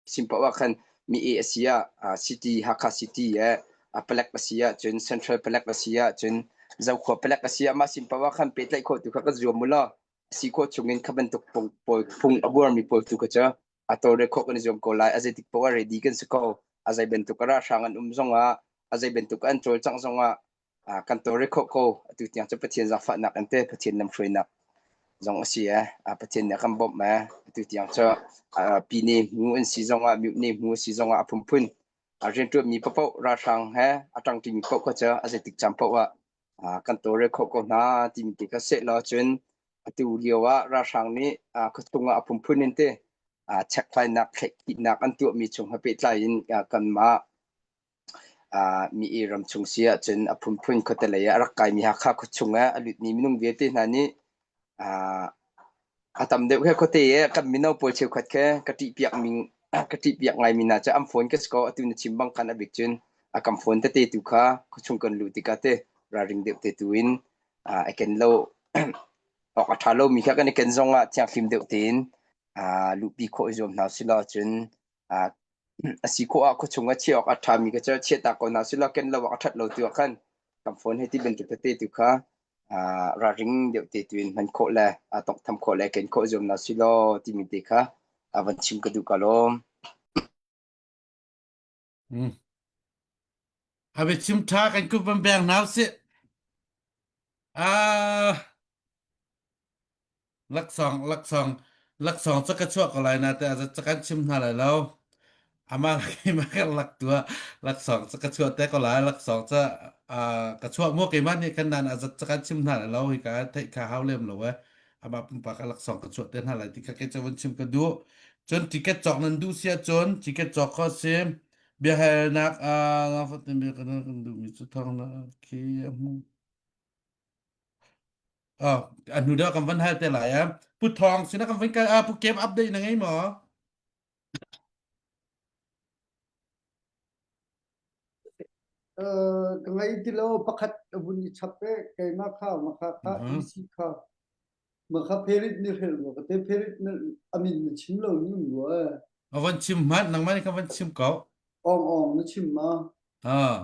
sin paoh ah khan mi e a si ah city Hakha city e a palek a si ah cun central palek a si ah cun Zokhua palek a si ah mah sin paoh ah khan pehtlaih khawh tu kha ka zuam mu law si khawh chung in kha bantuk phung pawl phung a buarmi pawl tu kha cu a tawlre khawh kan i zuam ko lai a zeitik paoh ah ready kan si ko a zei bantuk a ralhrang an um zong ah a zei bantuk an cawlcangh zong ah kan tawlre khawh ko atu tiang cu Pathian zaangfahnak in te Pathian lamhruainak zong a si e Pathian nih a kan bawmh e atu tiang cu pine hmu an si zong ah mute ne hmu a si zong ah a phunphun rianṭuanmi paohpaoh ralhrang he a ṭangṭimi paoh kha cu a zeitik caan paoh ah kan tawlre khawh ko hna timi ti kha seh law cun atu lio ah ralhrang nih khuachung ah a phunphun in te checkhlainak thlaihkhihnak an tuahmi chung he pehtlai in kanmah Mi i ramchung si ahcun a phunphun khuate lei ah a rak kaimi Hakha khuachung ah a lutmi minung vialte hna nih a tam deuh he khuate i kan mino pawl cheukhat khe ka ṭihpiak mi ka ṭihpiak ngaimi hna cu an phone ka si ko atu na chim bang khan a bik cun a kan phone tete tu kha khuachung kan luh tikah te ralring deuh te tu in a ken lo awk a ṭha lomi kha kan i ken zong ah thianghlim deuh tein luhpi khawh i zuam hna usih law cun A si khawh ah khuachung ah chiah awk a ṭhami kha cu chiahtak ko hna sih law ken lo awk a ṭhat lo tu ah khan kan phone hei ti bantuk tete tu kha ralring deuh te tu in hman khawh le tawnghtham khawh le ken khawh zuam hna sih law timi te kha van chim ka duh ka lawm. Mm. A biachim ṭha kan kut van beng hna usih. Ah, Laksawng, laksawng, laksawng cu ka chuah ko lai na te ah ca kan chim hna lai lo. Amah keimah kan lak tu ah laksawng cu ka chuah te ko lai. Laksawng cu. ka chuah mu keimah nih kan nan a zat cakan chim hna lo hi ka theih kha hau lem lo eh amah pumpak a laksawng ka chuah te hna lai ti kha kei cu vun chim ka duh cun ticket cawk nan duh sia cun ticket cawk kho si biahalnak ah fatin bia kan kan duhmi cu thawng na khi a hmu Oh, a hnu deuh kan van hal te lai ah. Pu Thawng sinah kan van kal ah Pu Kem update na ngei maw? Uh, ka ngei ti lo pakhat a vun i chap e keimah kha makha kha Mhm. EC kha makha pherit ni hrel rua ka te pherit na amin na chim lo ni um rua e A van chim hmanh nangmah nih khan van chim ko. ong ong na chim ma Ah.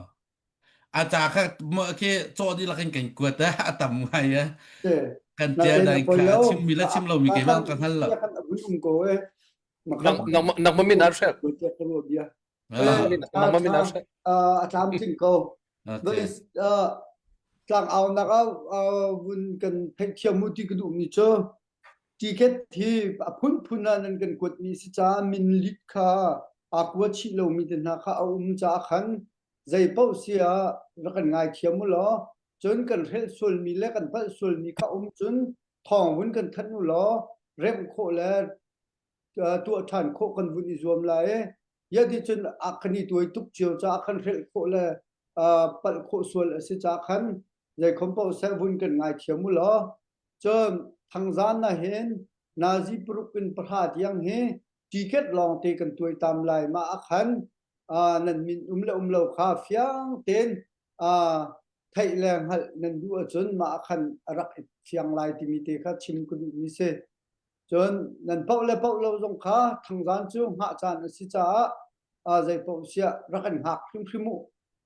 A ca kha mo khi cawh dihlak in kan kuat eh a tam ngai eh. Te Kan na tia te na dai poi kha a lo chim mi le ka chim lo mi ka keimah khan ka hngal EC lo. khan a vun um ko e makha Nang nang nangmah min an hrelh. ko te ka ruah bia Nangmah Ah. min nangmah min an hrelh. a tlamtling ko. Okay. Tlangaunak ah vun kan theihthiam mu ti ka duhmi cu ticket hi a phunphun ah nan kan kuatmi si caah min lit kha aa kua chih lomi te hna kha a um caah khan zei paoh si ah rak kan ngaithiam u law cun kan hrelh sualmi le kan palh sualmi kha um cun thawng vun kan thanh u law remh khawh le tuah ṭhan khawh kan vun i zuam lai i Yati cun a kan i tuai tuk cio caah khan hrelh khawh le palh khawh sual a si caah khan zeikhom paoh seh vun kan ngaithiam u law cun thangzan na hin nazi paruk in pahra tiang hi ticket lawng te kan tuaitam lai ma a khan nan min um le um lo kha fiang ten theih le hngalh nan duh ahcun mah a khan a rak i fiang lai timi te kha chim ka duhmi si. Cun nan paoh le paoh lo zong kha thangzan cu hngah caan a si caah zei paoh siah rak in hngak hrimhrim u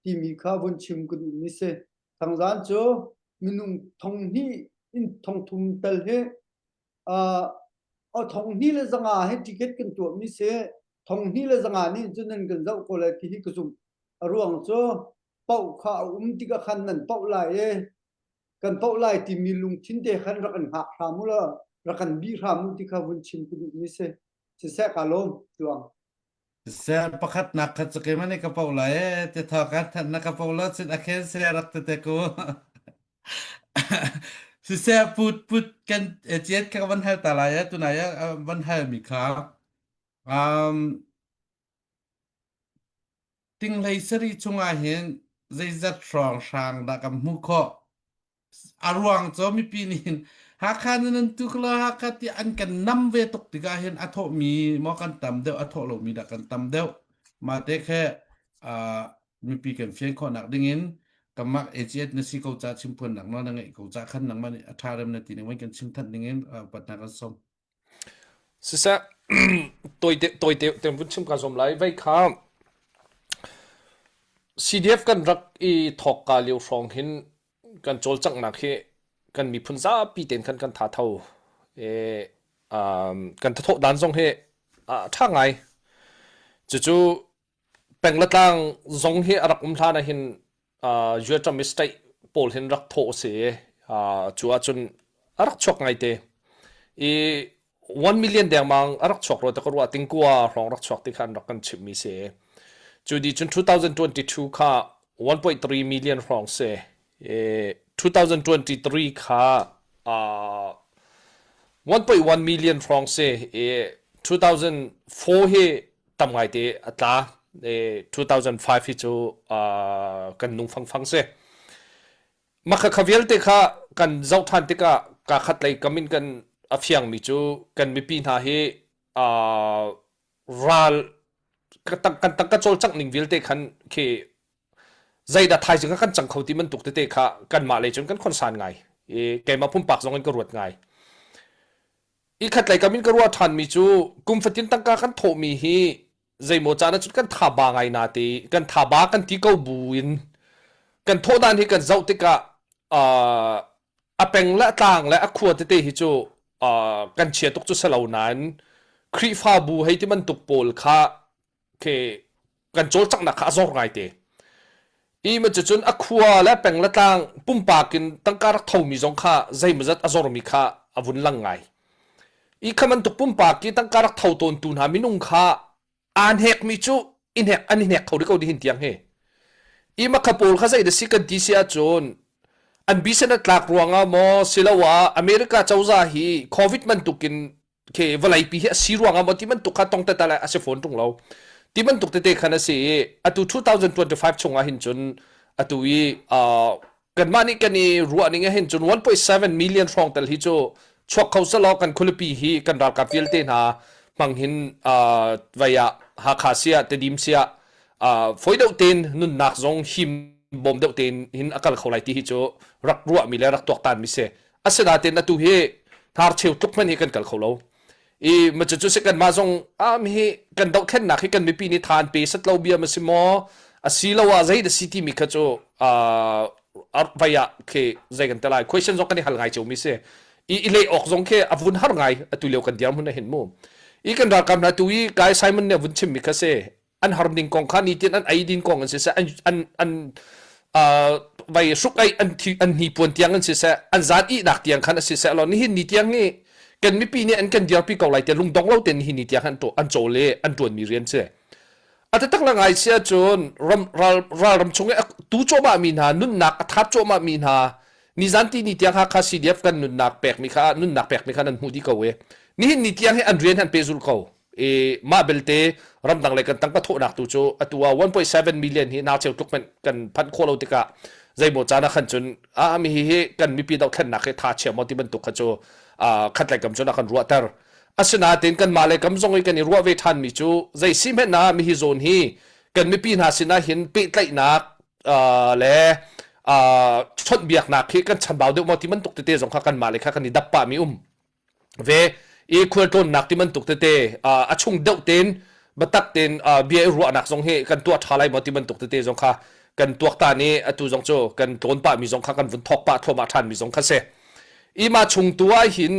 timi kha vun chim ka duhmi si. Thangzan cu minung thong hnih in thong thum tel hi uh, thong hnih le zanga he ticket kan tuahmi si. Thong hnih le zanga nih cun nan kan zoh ko lai ti hi ka zumh. A ruang cu paoh kha a um tikah khan nan paoh lai i kan paoh lai timi lungthin te khan rak kan hngak hram u law rak kan bih hram u ti kha vun chim ka duhmi si. Siseh ka lawm tuang. Siseh pakhatnak kha cu keimah nih ka paoh lai ee ti thaw kan thanh na ka paoh lo cun a khen se rak te te ku. Siseh put put kan ciat kha van hal ta lai ee tunai ah van hal mi kha. Um, Tinglei sarih chungah hin zeizat hrawnghrang dah kan hmuh khawh? A ruang cu mipi nih hin Hakha nan an tuk lo Hakha ti an kan nam ve tuk tikah hin a thawhmi maw kan tam deuh a thawh lomi dah kan tam deuh mah te khe uh, mipi kan fian khawhnak dingin kamak AGS na si ko ca chimphuannak nawl na ngeih ko ca khan nangmah nih a ṭha rem na ti ning kan chim than dingin uh, patna kan som. Siseh, tawite tawite tein vun chim kaa zuam lai. Vei kha CDF kan rak i thawkka lio hrawng hin kan cawlcanghnak hi kan miphun zapi tein khan kan tha tho. E, um, kan thathawh dan zong hi a ṭha ngai. Cucu peng le tlang zong hi a rak um hlan ah hin uh, Vietnam state pawl hin rak thawh a si i uh, cu ahcun a rak chuak ngaite. I 1 million dengmang a rak chuak rua te ka ruah tingkua hrawng rak chuak ti kha an rak kan chimhmi si. Cu di cun 2022 kha 1.3 million hrawng si. I 2023 kha uh, 1.1 million hrawng si. I 2004 hi tam ngaite a tla. I 2005 hi cu uh, kan nung fangfang si. Mah kha vialte kha kan zoh ṭhan tikah kaa khat lei kam in kan a fiangmi cu kan mipi hna hi uh, ral kan tangka cawlcangh ning vialte khan khi zeidah thaizing ah kan cang kho ti bantuk tete kha kanmah lei cun kan khonsan ngai i keimah pumpak zong in ka ruat ngai. I khatlei kam in ka ruah ṭhanmi cu kum fatin tangka kan thawhmi hi zeimaw caan ahcun kan thaba ngai na ti kan thaba kan ti ko bu in kan thawh dan hi kan zoh tikah uh, a peng le a tlang le a khua tete hi cu uh, kan chia tuk cu si lo nain Khrihfabu hei ti bantuk pawl kha khi kan cawlcanghnak kha a zor ngai te. I ma cucun a khua le peng le tlang pumpak in tangka rak thomi zong kha zeimawzat a zormi kha a vun lang ngai. I kha bantuk pumpak i tangka rak tho tawntu hna minung kha aa hnekmi cu i hnek an i hnek kho rih ko nihin tiang hi. I makha pawl kha zei da si kan ti si ahcun an bisen a tlak ruangah maw siloah America cozah hi COVID bantukin khi vawleipi hi a si ruangah maw ti bantuk kha tong tete a si fawn ṭung lo. Ti bantuk tete khan a si i atu 2025 chungah hin cun atu i uh, kanmah nih kan i ruah ning ah hin cun 1.7 million hrawng tel hi cu chuak kho selaw kan khualipi hi kan ralkap vialte hna hmang hin uh, vai ah Hakha siah Tedim siah uh, foi deuh tein nunnak zong him bawm deuh tein hin a kal kho lai ti hi cu rak ruahmi le rak tuaktan mi si asinain atu hi hnarcheu tluk hmanh hi kan kal kho lo i ma cu cu kan mah zong am hi kan dohthlennak hi kan mipi nih tha an pe sat lo bia ma si maw asilo ah zei da si timi kha cu vai ah khi zei kan te lai question zong kan i hal ngai cio mi si i i leh awk zong khi a vun har ngai atu lio kan diar mun hin mu i kan ralkap hna tu i kai Simon nih a vun chim mi kha si an har ning kong kha nitin an ei din kong an siseh an an an uh, vai hruk ei an thi an hnipuan tiang an siseh an zat ihnak tiang khan a siseh law nihin ni tiang hi kan mipi nih an kan dirpi ko lai te lungdong lo ten nihin ni tiang an an cawl i an tuan mi rian si a taktak la ngai sia cun ram ral ral ram chung i tu cuahmah mi hna nunnak a thap cuahmah mi hna nizan ti ni tiang Hakha CDF kan nunnak pek mi kha nunnak pek mi kha nan hmuh dih ko e nihin ni tiang hi an rian han pe zul ko i mah belte ramdang lei kan tangka thawhnak tu cu atu ah 1.7 million hi nau cheu tluk hmanh kan phanh khawh lo tikah zeimaw caan ah khan cun a mi hi hi kan mipi dohthlennak hi tha chia maw ti bantuk kha cu khat lei kam cun a kan ruahter asinain kanmah lei kam zong i kan i ruah ve ṭhan mi cu zei si hmanh ah mihi zawn hi kan mipi hna sinah hin pehtlaihnak le chawnhbiaknak hi kan chanbau deuh maw ti bantuk tete zong kha kanmah lei kha kan i dap pah mi um ve i khualtlawnnak ti bantuk tete a chung deuh tein biatak tein bia i ruahnak zong hi kan tuah ṭha lai maw ti bantuk tete zong kha kan tuaktan i atu zong cu kan tlawn pah mi zong kha kan vun thawk pah thluahmah ṭhan mi zong kha si. I mah chung tu ah hin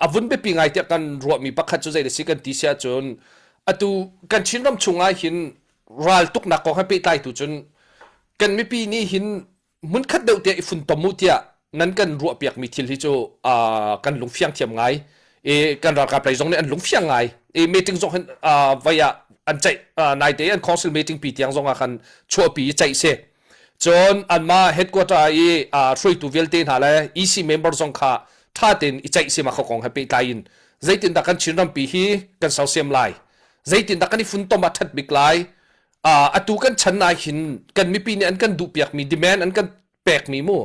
a vun biapi ngai tiah kan ruahmi pakhat cu zei da si kan ti si ahcun atu kan Chinram chung ah hin ral tuknak kong he pehtlai tu cun kan mipi nih hin hmunkhat deuh tiah i funtom u tiah nan kan ruahpiakmi thil hi cu kan lungfiang thiam ngai i kan ralkap lei zong nih an lungfiang ngai i meeting zong hin vai ah an ceih naite an council meeting pi tiang zong ah khan chuahpi i ceih si cun anmah headquarter i hruaitu vialte hna le EC member zong kha tha tein i ceih si ma kho kong he pehtlai in zeitindah kan Chin rampi hi kan sersiam lai zeitindah kan i funtom ah that bik lai uh, atu kan chan ah hin kan mipi nih an kan duhpiakmi demand an kan pekmi mu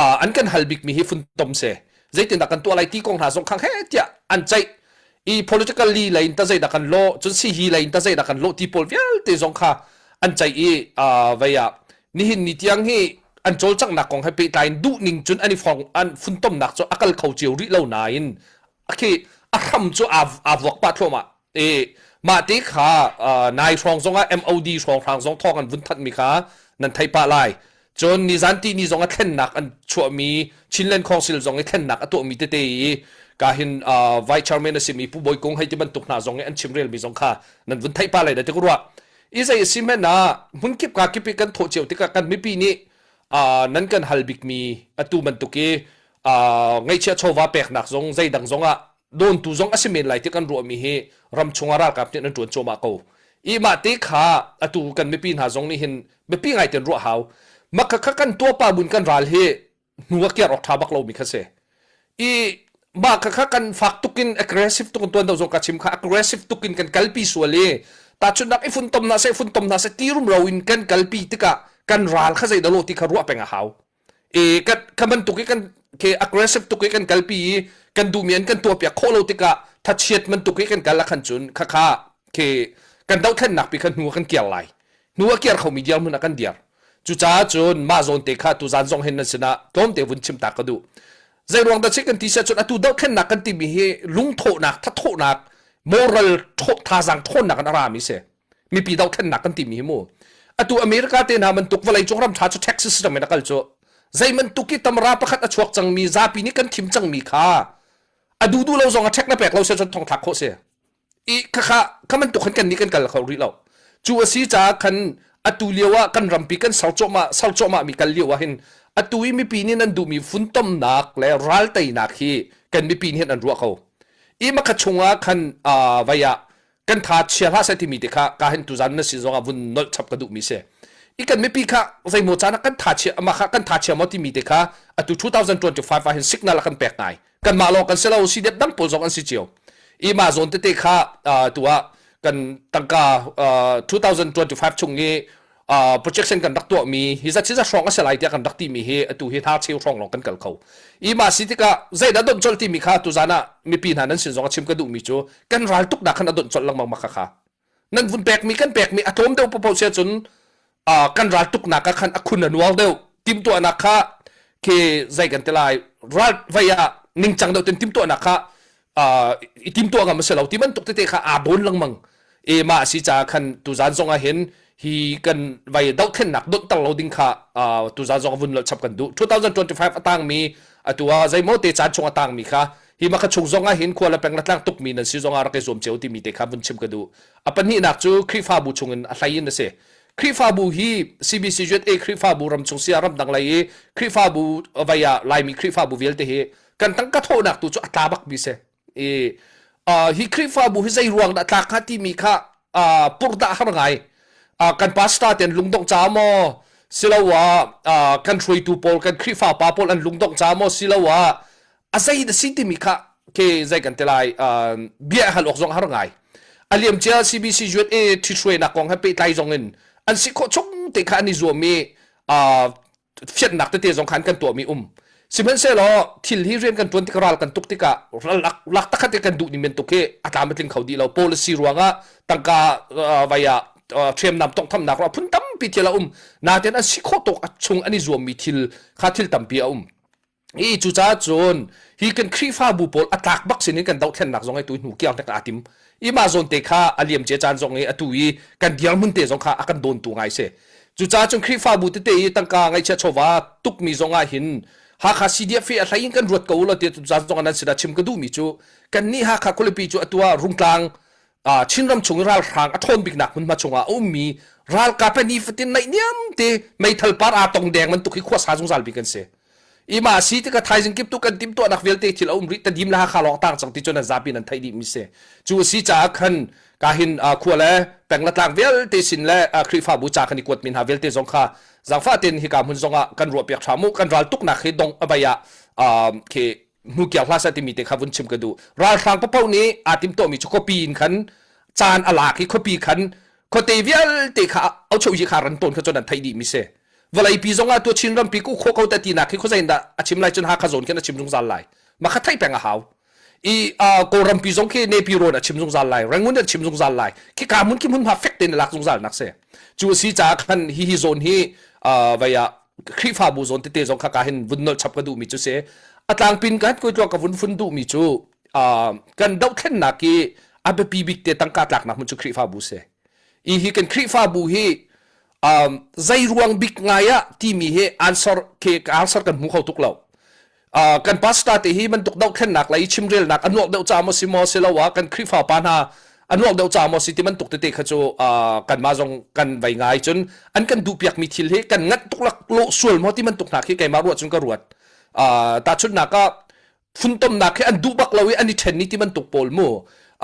uh, an kan hal bikmi hi funtom se zeitindah kan tuah lai ti kong hna zong khang he tiah an ceih i politically lei in ta zeidah kan lo cun si hi lei in ta zeidah kan lo ti pawl vialte zong kha an ceih i uh, vei ah nihin ni tiang hi an cawlcanghnak kong he pehtlai in duh ning cun an i fong an funtomnak cu a kal kho cio rih lo nain khi a hram cu aa vuak pah thluahmah E mah te kha nai hrawng zongah MOD hrawnghrang zong thawng an vun thanhmi kha nan theih pah lai. Cun nizan ti ni zong a thlennak an chuahmi Chinland Council zong i thlennak a tuahmi tete i ka hin Vice Chairman a simi Pu Bawi Kung hei ti bantuk hna zong i an chimrelmi zong kha nan vun theih pah lai da ti ka ruah. I zei a si hmanh ah hmunkip ka kip i kan thawh cio tikah kan mipi nih nan kan hal bikmi atu bantuk i ngaihchiah chawva peknak zong zeidang zong ah dawntu zong a si men lai ti kan ruahmi hi ram chungah ralkap nih an ṭuan cuahmah ko. I mah te kha atu kan mipi hna zong nih hin biapi ngai ten ruah hau. Mah kha kan tuah pa bun kan ral hi hnu a kiar awk ṭha bak lomi kha si. I mah kha kha kan fak tukin aggressive tukin tuan do zong ka chim kha aggressive tukin kan kalpi sual i tahchunhnak i funtom hna seh funtom hna seh ti rumro in kan kalpi tikah kan ral kha zei dah lo ti kha ruah peng a hau. E kan kha bantuk i kan ke aggressive tuk i kan kalpi i kan duhmi an kan tuahpiak khawh lo tikah thachiat bantuk i kan kal ah khan cun khakha ke kan dohthlennak pi kha hnu ah kan kiar lai hnu a kiar khomi dirhmun ah kan dir cucaah cun mah zawn te kha tuzan zong hin nan sinah tlawmte vun chim ta ka duh zei ruang dah cik kan ti sia cun atu dohthlennak kan timi hi lungthawhnak thathawhnak moral thazaang thawnnak in a rami si mipi dohthlennak kan timi hi mu atu America te hna bantuk vawlei cung ram tha cu tax system in a kal cu zei bantuk i tamra pakhat a chuak cangmi zapi nih kan thim cangmi kha a duh duh lo zong a check na pek lo se cun thong thlak khawh si i khakha kha bantuk khan kan nih kan kal kho rih lo cu a si caah khan atu lio ah kan rampi kan ser cuahmah ser cuahmah mi kal lio ah hin atu i mipi nih nan duhmi funtomnak le ral teinak hi kan mipi nih hin an ruah ko i makha chungah khan vai ah kan tha chia hlah seh timi te kha ka hin tuzan na sin zongah vun nolh chap ka duhmi si. I kan mipi kha zeimaw caan ah kan tha chia ama kha kan tha chia maw timi te kha atu 2025 ah hin signal a kan pek ngai. Kanmah lawng kan si lo, CDF dang pawl zong an si cio. I mah zawn tete kha tu ah kan tangka 2025 chung i projection kan rak tuahmi hi zat hi zat hrawng a si lai tiah kan rak timi hi atu hi hna cheu hrawng lawng kan kal kho. I mah si tikah zeidah donh colh timi kha tuzan ah mipi hna nan sin zong a chim ka duhmi cu kan ral tuknak khan a donh colh lengmang ma kha kha. Nan vun pekmi kan pekmi a tlawm deuh paoh sia cun kan ral tuknak ah khan a khun a nuar deuh timhtuahnak kha khi zei kan ti lai ral vei ah ningcang deuh ten timhtuahnak kha i timtuah ngam a si lo ti bantuk tete kha aa bawn lengmang e ma a si caah khan tuzan zong ah hin hi kan vai dohthlennak donhter lo ding kha tuzan zong vun lol chap kan duh 2025 a tangmi atu ah zeimaw te caan chung a tangmi kha hi maka chung zong ah hin khua le peng le tlang tukmi nan si zong ah rak i zuam cio timi te kha vun chim ka duh a pahnihnak cu Khrihfabu chungin a hlei in a si Khrihfabu hi CBCUSA Khrihfabu ramchung sia ramdang lei i Khrihfabu vai ah Laimi Khrihfabu vialte hi kan tangka thawhnak tu cu a tla bak mi si. I uh, hi Khrihfabu hi zei ruang dah tlak hnga timi kha uh, purdah har ngai. Uh, kan pastor ten lungdongh ca maw siloah uh, kan hruaitu pawl kan Khrihfa pa pawl an lungdongh ca maw siloah a zei da si timi kha ke zei kan ti lai bia hal awk zong har ngai a liam cia CBC USA ṭhithruainak kong he pehtlai zong in an si khawh chung te kha an i zuam i fiannak tete zong kha an kan tuahmi um sihmanhsehlaw thil hi rian kan ṭuan tik ral kan tuk tikah lak lak takhat kan duh ning bantuk hi a tlam a tling kho dih lo policy ruangah tangka vai ah hriamnam tongthamnak ruah phun tampi thil a um nain an si khawh tawk a chung an i zuammi thil kha thil tampi a um I cucaah cun hi kan Khrihfabu pawl a tlak bak sinin kan dohthlennak zong hi tu hnu kiang tek aa tim. I mah zawn te kha a liam cia caan zong i atu i kan dirhmun te zong kha a kan dawntu ngai si. Cucaah cun Khrihfabu tete i tangka ngaihchia chawva tukmi zong ah hin Hakha CDF hi a hlei in kan ruat ko lo ti caan zong ah nan sinah chim ka duhmi cu kannih Hakha khualipi cu atu ah Rungtlang Chinram chung i ralhrang a ṭhawn biknak hmunhma chungah a ummi ralkap he nifatin naihniam te meithal par aa tong deng bantuk hi khuasa zungzal bik an si. I mah si tikah thaizing kip tu kan timhtuahnak vialte thil a um rih tadim le Hakha lawng tang cang ti cu nan zapi nan theih dih mi si. Cu a si caah khan ka hin khua le peng le tlang vialte sin le Khrihfabu ca kan i kuat mi hna vialte zong kha zaangfah tein hika hmun zong ah kan ruahpiak hram u kan ral tuknak hi dong a vai ah khi hnukiar hlah seh timi te kha vun chim ka duh ralhrang papoh nih aa timtuahmi cu khuapi in khan caan a lak i khuapi khan khuate vialte kha auchoyi kha ran tawn kha cun an theih dih mi si vawleipi zong ah tu Chin rampi ku kho ko te tinak khi khuazei in dah a chim lai cun Hakha zawn khin a chim zungzal lai ma kha theih peng a hau i Kawlrampi zong khi Nepi rawn a chim zungzal lai Rangoon a chim zungzal lai khi ka mun khi hmun hma fek tein lak zungzal nak si cu a si caah khan hi hi zawn hi vei ah Khrihfabu zawn tete zong kha ka hin vun nolh chap ka duhmi cu si. A tlangpin ka koi ka vun fun duhmi cu kan dohthlennak hi a biapi bik te tangka tlaknak hmun cu Khrihfabu si. I hi kan Khrihfabu hi um, zei ruang bik ngai ah timi hi answer ke answer kan hmu kho tuk lo. Uh, kan pastor te hi bantuk dohthlennak lei chimrelnak a nuak deuh ca maw si maw siloah kan Khrihfa pa hna a nuak deuh ca maw si ti bantuk tete kha cu uh, kanmah zong kan vei ngai cun an kan duhpiakmi thil hi kan nganh tuk lak lawh sual maw ti bantuk hna khi keimah ruah cun ka ruat. Uh, tahchunhnak ah funtomnak hi an duh bak lo i an i ṭhen ni ti bantuk pawl mu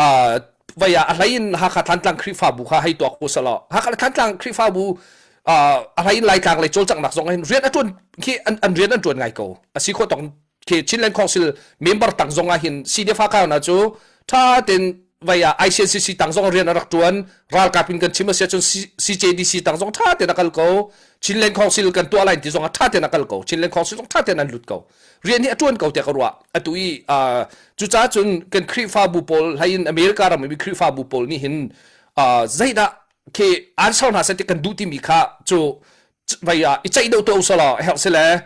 uh, vai ah a hlei in Hakha Thantlang Khrihfabu kha hei tuak u selaw Hakha Thantlang Khrihfabu uh, a hlei in Laitlang lei cawlcanghnak zong hin rian a ṭuan khi an, an rian an ṭuan ngai ko a si khawh tawk khi Chinland Council member tang zong ah hin CDF Hakha na cu ṭha tein vai ah ICNCC tang zong rian a rak ṭuan ralkap in kan chim a si ahcun CJDC tang zong ṭha tein a kal ko Chinland Council kan tuah lai ti zong ah ṭha tein a kal ko Chinland Council zong ṭha tein an lut ko rian hi a ṭuan ko tiah ka ruah atu i cucaah cun kan Khrihfabu pawl hlei in America ram i Khrihfabu pawl nih hin zeidah khi answer hna seh ti kan duh timi kha cu vai ah i ceih deuh tuah usalaw herh si le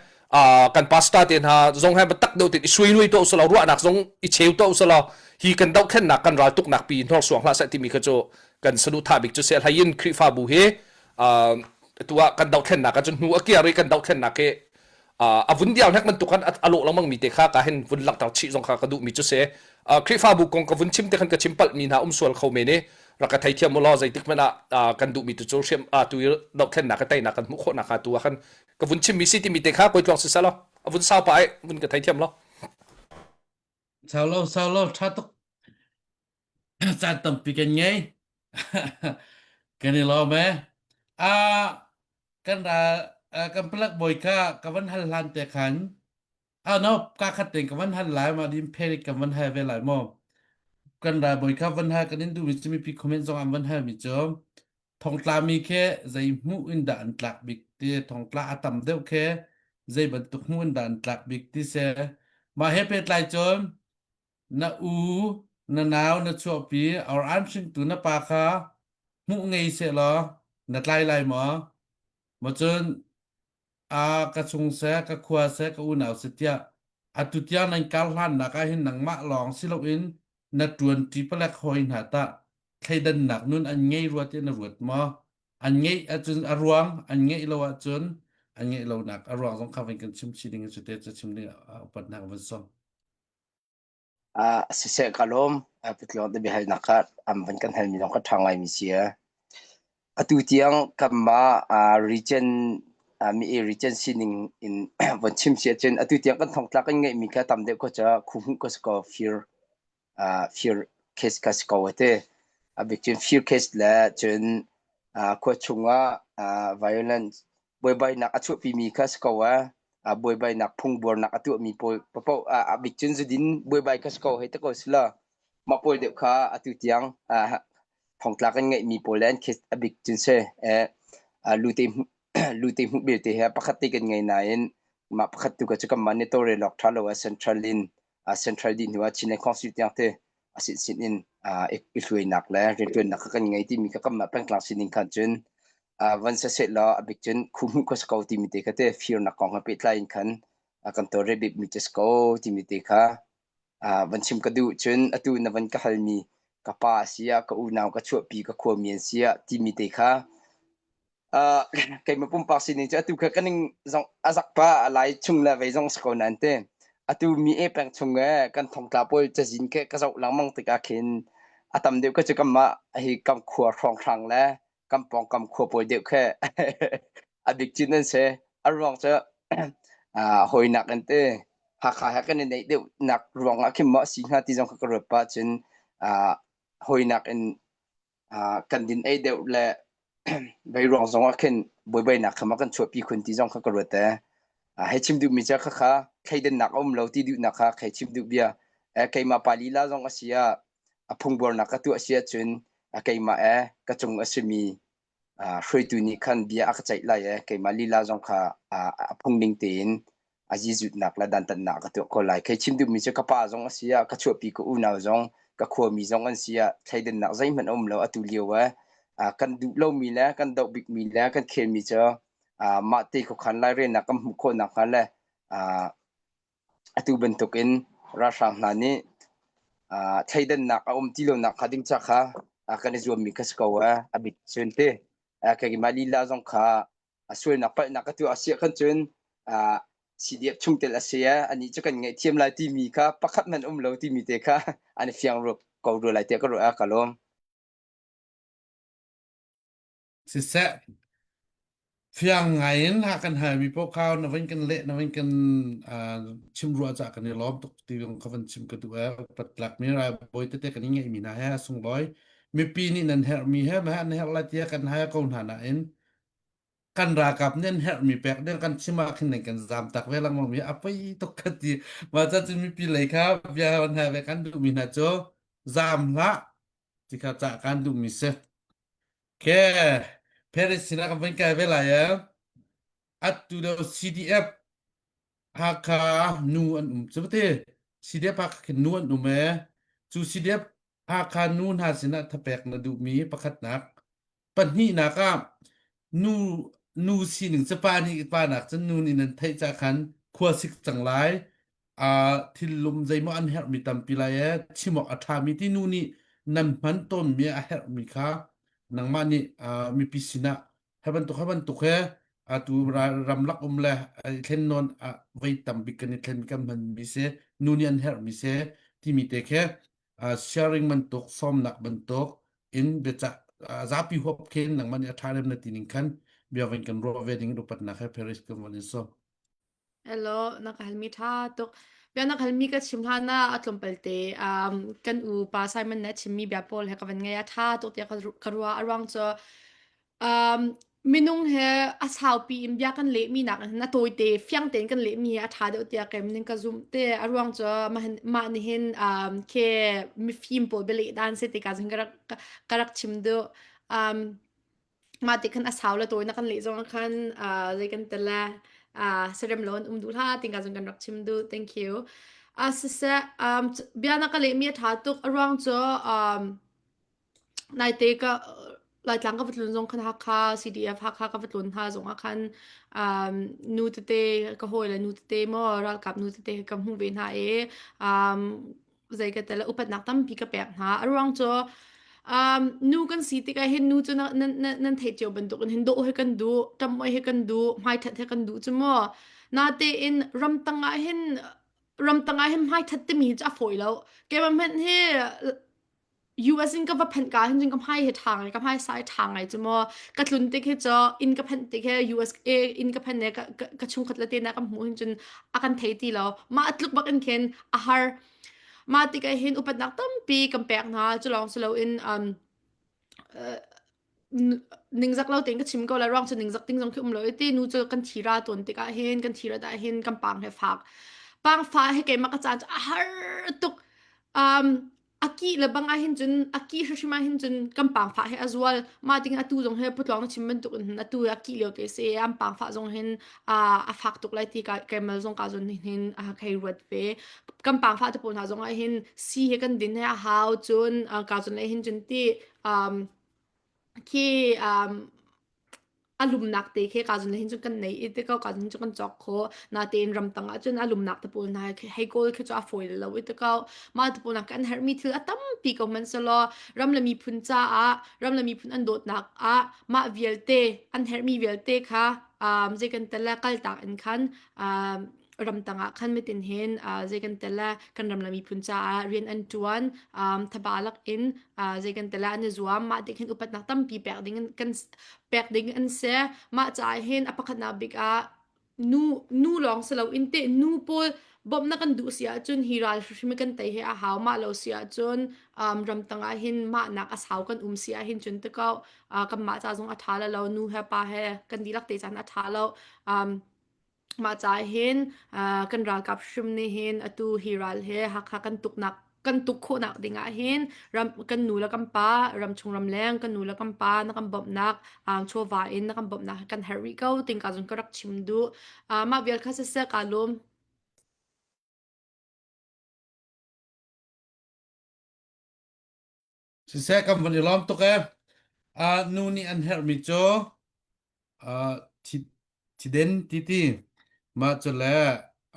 kan pastor te hna zong he tak deuh tin i suinui tuah usalaw ruahnak zong i cheu tuah usalaw hi kan dohthlennak kan ral tuknak pi hnorsuang hlah seh timi kha cu kan saduhthah bik cu si hlei in Khrihfabu hi tu ah kan dohthlennak ah cun hnu a kiar i kan dohthlennak hi a vun dial hnek bantuk khan a lawh lengmang mi te kha ka hin vun langhter chih zong kha ka duh mi cu si Khrihfabu kong ka vun chim te khan ka chim palh mi hna um sual kho men i rak ka theithiam u law zeitik hmanh ah kan duh mi tu cu hriam tu i dohthlennak ka teinak kan hmuh khawhnak kha tu ah khan ka vun chim mi si timi te kha koi tluang si selaw a vun sau pa ai vun ka theithiam lo Sau lo sau lo tha tuk caan tampi kan ngei kan i lawm e. Ah. Kan ra kan palak bawi kha ka van hal hlan te khan ah no ka khat tein ka van hal lai ma din pherik ka van hal ve lai mo. Kan ra bawi kha van hal kan in duhmi cu mipi comment zong an van hal mi cu thongtla mi khi zei hmuh in dah an tlak bik ti thongtla a tam deuh khi zei bantuk hmuh in dah an tlak bik ti se mah he pehtlai cun na u na nau na chuahpi or an hringtu na pa kha hmuh ngei seh law na tlai lai maw maw cun a ka chung seh ka khua seh ka unau seh tiah atu tiang nan kar hlannak ah hin nangmah lawng si loin na ṭuanṭi palek hawi hna tah thleidannak nun an ngei rua tiah na ruat maw? An ngeih ahcun a ruang, an ngeih lo ahcun an ngeih lonak a ruang zong kha van kan chim chih ding a si te cu chim ding ah upatnak van sawm. Ah siseh ka lawm. Patluang te biahalnak kha am van kan halmi zong kha ṭha ngaimi si a. Atu tiang kanmah region mi region sining in von chim si ahcun atu tiang kan thongtlak kan ngeihmi kha tam deuh ko ca khuhmuh ko si ko fir fir case kha si ko a ti. A bik cun fir case le cun khua chungah violence buaibainak a chuahpimi kha si ko a. Buaibainak phungbuarnak a tuahmi pawl paoh a bik cun zudin buaibai kha si ko hei ti ko si law mah pawl deuh kha atu tiang thongtla kan ngeihmi pawl le an case a bik cun si lute lute hmuh belte he pakhat te kan ngei nain mah pakhat tu ka cu kanmah nih tawlrel awk ṭha lo ah central in central dih hnu ah Chinland Council tiang te a sin sin in i hruainak le rianṭuannak kha kan ngei timi kha kanmah pengtlang sining khan cun van saseh law a bik cun khuhmuh kha si ko timi te kha te firnak kong he pehtlai in khan kan tawlrel bikmi cu si ko timi te kha van chim ka duh cun atu na van ka halmi ka pa a si ah ka unau ka chuahpi ka khuami an si ah timi te kha keimah pumpak sining cu atu kha ka ning zong a zak pa a lai chung le vei zong si ko nain te atu mi e peng chung e kan thongtla pawl cazin ke ka zoh lengmang tikah khin a tam deuh ka cu kanmah hi kam khua hrawnghrang le kan pawngkam khua pawl deuh khe a bik cin an si a ruang cu hawinak an ti Hakha he kan i neih deuh nak ruang ah khin maw a si hnga ti zong kha ka ruat pah cun hawinak in kan din ei deuh le vei ruang zong ah khin buaibainak kha ma kan chuahpi khun ti zong kha ka ruat e hei chim duhmi cu khakha thleidannak a um lo ti duhnak kha khei chim duh bia keimah pa lila zong a si ah a phungbuarnak ka tuah si ahcun keimah e ka cung a simi hruaitu nih khan bia a ka ceih lai e keimah lila zong kha a phung ning tein a zizutnak le dantatnak ka tuah ko lai. Kei chim duhmi cu ka pa zong a si ah ka chuahpi ka unau zong ka khuami zong an si ah thleidannak zeihmanh a um lo atu lio eh kan duh lomi le kan doh bikmi le kan khelmi cu mah te khuakhan lairelnak kan hmuh khawh nakhnga le atu bantukin ralhrang hna nih thleidannak a um ti lonak kha ding ca kha kan i zuammi kha si ko a bik cun ti keimah lila zong kha a sualnak palhnak ka tuah a si khan cun CDF chungtel a si anih cu kan ngaihthiam lai timi kha pakhat hmanh um lo timi te kha an i fiang ko rua lai tiah ka ruah ka lawm. Siseh, fiang ngai in ha kan halmi paoh kha na van kan leh na van kan chim ruah cah kan i lawm tuk ti zong ka van chim ka duh e patlak mi rai bawi tete kan i ngeihmi hna he a sunglawi mipi nih nan herhmi he ma an herh lai tiah kan hal ko hna nain kan ralkap nih an herhmi pek ding kan chim ah khin kan zam tak ve lengmang mi a poi tuk ka ti mah ca cun mipi lei kha bia han ha ve kan duhmi hna cu zam hlah ti kha cah kan duhmi si ke Paris sinah kan van kai ve lai e atu do CDF Hakha nu an um cu te CDF Hakha khin nu an um e cu CDF Hakha nu hna sinah thapek na duhmi pakhatnak Pahnihnak ah nu nu sining cu pa nih pa nak cun nu nih nan theih ca khan khua sik cang lai. Uh, thil lum zeimaw an herhmi tampi lai e chim awk a ṭhami ti nu nih nan hman tawnmi a herhmi kha nangmah nih uh, mipi sinah he bantuk he bantuk he atu ramlak um le i thlen nawn voi tam bik kan i thlen kan hmanmi si nu nih an herhmi si timi te khi sharing bantuk sawmnak bantuk in biacah zapi huap khin nangmah nih a ṭha rem na ti ning khan bia van kan ruah ve ding upatnak he Paris kan van in sawm. Hello, na ka halmi ṭha tuk. Bia na ka halmi ka chim hlan ah a tlawmpal te um, kan u pa Simon na chimmi bia pawl he ka van ngai a ṭha tuk tiah ka ruah a ruang cu um, Minung he a saupi in bia kan lehmi nakin hin a tawite fiang tein kan lehmi hi a ṭha deuh tiah kei ning ka zumh te. A ruang cu mah nih hin um, khi mifim pawl bialeh dan si tikah cun ka rak ka rak chim duh. Um, mah ti khan a sau le tawi na kan leh zong ah khan uh, zei kan tel le uh, serem lo an um duh hlah tingka cun kan rak chim duh. Thank you. Uh, siseh, um, bia na ka lehmi a ṭha tuk. A ruang cu um, Naite ka Laitlang ka va tlun zong khan Hakha CDF Hakha ka va tlun hna zong ah khan um, nu tete ka hawile nu tete maw ralkap nu tete ka hmuh ve hna i um, zei ka tel upatnak tampi ka pek hna. A ruang cu um, nu kan si tikah hin nu cu na, nan, nan, nan theih cio bantukin hin dawh hi kan duh, ṭamh hi kan duh, hmaithat hi kan duh cu mu. Natein ramtang ah hin ramtang ah hin hmaithat timi hi cu a fawi lo. Keimah hmanh hi US in ka va phanh ka hin cun ka hmai hi ṭha ngai ka hmai sa hi ṭha ngai cu maw ka tlun tik hi cu inn ka phanh tik he US e inn ka phanh ne ka, ka, ka chungkhat le te na ka hmuh hin cun a kan thei ti lo mah tluk bak in khin a har mah tikah hin upatnak tampi kan pek hna cu lawng si loin um, uh, ningzak lo tein ka chim ko lai ruang cu ningzak ding zong khi um lo i ti nu cu kan thi ra tawn tikah hin kan thi rat ah hin kan pang he fak pang fa he keimah ka caan cu a har tuk um, a ki le bang ah hin cun a ki hrimhrim ah hin cun kan pangfah he a zual mah ting atu zong he putlawng na chim bantuk in atu a ki lio te se an pangfah zong hin a fak tuk lai ti ka kemal zong ka zon hin kai ruat ve kan pangfah te pawl hna zong ah hin si he kan din he a hau cun ka zon le hin cun ti um khi um a lumnak te khi ka zun hin cu kan nei i te ko ka zun cu kan cawk kho natein ramtang ah cun a lumnak te pawl hna hei kawl khi cu a fawi lo i te ko mah te pawl kan herhmi thil a tampi ko hmanh selaw ram le miphun caah ram le miphun an dawtnak ah mah vialte an herhmi vialte kha um, zei kan tel le kaltak in khan um, ramtang ah khan mitin hin zei kan tel le kan ram le miphun caah rian an ṭuan thaba lak in zei kan tel an i zuam mah tik hin upatnak tampi pek ding kan pek ding an si mah caah hin a pakhatnak bik ah nu nu lawng si lo in te nu pawl bawmhnak kan duh si ahcun hi ral hrim kan tei he a hau mah lo si ahcun um, ramtang ah hin mah nak a sau kan um si ah hin cun te ko uh, kan mah ca zong a ṭha lo nu he pa he kan dihlak te caan a ṭha lo um, Mah caah hin kan ralkap hrim nih hin atu hi ral he Hakha kan tuknak kan tuk khawhnak ding ah hin ram kan nu le kan pa ramchung ramleng kan nu le kan pa na kan bawmhnak chawva in na kan bawmhnak kan herh rih ko ting ka zong ka rak chim duh mah vial kha siseh ka lawm. Siseh kan van i lawm tuk ee. Uh, nu nih an herhmi cu uh, thi, thiden ti ti mah cu le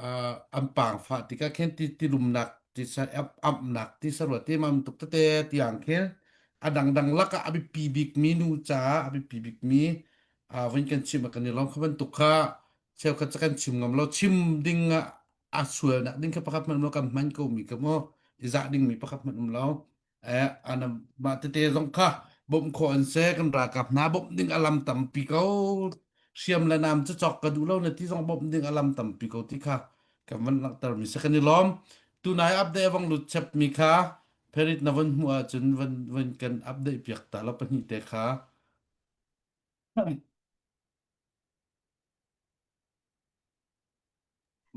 uh, an paang fah tikah khin ti ti lumnak ti sa amhnak ti sarua ti mam tuk tete tiang khin a dangdang lakah a biapi bikmi nu caah a biapi bikmi uh, vun kan chim kan i lawm kha bantuk kha cheukhat cu kan chim ngam lo chim ding ah a sualnak ding kha pakhat hmanh kan hman ko mi kha mu i zah ding mi pakhat hmanh um lo eh anam mah tete zong kha bawmh khawh an se kan ralkap hna bawmh ding alam tampi ko hriam le nam cu chok ka duh lo na ti zong bawmh ding alam tampi ko ti kha kan van langhter mi se kan i lawm tunai update vong lut chep mi kha Perit na von hmuh ahcun van van kan update piak ta lo pahnih te kha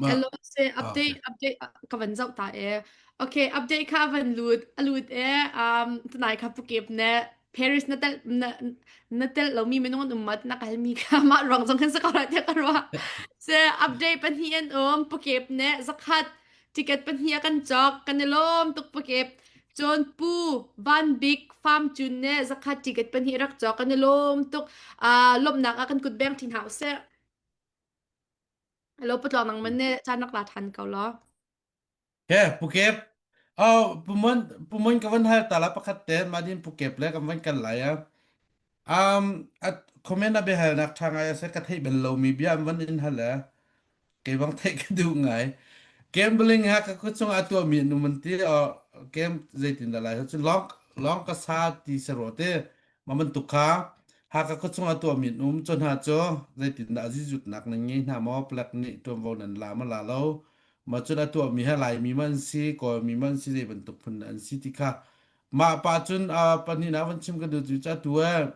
Ma Hello, se okay. update update ka van zoh ta e. Okay, update kha van lut a lut e. Um tunai kha pukep ne Paris na tel na na tel lo mi minung an um mat na kal mi kha mah ruang zong khan sa ko ra tiah ka ruah. Se update pahnih an um pukep ne zakhat ticket pahnih a kan cawk kan i lawm tuk pukep. Cun Pu Van Bik Farm Cun ne zakhat ticket pahnih rak cawk kan i lawm tuk. Uh, lawmhnak ah kan kut beng thin hau seh. Hello, patluang nang man nih caan rak la ṭhan ko law. Ke Pukep. Oh, pumon pumon ka van hal ta la pakhat te ma din Pukep le kan van kal lai a. Um at comment a behal nak tha ngai ase ka theih bel lo mi bia an van in hal e. Kei bang theih ka duh ngai. Gambling ha ka ku chung a tua mi nu man ti o game zeitin da lai cun long long ka sa ti sero te Ma bantuk kha Hakha khuachung ah tuahmi an um. Cu hna cu zeitindah zizutnak nan ngei hna maw? Palek nih ṭuanvo nan la maw la lo? Mah cun a tuahmi hi Laimi maw an si, Kawlmi maw an si, zei bantuk phun dah an si ti kha mah pa cun uh, pahnihnak van chim ka duh cu atu ee.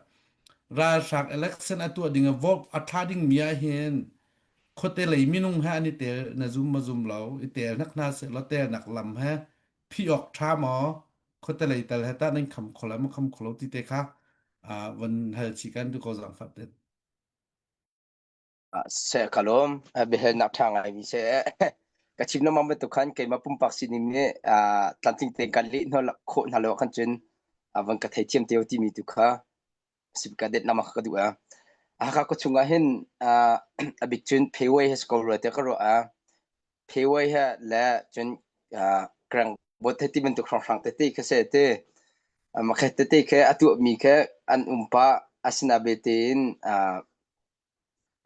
Ralhrang election a tuah ding ah vote a thla ding mi ah hin khuate lei minung he an i tel na zum ma zum lo i tel hnak hna seh law tel nak lam he phi awk tha maw khuate lei tal he tah nan kham kho lai maw kham kho lo ti te kha van hal chi kan du ko zangfat ten. Seh ka lawm. Biahalnak ṭha ngaimi seh. Ka chim lengmang bantuk khan keimah pumpak sining nih tlamtling tein kan leh hna khawh hna lo ahkhan cun van ka theithiam te u timi tu kha ka det lengmang kha ka duh. Hakha khua chung ah hin a bik cun Pheway he si ko rua tiah ka ruah. Pheway he le cun Krang bot he ti bantuk hrawnghrang tete kha si ti. Makhe tete kha a tuahmi kha an um pah. Asina betein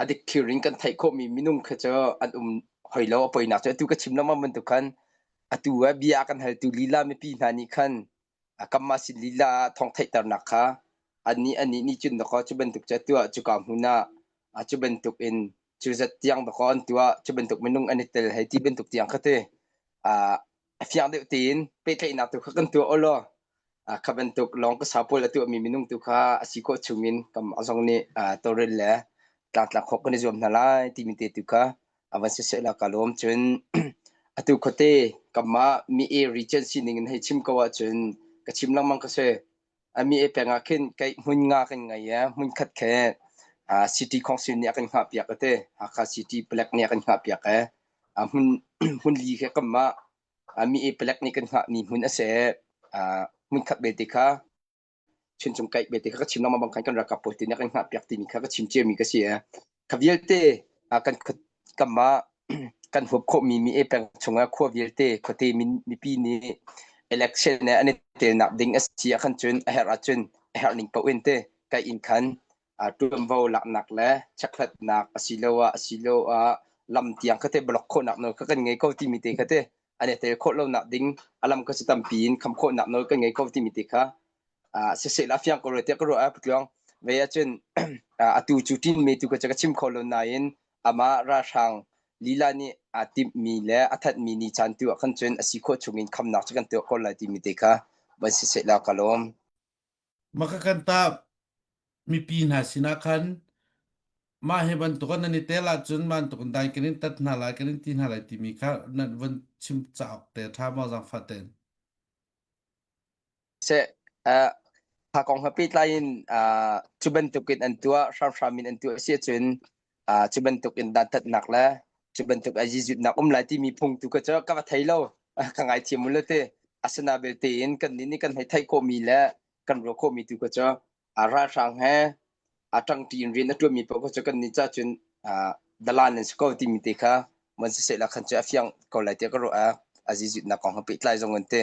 A dikthlir in kan theih khawhmi minung kha cu an um hoi lo. A poinak cu atu ka chim lengmang bantuk khan atu ah bia a kan haltu lila mipi hna nih khan kanmah sin lila ah thawng theihternak kha annih annih nih cun dakaw cu bantuk cu atu ah cuka hmun ah cu bantuk in cu zat tiang dakaw an tuah cu bantuk minung an i tel hei ti bantuk tiang kha ti a fiang deuh tein pehtlaihnak tu kha kan tuah awlaw Kha bantuk lawng ka sa pawl a tuahmi minung tu kha a si khawh chungin kanmah zong nih tawlrel le tlangtlak khawh kan i zuam hna lai timi te tu kha a van siseh la ka lawm. Cun atu khuate kanmah mi e region sining in hei chim ko ahcun ka chim lengmang ka si. A mi e peng ah khin kei hmun nga kan ngei i hmun khat khi city council nih a kan hngahpiak a ti. Hakha City Palek nih a kan hngahpiak i hmun hmun li khi kanmah mi i palek nih kan hngahmi hmun a si. Hmunkhat belte kha chuncung kaih belte kha ka chim lengmang bang khan kan ralkap pawl te nih kan hngahpiak timi kha ka chim ciami ka si. Kha vialte kan kanmah kan huap khawhmi mi e peng chungah khua vialte khuate mipi nih election ne an i telnak ding a si ah khan cun a herh ahcun a herh ning paoh in te kai in khan ṭuanvo laknak le chekhlatnak asiloah asiloah lam tiang kha te block khawhnak nawl kha kan ngei ko timi te kha te an i tel khawh lonak ding a lam kha cu tampi in kham khawhnak nawl kan ngei ko timi te kha siseh la fiang ko rua tiah ka ruah a patluang ve ahcun atu cu ṭin me tu ka ka chim kho lo nain amah ralhrang lila nih aa timhmi le a thatmi ni caan tu ah khan cun a si khawh chungin khamnak cu kan tuah ko lai timi te kha van siseh la ka lawm. Maka kan ta mipi hna sinah khan mah hi bantuk nan i tel ahcun bantuk in dai kan in tat hna lai kan in ti hna lai timi kha nan van chim cauk te ṭha maw zaangfah tein. Seh, uh, kha kong he pehtlai in uh, cu bantukin an tuah hramhram in an tuah si ahcun uh, cu bantukin dantatnak le cu bantuk a zizutnak um lai timi phung tu ka cu ka va thei lo ka ngaithiam mu le te asina belte in kan nih nih kan hei theih khawhmi le kan ruah khawhmi tu ka cu a ralhrang he a ṭangṭi in rian a ṭuanmi paoh kha cu kan nih cah cun dalan an si ko timi te kha mon siseh la khan cu a fiang ko lai tiah ka ruah a a zizutnak kong he pehtlai zong an ti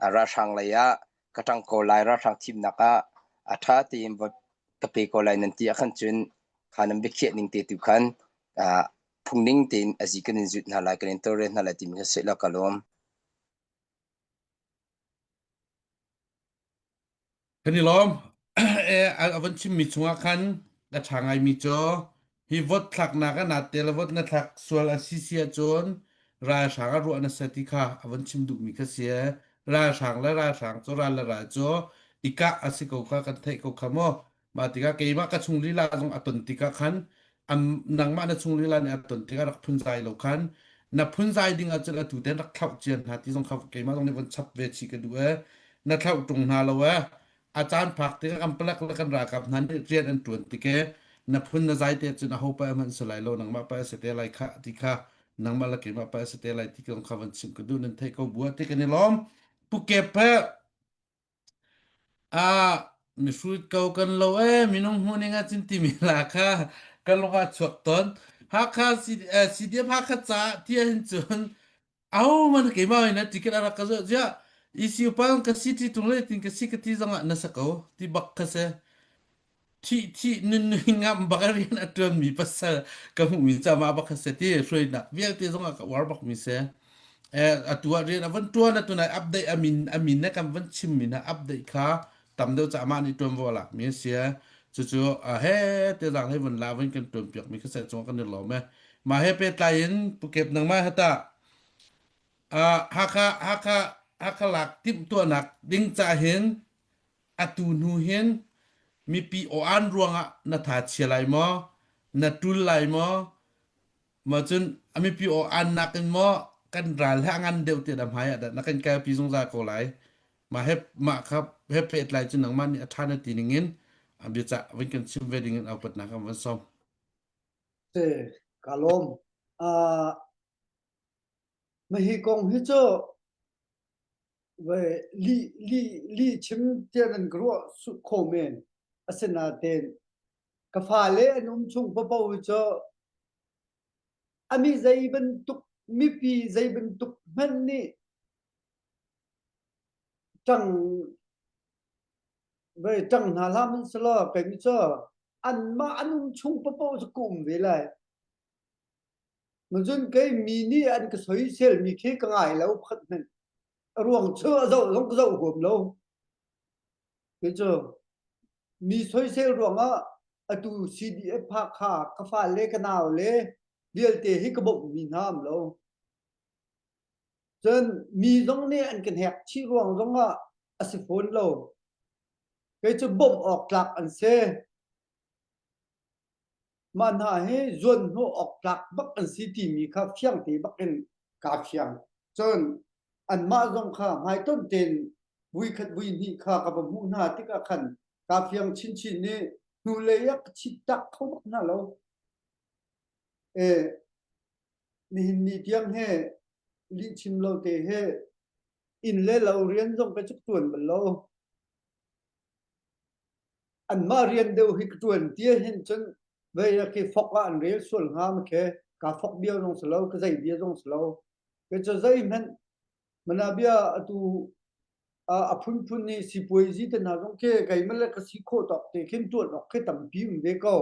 a ralhrang lei ah ka ṭang ko lai ralhrang thimnak ah a ṭha tein vote ka pe ko lai nan ti ah khan cun kha nan biakhiah ning te tu khan phung ning tein a zi kan in zut hna lai kan in tawlrel hna lai timi kha seh la ka lawm. Kan i lawm. A van chimmi chungah khan a ṭha ngaimi cu hi vote thlaknak ah naa tel vote na thlak sual a si si ahcun ralhrang a ruah na si ti kha a van chim duhmi kha si. Ralhrang le ralhrang cu ral le ral cu i kah a si ko kha kan theih ko kha mu. Mah tikah keimah ka chung lila zong a ton tikah khan am nangmah na chung lila nih a ton tikah rak phunzai lo khan na phunzai ding ahcun atu ten rak thlauh cia hna ti zong kha keimah zong nih von chap ve chih ka duh ee na thlauh ṭung hna lo ee a caan phak tikah kan palek le kan ralkap hna nih rian an ṭuan tik ee na phun na zai te cun aho pa hmanh si lai lo nangmah pa si te lai kha ti kha nangmah le keimah pa si te lai ti kong kha van chim ka duh nan theih ko bua ti kan i lawm pu kep he Ah, mihrut ko kan lo ee, minung hmuhning ah cun timi hla kha ka lung ah chuak tawn. Hakha CDF Hakha caah ti ahhin cun ahohmanh keimah in ticket a rak ka zuah ziah. ECU pa ka si ti tung le tin ka si ka ti zongah na sa ko ti bak kha si. Thih thih nun nui ngam bak a rian a ṭuanmi pasal ka hmuhmi ca mah bak kha si ti hruainak vialte zongah ka uar bakmi si. Eh, atu ah rian a van ṭuan atu nai update a min a min na kan van chimmi na update kha tam deuh ca mah nih ṭuanvo a lakmi a si. Cucu he te zang he van la van kan ṭuan piakmi kha se cung kan i lawm e. Mah he pehtlai in Pukep nangmah hata Hakha Hakha Hakha lak timhtuahnak ding ca hin atu hnu hin. Mipi aw-an ruangah na tha chia lai maw? Na ṭul lai maw? Maw cun a mipi aw-an nakin maw kan ral he a ngan deuh tiah dah hmai ah dah na kan kalpi zungzal ko lai? Mah he mah kha he pehtlai cu nangmah nih a ṭha na ti ningin a biacah vun kan chim ve dingin upatnak kan van sawm. Si, ka lawm. Uh, Mahi kong hi cu lih lih lih chim tiah nan ka ruah khawh men. Asinain ka fale an um chung paohpaoh hi cu a mi zei bantuk mipi zei bantuk hmanh nih ṭang ve ṭang hna hlah hmanhsehlaw kei mi cu anmah an um chung paohpaoh cu ka um ve lai. Cun kei mi nih an ka soiselmi khi ka ngai lo pakhat hmanh. A ruang cu a zoh zong ka zoh huam lo. Kei cu mi soisel ruangah atu CDF Hakha ka fale ka nau le vialte hi ka bawmhmi hna am lo. Cun mi zong nih an kan hek chih ruang zongah a si fawn lo. Kei cu bawmh awk tlak an si. Mah hna hi zuanhnawh awk tlak bak an si timi kha fiangte bak in kaa fiang. Cun anmah zong kha hmaitonh tein vuikhat vuihnih kha ka va hmuh hna tikah khan kaa fiang chinchin i hnulei ah ka chit tak kho bak hna lo. E, nihin ni tiang he lihchim lo te he inn le lo rian zong ka cuk tuan bal lo. Anmah rian deuh hi ka ṭuan ti ahhin cun vei khi fok ah an rel sual hnga ma khi kaa fok bia zong si lo ka zei bia zong si lo kei cu zeihmanh mana bia atu a phunphun nih sipuaizi te hna zong khi keimah le ka si khawh tawk te khin ṭuan awk khi tampi um ve ko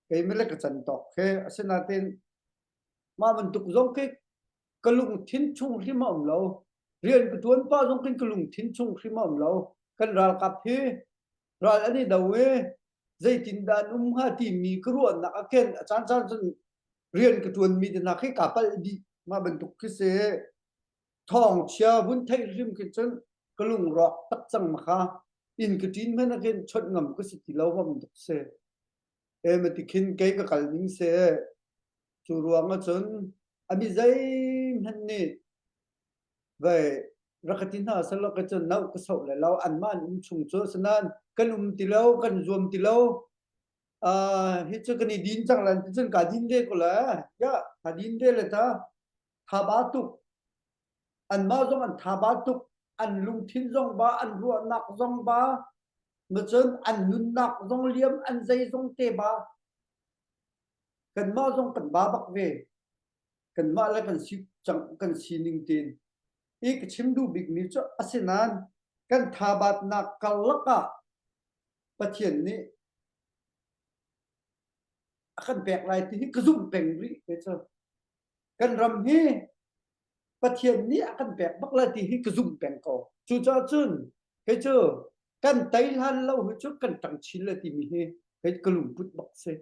keimah le ka can tawk khi asinain mah bantuk zong khi ka lungthin chung hrim a um lo rian ka ṭuan pah zong khin ka lungthin chung hrim a um lo kan ralkap hi ral an i do i zeitindah an um hnga timi ka ruahnak a ken a caan caan cun rian ka ṭuanmi te hna khi kaa palh dih mah bantuk khi si thawng chia vun theih hrim khi cun ka lungrawk tak cang ma kha inn ka ṭin hmanh ah khin chawnh ngam ka si ti lo ma bantuk si e ma ti khin kei ka kal ning si cu ruang ah cun ami zeihmanh nih Vai rak ka ti hna selaw ka cun nauh ka soh lai lo anmah an um chung cu asinain kan um ti lo kan zuam ti lo uh, hi cu kan i din cang lan ti cun kaa din ve ko le ya kaa din ve le ta thaba tuk anmah zong an thaba tuk an lungthin zong ba an ruahnak zong ba ma cun an nunnak zong liam an zei zong te ba kanmah zong kan ba bak ve kanmah le kan si cang kan sining tein i ka chim duh bikmi cu asinain kan thabatnak karlak ah Pathian nih a kan pek lai ti hi ka zumh peng rih te cu kan ram hi Pathian nih a kan pek bak lai ti hi ka zumh peng ko cucaah cun kei cu kan tei hlan lo hi cu kan ṭang chin lai timi hi kei ka lungput bak si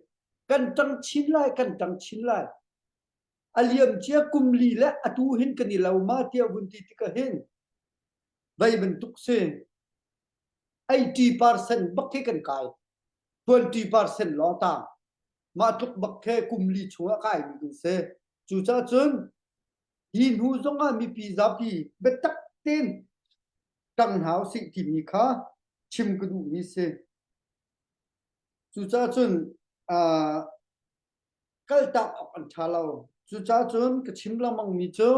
kan ṭang chin lai kan ṭang chin lai A liamcia kum li le atu hin kan i lo ma tiah vun ti tikah hin vei bantuk si. 80% bak khi kan kai. 20% lawng tang. Mah tluk bak khi kum li chung ah kai mi kan si. Cucaah cun hi hnu zong ah mipi zapi biatak tein ṭang hna usih timi kha chim ka duhmi si. Cucaah cun uh, kaltak awk an ṭha lo. Cucaah cun ka chim lengmangmi cu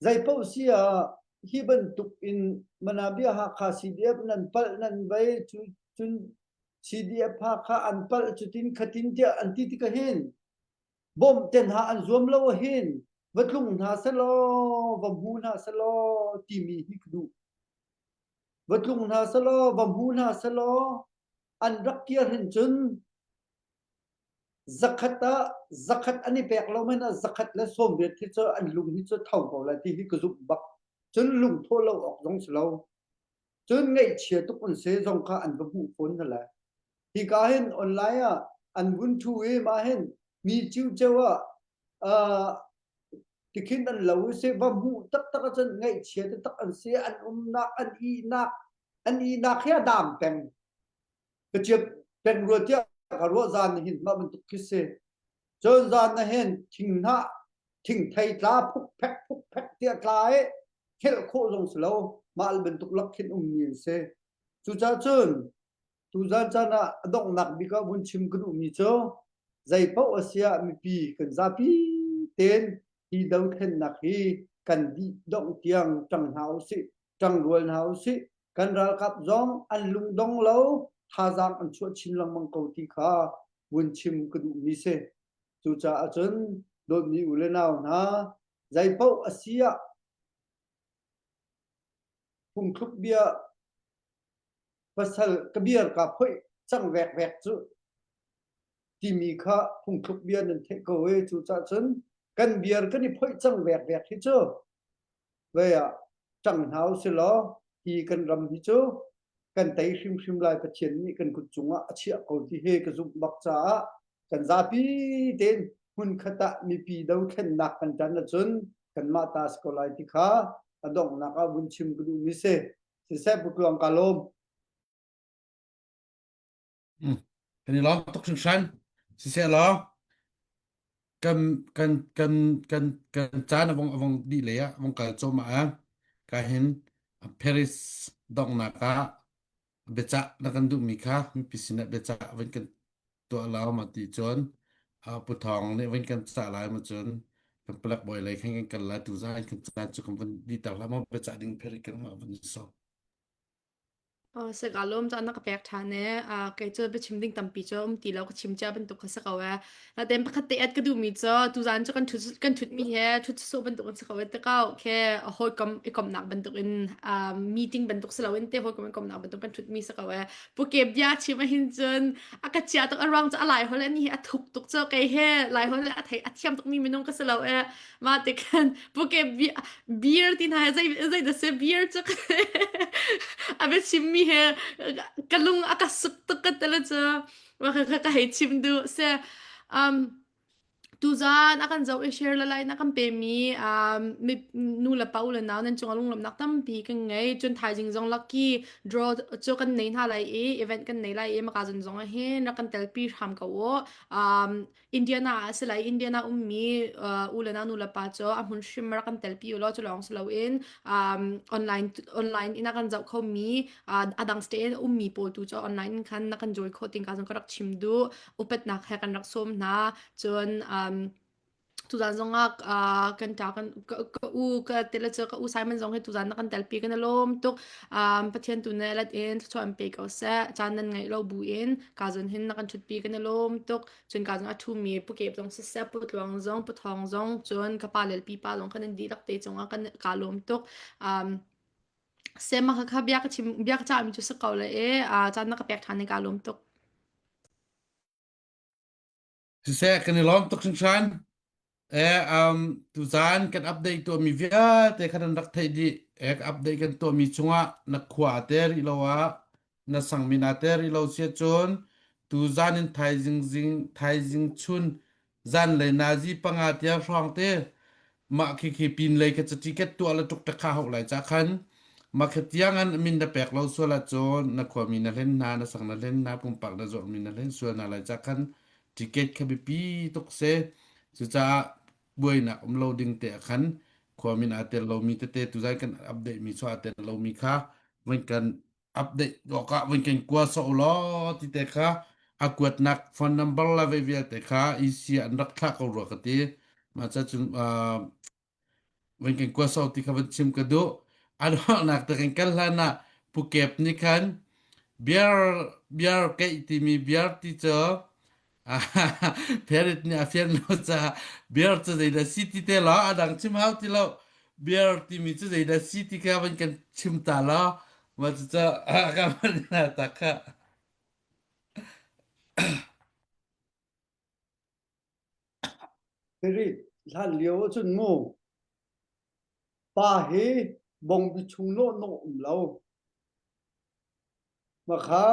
zeipaoh si ah hi bantuk in Manabia Hakha CDF nan palh nan vei cu cun CDF Hakha an palh cutin khatin tiah an ti tikah hin bawmh te hna an zuam lo ahhin va tlung hna selaw va hmu hna selaw timi hi ka duh. Va tlung hna selaw va hmu hna selaw an rak kir hin cun zakhat ah zakhat an i pek lo men ah zakhat le 80 hi cu an lung hi cu tho ko lai ti hi ka zumh bak cun lungthawh lo awk zong si lo cun ngaihchia tuk an si zong kha an va hmuh fawn hna lai hika hin online ah an vun thu i mah hin mi ciuceu ah uh, tikhin an lo i si va hmuh taktak ahcun ngaihchia taktak an si an umnak an ihnak an ihnak hi a dam peng. Ka ciap peng rua tiah ka ruah zan hin mah bantuk khi si. Cun zan na hin thinghnah thingthei tla phuk phek phuk phek tiah tla i helh khawh zong si lo mah bantuk lak khin ummi an si. Cucaah cun tuzan caan ah a donghnak bik ah vun chim ka duhmi cu zei paoh a si ah mipi kan zapi tein hi dothlennak hi kan dih dongh tiang ṭang hna usih, ṭangrual hna usih. Kan ralkap zong an lungdong lo, thazaang an chuah chin lengmang ko ti kha vun chim ka duhmi si. Cucaah cun dawtmi u le nau hna, zei paoh a si ah phungthluk bia pasal ka biar ka phoih cang vekvek cu timi kha phungthluk bia nan theih ko e cucaah cun kan biar kan i phoih cang vekvek hi cu vei ah ṭang hna usih law hi kan ram hi cu kan tei hrimhrim lai Pathian nih kan kut cungah a chiah ko ti hi ka zumh bak caah kan zapi tein hmunkhat ah mipi dothlennak kan ṭan ahcun kanmah ta si ko lai ti kha a donghnak ah vun chim ka duhmi si. Siseh Pu Tluang ka lawm. Kan i lawm tuk hringhran. Siseh law kan kan kan kan kan caan a vong a vong dih lei ah vong kal cawm ah ka hin Paris donghnak ah biacah na kan duhmi kha mipi sinah biacah van kan tuah lau ma ti cun Pu Thawng nih van kan cah lai ma cun kan palek bawi lei khan kan kal lai tu zan kan caan cu kan van dih ter hlah maw biacah ding Paris kan van so. Aw sik aa lawm caan na ka pek ṭhan ee. Ah kei cu biachim ding tampi cu um ti lo ka chim cia bantuk kha si ko ee. Natein pakhat te at ka duhmi cu tuzaan cu kan ṭhut kan ṭhutmi he ṭhut sawh bantuk in si ko ee tikau khe hawikom i komhnak bantuk in ah meeting bantuk si loin te hawikom i komhnak bantuk kan ṭhutmi si ko ee. Puke bia chim ahhin cun a ka chia tuk a ruang cu a lai holh ani hi a thuk tuk cu kei he lai holh a thei a thiam tukmi minung ka si lo ee. Mah ti khan puke beer ti hna he zei zei dah si beer cu a bia chimmi he ka lung a ka suk tuk ka tele cu ka ka hei chim duh se um tuzan a kan zoh i share la lai na kan pemi um mi nu le pa u le nau nan cung a lunglawmhnak tampi kan ngei cun thaizing zong lucky draw cu kan nei hna lai i event kan nei lai i maka zun zong hin rak kan telpi hram ko u um Indiana ah a si lai. Indiana ummi uh, u le nau nu le pa cu a hmun hrim rak kan telpi u law cu lawng si loin um, online online in a kan zoh khomi uh, a dang state in ummi pawl tu cu online in khan na kan join khawh ting ka zong ka rak chim duh. Upatnak he kan rak sawm hna. Cun um, tuzan zongah uh, kan ta kan ka, ka u ka tele cu ka u Simon zong hi tuzan na kan telpi kan i lawm tuk um, Pathian tu ne lat in thluachuah in pe ko seh caan nan ngeih lo bu in ka zon hin na kan ṭhutpi kan i lawm tuk cun ka zong a ṭhumi pu Kep zong siseh pu Tluang zong pu Thawng zong cun ka pa le pipa zong kan in dihlak te cungah kan ka lawm tuk um, sema kha kha bia ka chim bia ka cahmi cu si ko le e caan na ka pek ṭhan i ka lawm tuk Siseh kan i lawm tuk hringhran. Eh, um, tuzaan kan update tuahmi vialte kha nan rak theih dih. Eh, update kan tuahmi chungah na khua te rih lo ah, na sangmin aa te rih lo sia cun tuzaan in thaizing zing thaizing chun zanlei nazi panga tiang hrawng te mah khi khi pin lei kha ticket tuah le tuk tak kha hau lai cha khan mah khi tiang an min na pek lo sual ahcun na khuami na hlen hna na sang na hlen hna pumpak na zawrhmi na hlen sual hna lai cha khan ticket kha biapi tuk si cucaah buainak um lo ding te ah khan khuamin aa tel lomi tete tuzan kan update mi chu aa tel lomi kha van kan update awkah van kan kua sawh law ti te kha a kuatnak phone number la ve vialte kha EC an rak thlah ko rua ka ti mah ca cun van kan kua sawh ti kha van chim ka duh an nak te kan kal hlan ah Pukep nih khan beer beer keih timi beer ti cu Perit nih a fian lo caah beer cu zeidah si ti te law a dang chim hau ti lo beer timi cu zeidah si ti kha van kan chim ta law mah cucu ka van ta kha. Perit hlan lio ahcun mu pa hi bongbi chung nawh nawh um lo. Makha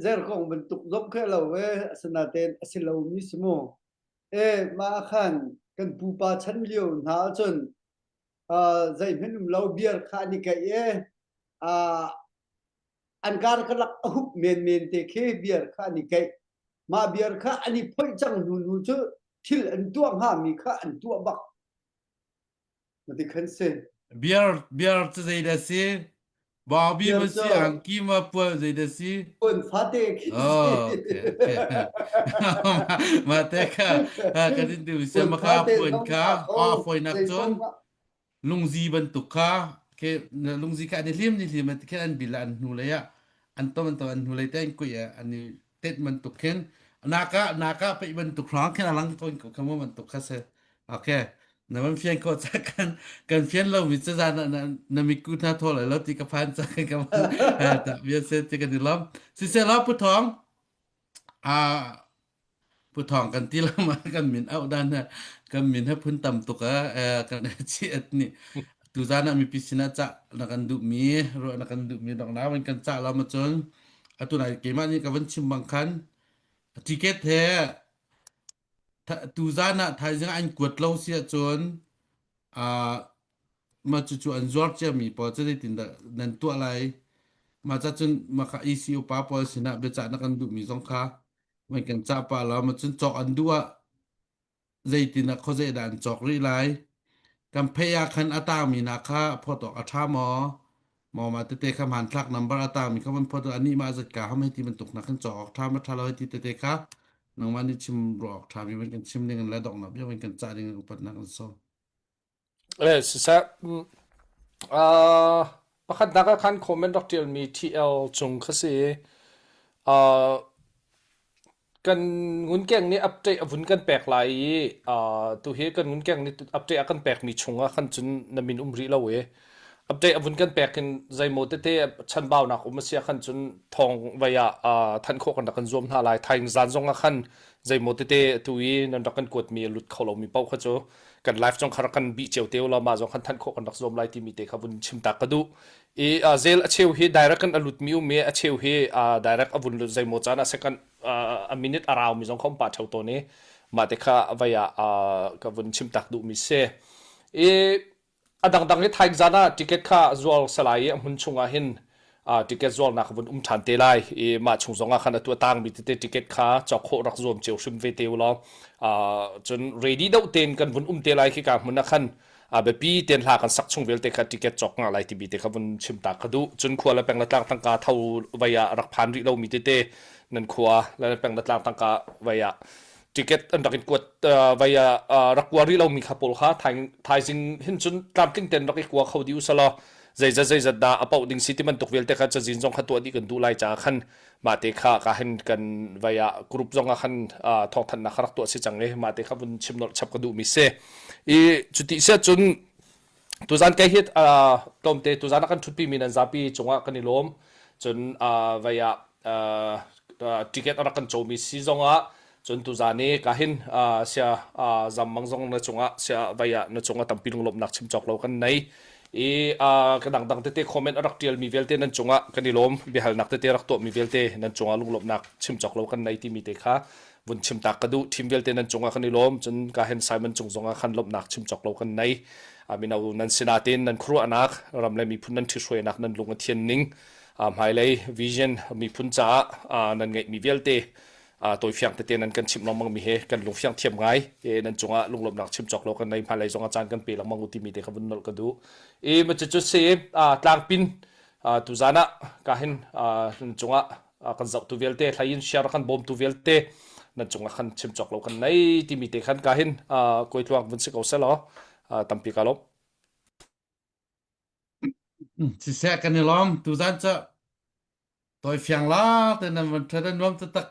zerkong bantuk zong khi lo e asinain a si lomi si mu. E mah khan kan pupa chan lio hna ahcun uh, zeihmanh um lo beer kha an i keih e uh, An karkalak a hup menmen te khi beer kha an i keih. Mah beer kha an i phoih cang hnu hnu cu thil an tuah hngami kha an tuah bak. Mati khan si. Beer beer cu zei dah si? Bobby Beer ma cu si angki ma pual zei dah si? puan fate khi si. Oh, okay, okay. Ma te kha kan in tu se Puan ma kha fate puan zong kha tha a kho foinak zei cun paoh lungzi bantuk kha ke lungzi kha an i hlim ni hlim khin an bil an hnu lei ah an tom an tom an hnu lei te an kuih an i tet bantuk khin naka naka peih bantuk hrawng khin alang ton ko kha mo bantuk kha se okay na van fian ko cha kan kan fian lo mi cha na na na miku na thol lo ti ka phan cha kan ka van ta bia se ti kan i lom si se la pu thong a Pu Thawng kan ti lama kan min auh dan ha kan min ha phun tam tuk a kan chi at ni tuzan ah mipi sinah cah na kan duh mi ruah na kan duh mi dok na van kan cah lo ma cun atu nai keimah nih ka van chim bang khan ticket he tuzan ah thaizing an kuat lo si ahcun mah cucu an zuar ciami pawl cu zeitindah nan tuah lai? Mah ca cun mah kha EC upa pawl sinah biacah na kan duhmi zong kha van kan cah pah law mah cun cawk an duh ah zeitin ah khuazei dah an cawk rih lai? Kan phei ah khan a tangmi hna kha phawt awk a ṭha maw? Maw mah tete kha hmanthlak number a tangmi kha van phawt anih mah zat ka ham hei ti bantuk hna khan cawk awk ṭha ma ṭha lo hei ti tete kha nangmah nih chim ruah awk ṭhami van kan chim ding in le donghnak bia van kan cah ding in upatnak kan sawm. Eh, siseh, mm, uh, pakhatnak ah khan comment rak ṭialmi TL cung kha si. Uh, kan ngunkeng nih update a vun kan pek lai i uh, tuhi kan ngunkeng nih update a kan pekmi chungah khan cun na min um rih lo i update a vun kan pek in zeimaw tete chanbaunak um a si ah khan cun thawng vai ah uh, thanh khawh kan rak kan zuam hna lai. Thaing zan zong ah khan zeimaw tete tu i nan rak kan kuatmi a lut kho lomi paoh kha cu kan live zong kha rak kan bih cio te ulaw mah zong khan thanh khawh kan rak zuam lai timi te kha vun chim ta ka duh i uh, zel a cheu hi direct kan a lut mi um i a cheu hi uh, direct a vun lut zeimaw caan ah second uh, a minute a rau mi zong kha um pa theo tawn i mah te kha vai ah uh, ka vun chim tak duh mi si i A dangdang i thaigzan ah ticket kha zuar salai i a hmun chungah hin ticket zuarnak a vun um ṭhan te lai i mah chung zongah khan atu a tangmi tete ticket kha cawk khawh rak zuam cio hrim ve te u law cun ready deuh tein kan vun um te lai khi ka hmun ah khan biapi ten hla kan sak chung vialte kha ticket cawk ngah lai timi te kha vun chim ta ka duh cun khua le peng le tlang tangka tho vai ah rak phan rih lomi tete nan khua le peng le tlang tangka vai ah ticket an rak in kuat vai ah rak kua rih lomi kha pawl kha thaizing hin cun tlamtling ten rak i kua kho dih usalaw zeizat zeizat dah a poh ding si ti bantuk vialte kha cazin zong kha tuah dih kan duh lai caah khan mah te kha ka hin kan vai ah group zong ah khan thawngthanhnak kha rak tuah si cang i mah te kha vun chim nolh chap ka duh mi si i cuti sia cun Tuzan kai hi tlawmte tuzan a kan ṭhutpi mi nan zapi cungah kan i lawm. Cun vei ah ticket a rak kan comi si zongah cun tuzan i ka hin sia zammang zong na cungah sia vei ah na cungah tampi lunglawmhnak chim cawk lo kan nei. I ka dangdang tete comment a rak ṭialmi vialte nan cungah kan i lawm. Biahalnak tete rak tuahmi vialte nan cungah lunglawmhnak chim cawk lo kan nei timi te kha vun chim tak ka duh team vialte nan cungah kan i lawm cun ka hen Simon cung zongah khan lawmhnak chim cawk lo kan nei mino nan sinatin nan khuaruahnak ram le miphun nan ṭhithruainak nan lung a thian ning hmailei vision miphun caah nan ngeihmi vialte tawifiang tete nan kan chimh lengmang mi he kan lungfiang thiam ngai e nan cungah lunglawmhnak chim cawk lo kan nei hmailei zongah caan kan pe lengmang u timi te kha vun nolh ka duh i ma cu si tlangpin tuzan ah ka hin nan cungah kan zohtu vialte hlei in share kan bawmtu vialte nan cungah khan chim cawk lo kan nei timi te khan ka hin koi tluang vun si ko selaw tampi ka lawm. Siseh kan i lawm tuzan cu toi fiang la te nan van ṭhat nuam taktak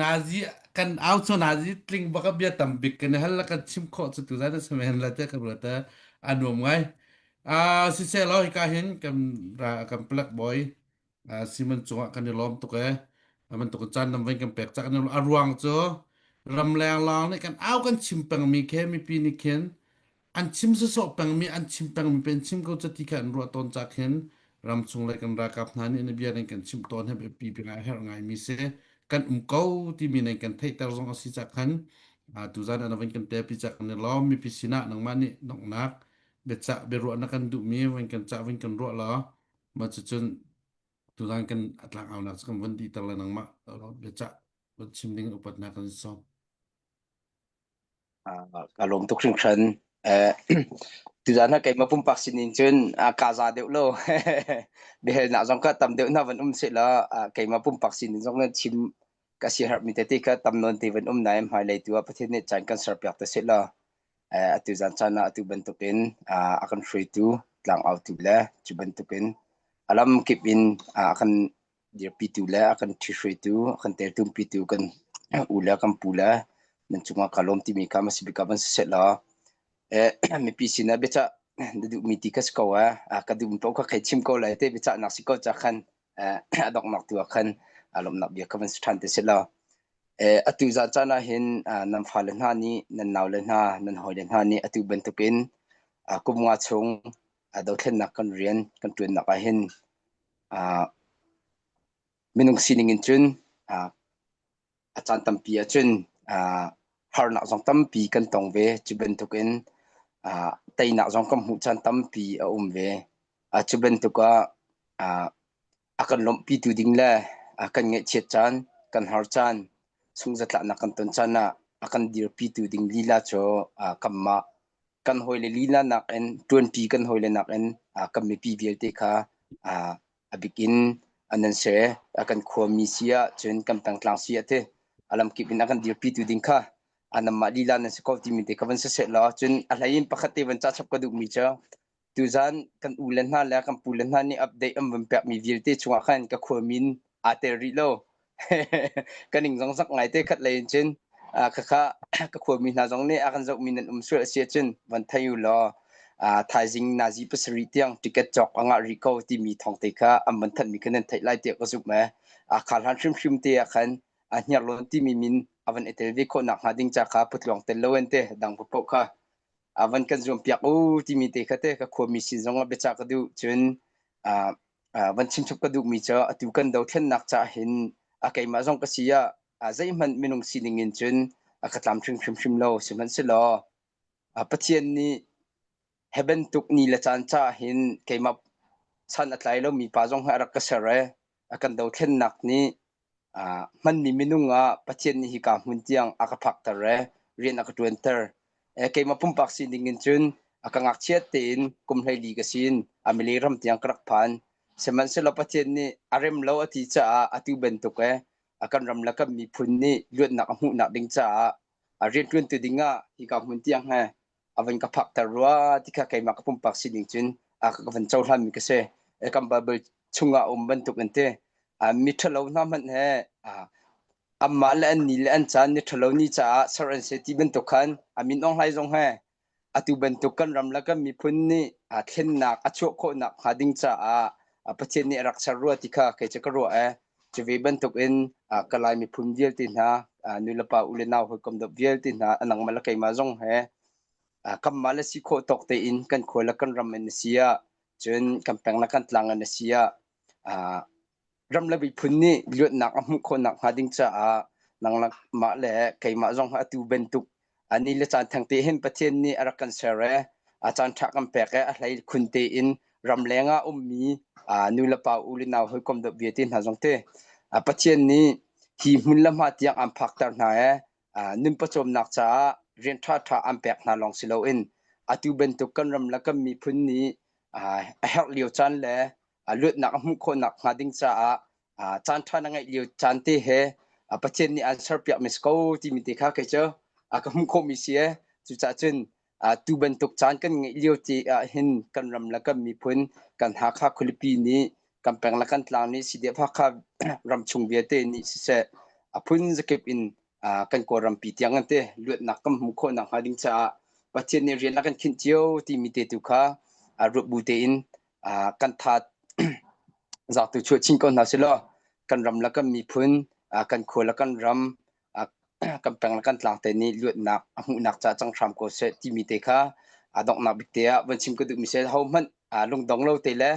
nazi kan au chu nazi tling bak a bia tam bik kan hal la kan chim khawh cu tuzan a samen la te kan ruat a nuam ngai a siseh law hika hin kan ra kan plak boy Simon cungah kan i lawm tuk ee. A bantuk caan nam vein kan pek cak a ruang cu ramleng lawng nih kan au kan chim pengmi khe mipi nih khin an chim sawsawh pengmi an chim pengmi pen chim ko cati kha an ruah tawn cak hin ramchung le kan ralkap hna nih na bia nan kan chim tawn he biapi bik ah herh ngaimi si kan um ko timi nan kan theihter zong a si cak khan tuzan an van kan tepi cak kan i lawm mipi sinah nangmah nih donghnak biacah biaruah na kan duhmi van kan cah van kan ruah law mah cucun. Tuzan kan tlangaunak cu kan von dihter le nangmah biacah von chim ding upatnak kan sawm. Ka lawm tuk hringhran. Tuzan ah keimah pumpak sinin cun kaa za deuh lo. Biahalnak zong kha tam deuh hna van um sehlaw keimah pumpak sinin zong nan chim ka siaherhmi tete kha tam nawn te van um nain hmailei tu ah Pathian nih caan kan serpiak te sehlaw atu zan caan ah atu bantukin a kan hruaitu tlangautu le cu bantukin a lam kip in a kan dirpitu le a kan ṭhihruaitu, a kan teltumpitu kan u le kan pu le nan cungah ka lawm timi kha hmasa bik ah van si sehlaw eh, mipi sinah biacah na duhmi ti kha si ko eh, ka duhmi paoh kha khei chim ko lai te biacahnak si ko ca khan eh, a donghnak tu ah khan lawmhnak bia kha van si ṭhan te sehlaw eh, atu zan caan ah hin nan fale hna nih nan naule hna nan hawile hna nih atu bantukin kum nga chung dothlennak kan rian kan ṭuannak ah hin Minung sining in cun a caan tampi ahcun harnak zong tampi kan tong ve. Cu bantukin teinak zong kan hmuh caan tampi a um ve. Cu bantuk ah a kan lawmhpitu ding le kan ngaihchiat caan, kan har caan, sungzatlaknak kan ton caan ah a kan dirpitu ding lila cu kanmah kan hawile lila nakin ṭuanṭi kan hawile nakin kan mipi vialte kha a bik in an nan si. A kan khuami si ah cun kan pengtlang si ah ti a lamkip in a kan dirpitu ding kha anamah lila nan si ko timi te kha van si seh law cun a hlei in pakhat te van ca chap ka duhmi cu tuzan kan u le hna le kan pu le hna nih update an van pekmi vialte chungah khan ka khua min aa tel rih lo. Ka ning zong zak ngai te khat lei in cun khakha ka khuami hna zong nih a kan zohmi nan um sual a si ahcun van thei u law thaizing nazi pasarih tiang ticket cawk a ngah rih ko timi thawng te kha an van thanhmi kha nan theih lai tiah ka zumh ee. Kha hlan hrimhrim te ah khan hniarlawn timi min a van i tel ve khawh nak hnga ding ca kha putluang tel lo in te dang paoh kha van kan zuam piak u timi te kha te ka khuami sin zong ah biacah ka duh cun van chimchap ka duhmi cu atu kan dothlennak ca hin a keimah zong ka si ah zeihmanh minung sining in cun a ka tlamtling hrimhrim lo sihmanhsehlaw Pathian nih he bantuk ni le caan ca hin keimah chan a tlai lomi pa zong hi a rak ka ser i a kan dothlennak nih hmanmi minung ah Pathian nih hika hmun tiang a ka phakter i rian a ka ṭuanter. Keimah pumpak sining in cun a ka ngakchiat tein kum 14 ka sin a Malay ram tiang ka rak phan. Sihmanhsehlaw Pathian nih a rem lo a ti caah atu bantuk e a kan ram le kan miphun nih luatnak a hmuhnak ding caah a rianṭuantu ding ah hika hmun tiang he a van ka phakter rua ti kha keimah ka pumpak sining cun a ka van cohlanmi ka si. Kan Bible chungah a um bantuk in ti mi ṭhalo hna hmanh he anmah le an ni le an caan ni ṭhalo ni caah ser an si ti bantuk khan a min Aung Hlaing zong he atu bantuk kan ram le kan miphun nih thlennak a chuah khawhnak hnga ding caah Pathian nih a rak ser rua ti kha kei cu ka ruah ee. Cu ve bantuk in ka Lai miphun vialte hna nulepa u le nau hawikom dawt vialte hna nangmah le keimah zong he kanmah le si khawh tawk tein kan khua le kan ram in a si ah cun kan peng le kan tlang in a si ah ram le miphun nih luatnak a hmuh khawhnak hnga ding caah nangmah le keimah zong atu bantuk ani le caan theng te hin Pathian nih a rak kan ser e a caan ṭha kan pek e a hlei khun tein ramleng ah ummi nu le pa u le nau hawikom dawt vialte hna zong te Pathian nih hi hmun le hma tiang an phakter hna e nun pawcawmnak caah rian ṭhaṭha an pek hna lawng si loin atu bantuk kan ram le kan miphun nih a herh lio caan le luatnak a hmuh khawhnak hnga ding caah caan ṭha na ngeih lio caan te he Pathian nih an serpiak mi si ko timi te kha kei cu ka hmuh khawhmi si e cucaah cun tu bantuk caan kan ngeih lio te ah hin kan ram le kan miphun kan Hakha khualipi nih kan peng le kan tlang nih CDF Hakha ram chung vialte nih siseh a phun zakip in kan Kawlrampi tiang an te luatnak kan hmuh khawh nakhnga ding caah Pathian nih rian a kan khinh cio timi te tu kha ruat bu tein kan tha zaangtu chuah chin ko hna selaw kan ram le kan miphun kan khua le kan ram kan peng le kan tlang te nih luatnak a hmuhnak ca cang hram ko seh timi te kha a donghnak bik te ah van chim ka duhmi seh ho hmanh lungdong lo te le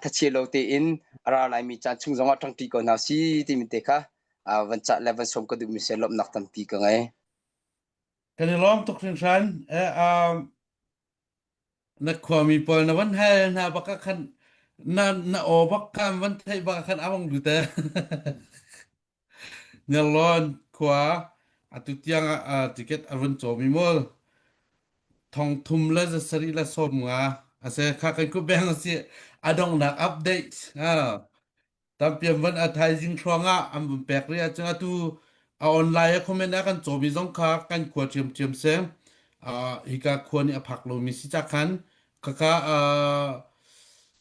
thachia lo tein a ra laimi caan chung zong ah ṭangṭi ko hna si timi te kha van cah le van sawm ka duhmi seh lawmhnak tampi ka ngei. Kan i lawm tuk hringhran. Eh, um, na khuami pawl na van hal hna bak ah khan. Na na aw bak khan van theih bak khan amang du te. Nelrawn khua atu tiang ah ticket a run cawmi maw thong thum le 7 le 50 a si kha kan ku beng a si a donghnak update tampi an van a thaizing hrawng ah an vun pek rih ahcun atu a online a comment a kan cawmi zong kha kan khua ṭhiamṭhiam si hika khua nih a phak lomi si ca khan khakha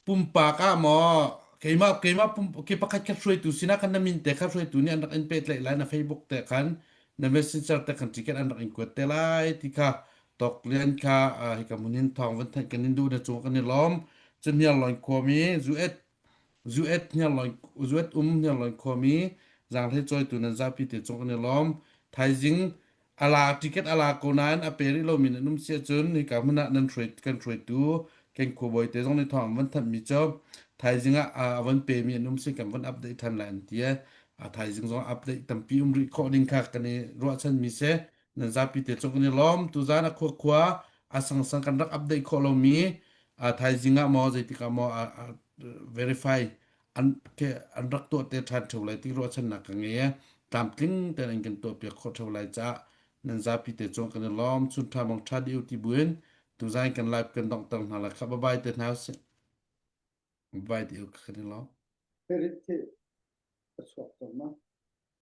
pumpak ah maw keimah keimah pum ke pakhat khat hruaitu sinah khan na min te kha hruaitu nih an rak in pehtlaih lai na Facebook te khan na messenger te khan ticket an rak in kuat te lai ti kha tawk lian kha hika mun hin thawng van thanh kan in duh na cung kan i lawm cun hniarlawn khuami zuet zuet hniarlawn zuet um hniarlawn khuami zaanghlei cawitu nan zapi te cung kan i lawm thaizing ala ticket ala ko nain a pe rih lomi nan um si ahcun hika hmun ah nan hruai kan hruaitu kan khuabawi te zong nih thawng an van thanhmi cu thaizing ah a van pemi an um si kan van update than lai an ti a thaizing zong update tampi um rih khawh ding kha kan i ruahchanmi si nan zapi te cu kan i lawm tuzan a khua khua a sangsang kan rak update khawh lomi a thaizing ah maw zeitik ah maw verify an ke an rak tuah te ṭhan ṭheo lai ti ruahchannak ka ngei i tlamtling tein an kan tuahpiak khawh ṭheo lai caah nan zapi te cung kan i lawm chun ṭha mang ṭha dih u ti buin tuzan kan live kan donghter hna lai kha bye bye te hna usih bye bye ti u kan i lawm Ferit hi a chuak cang ma?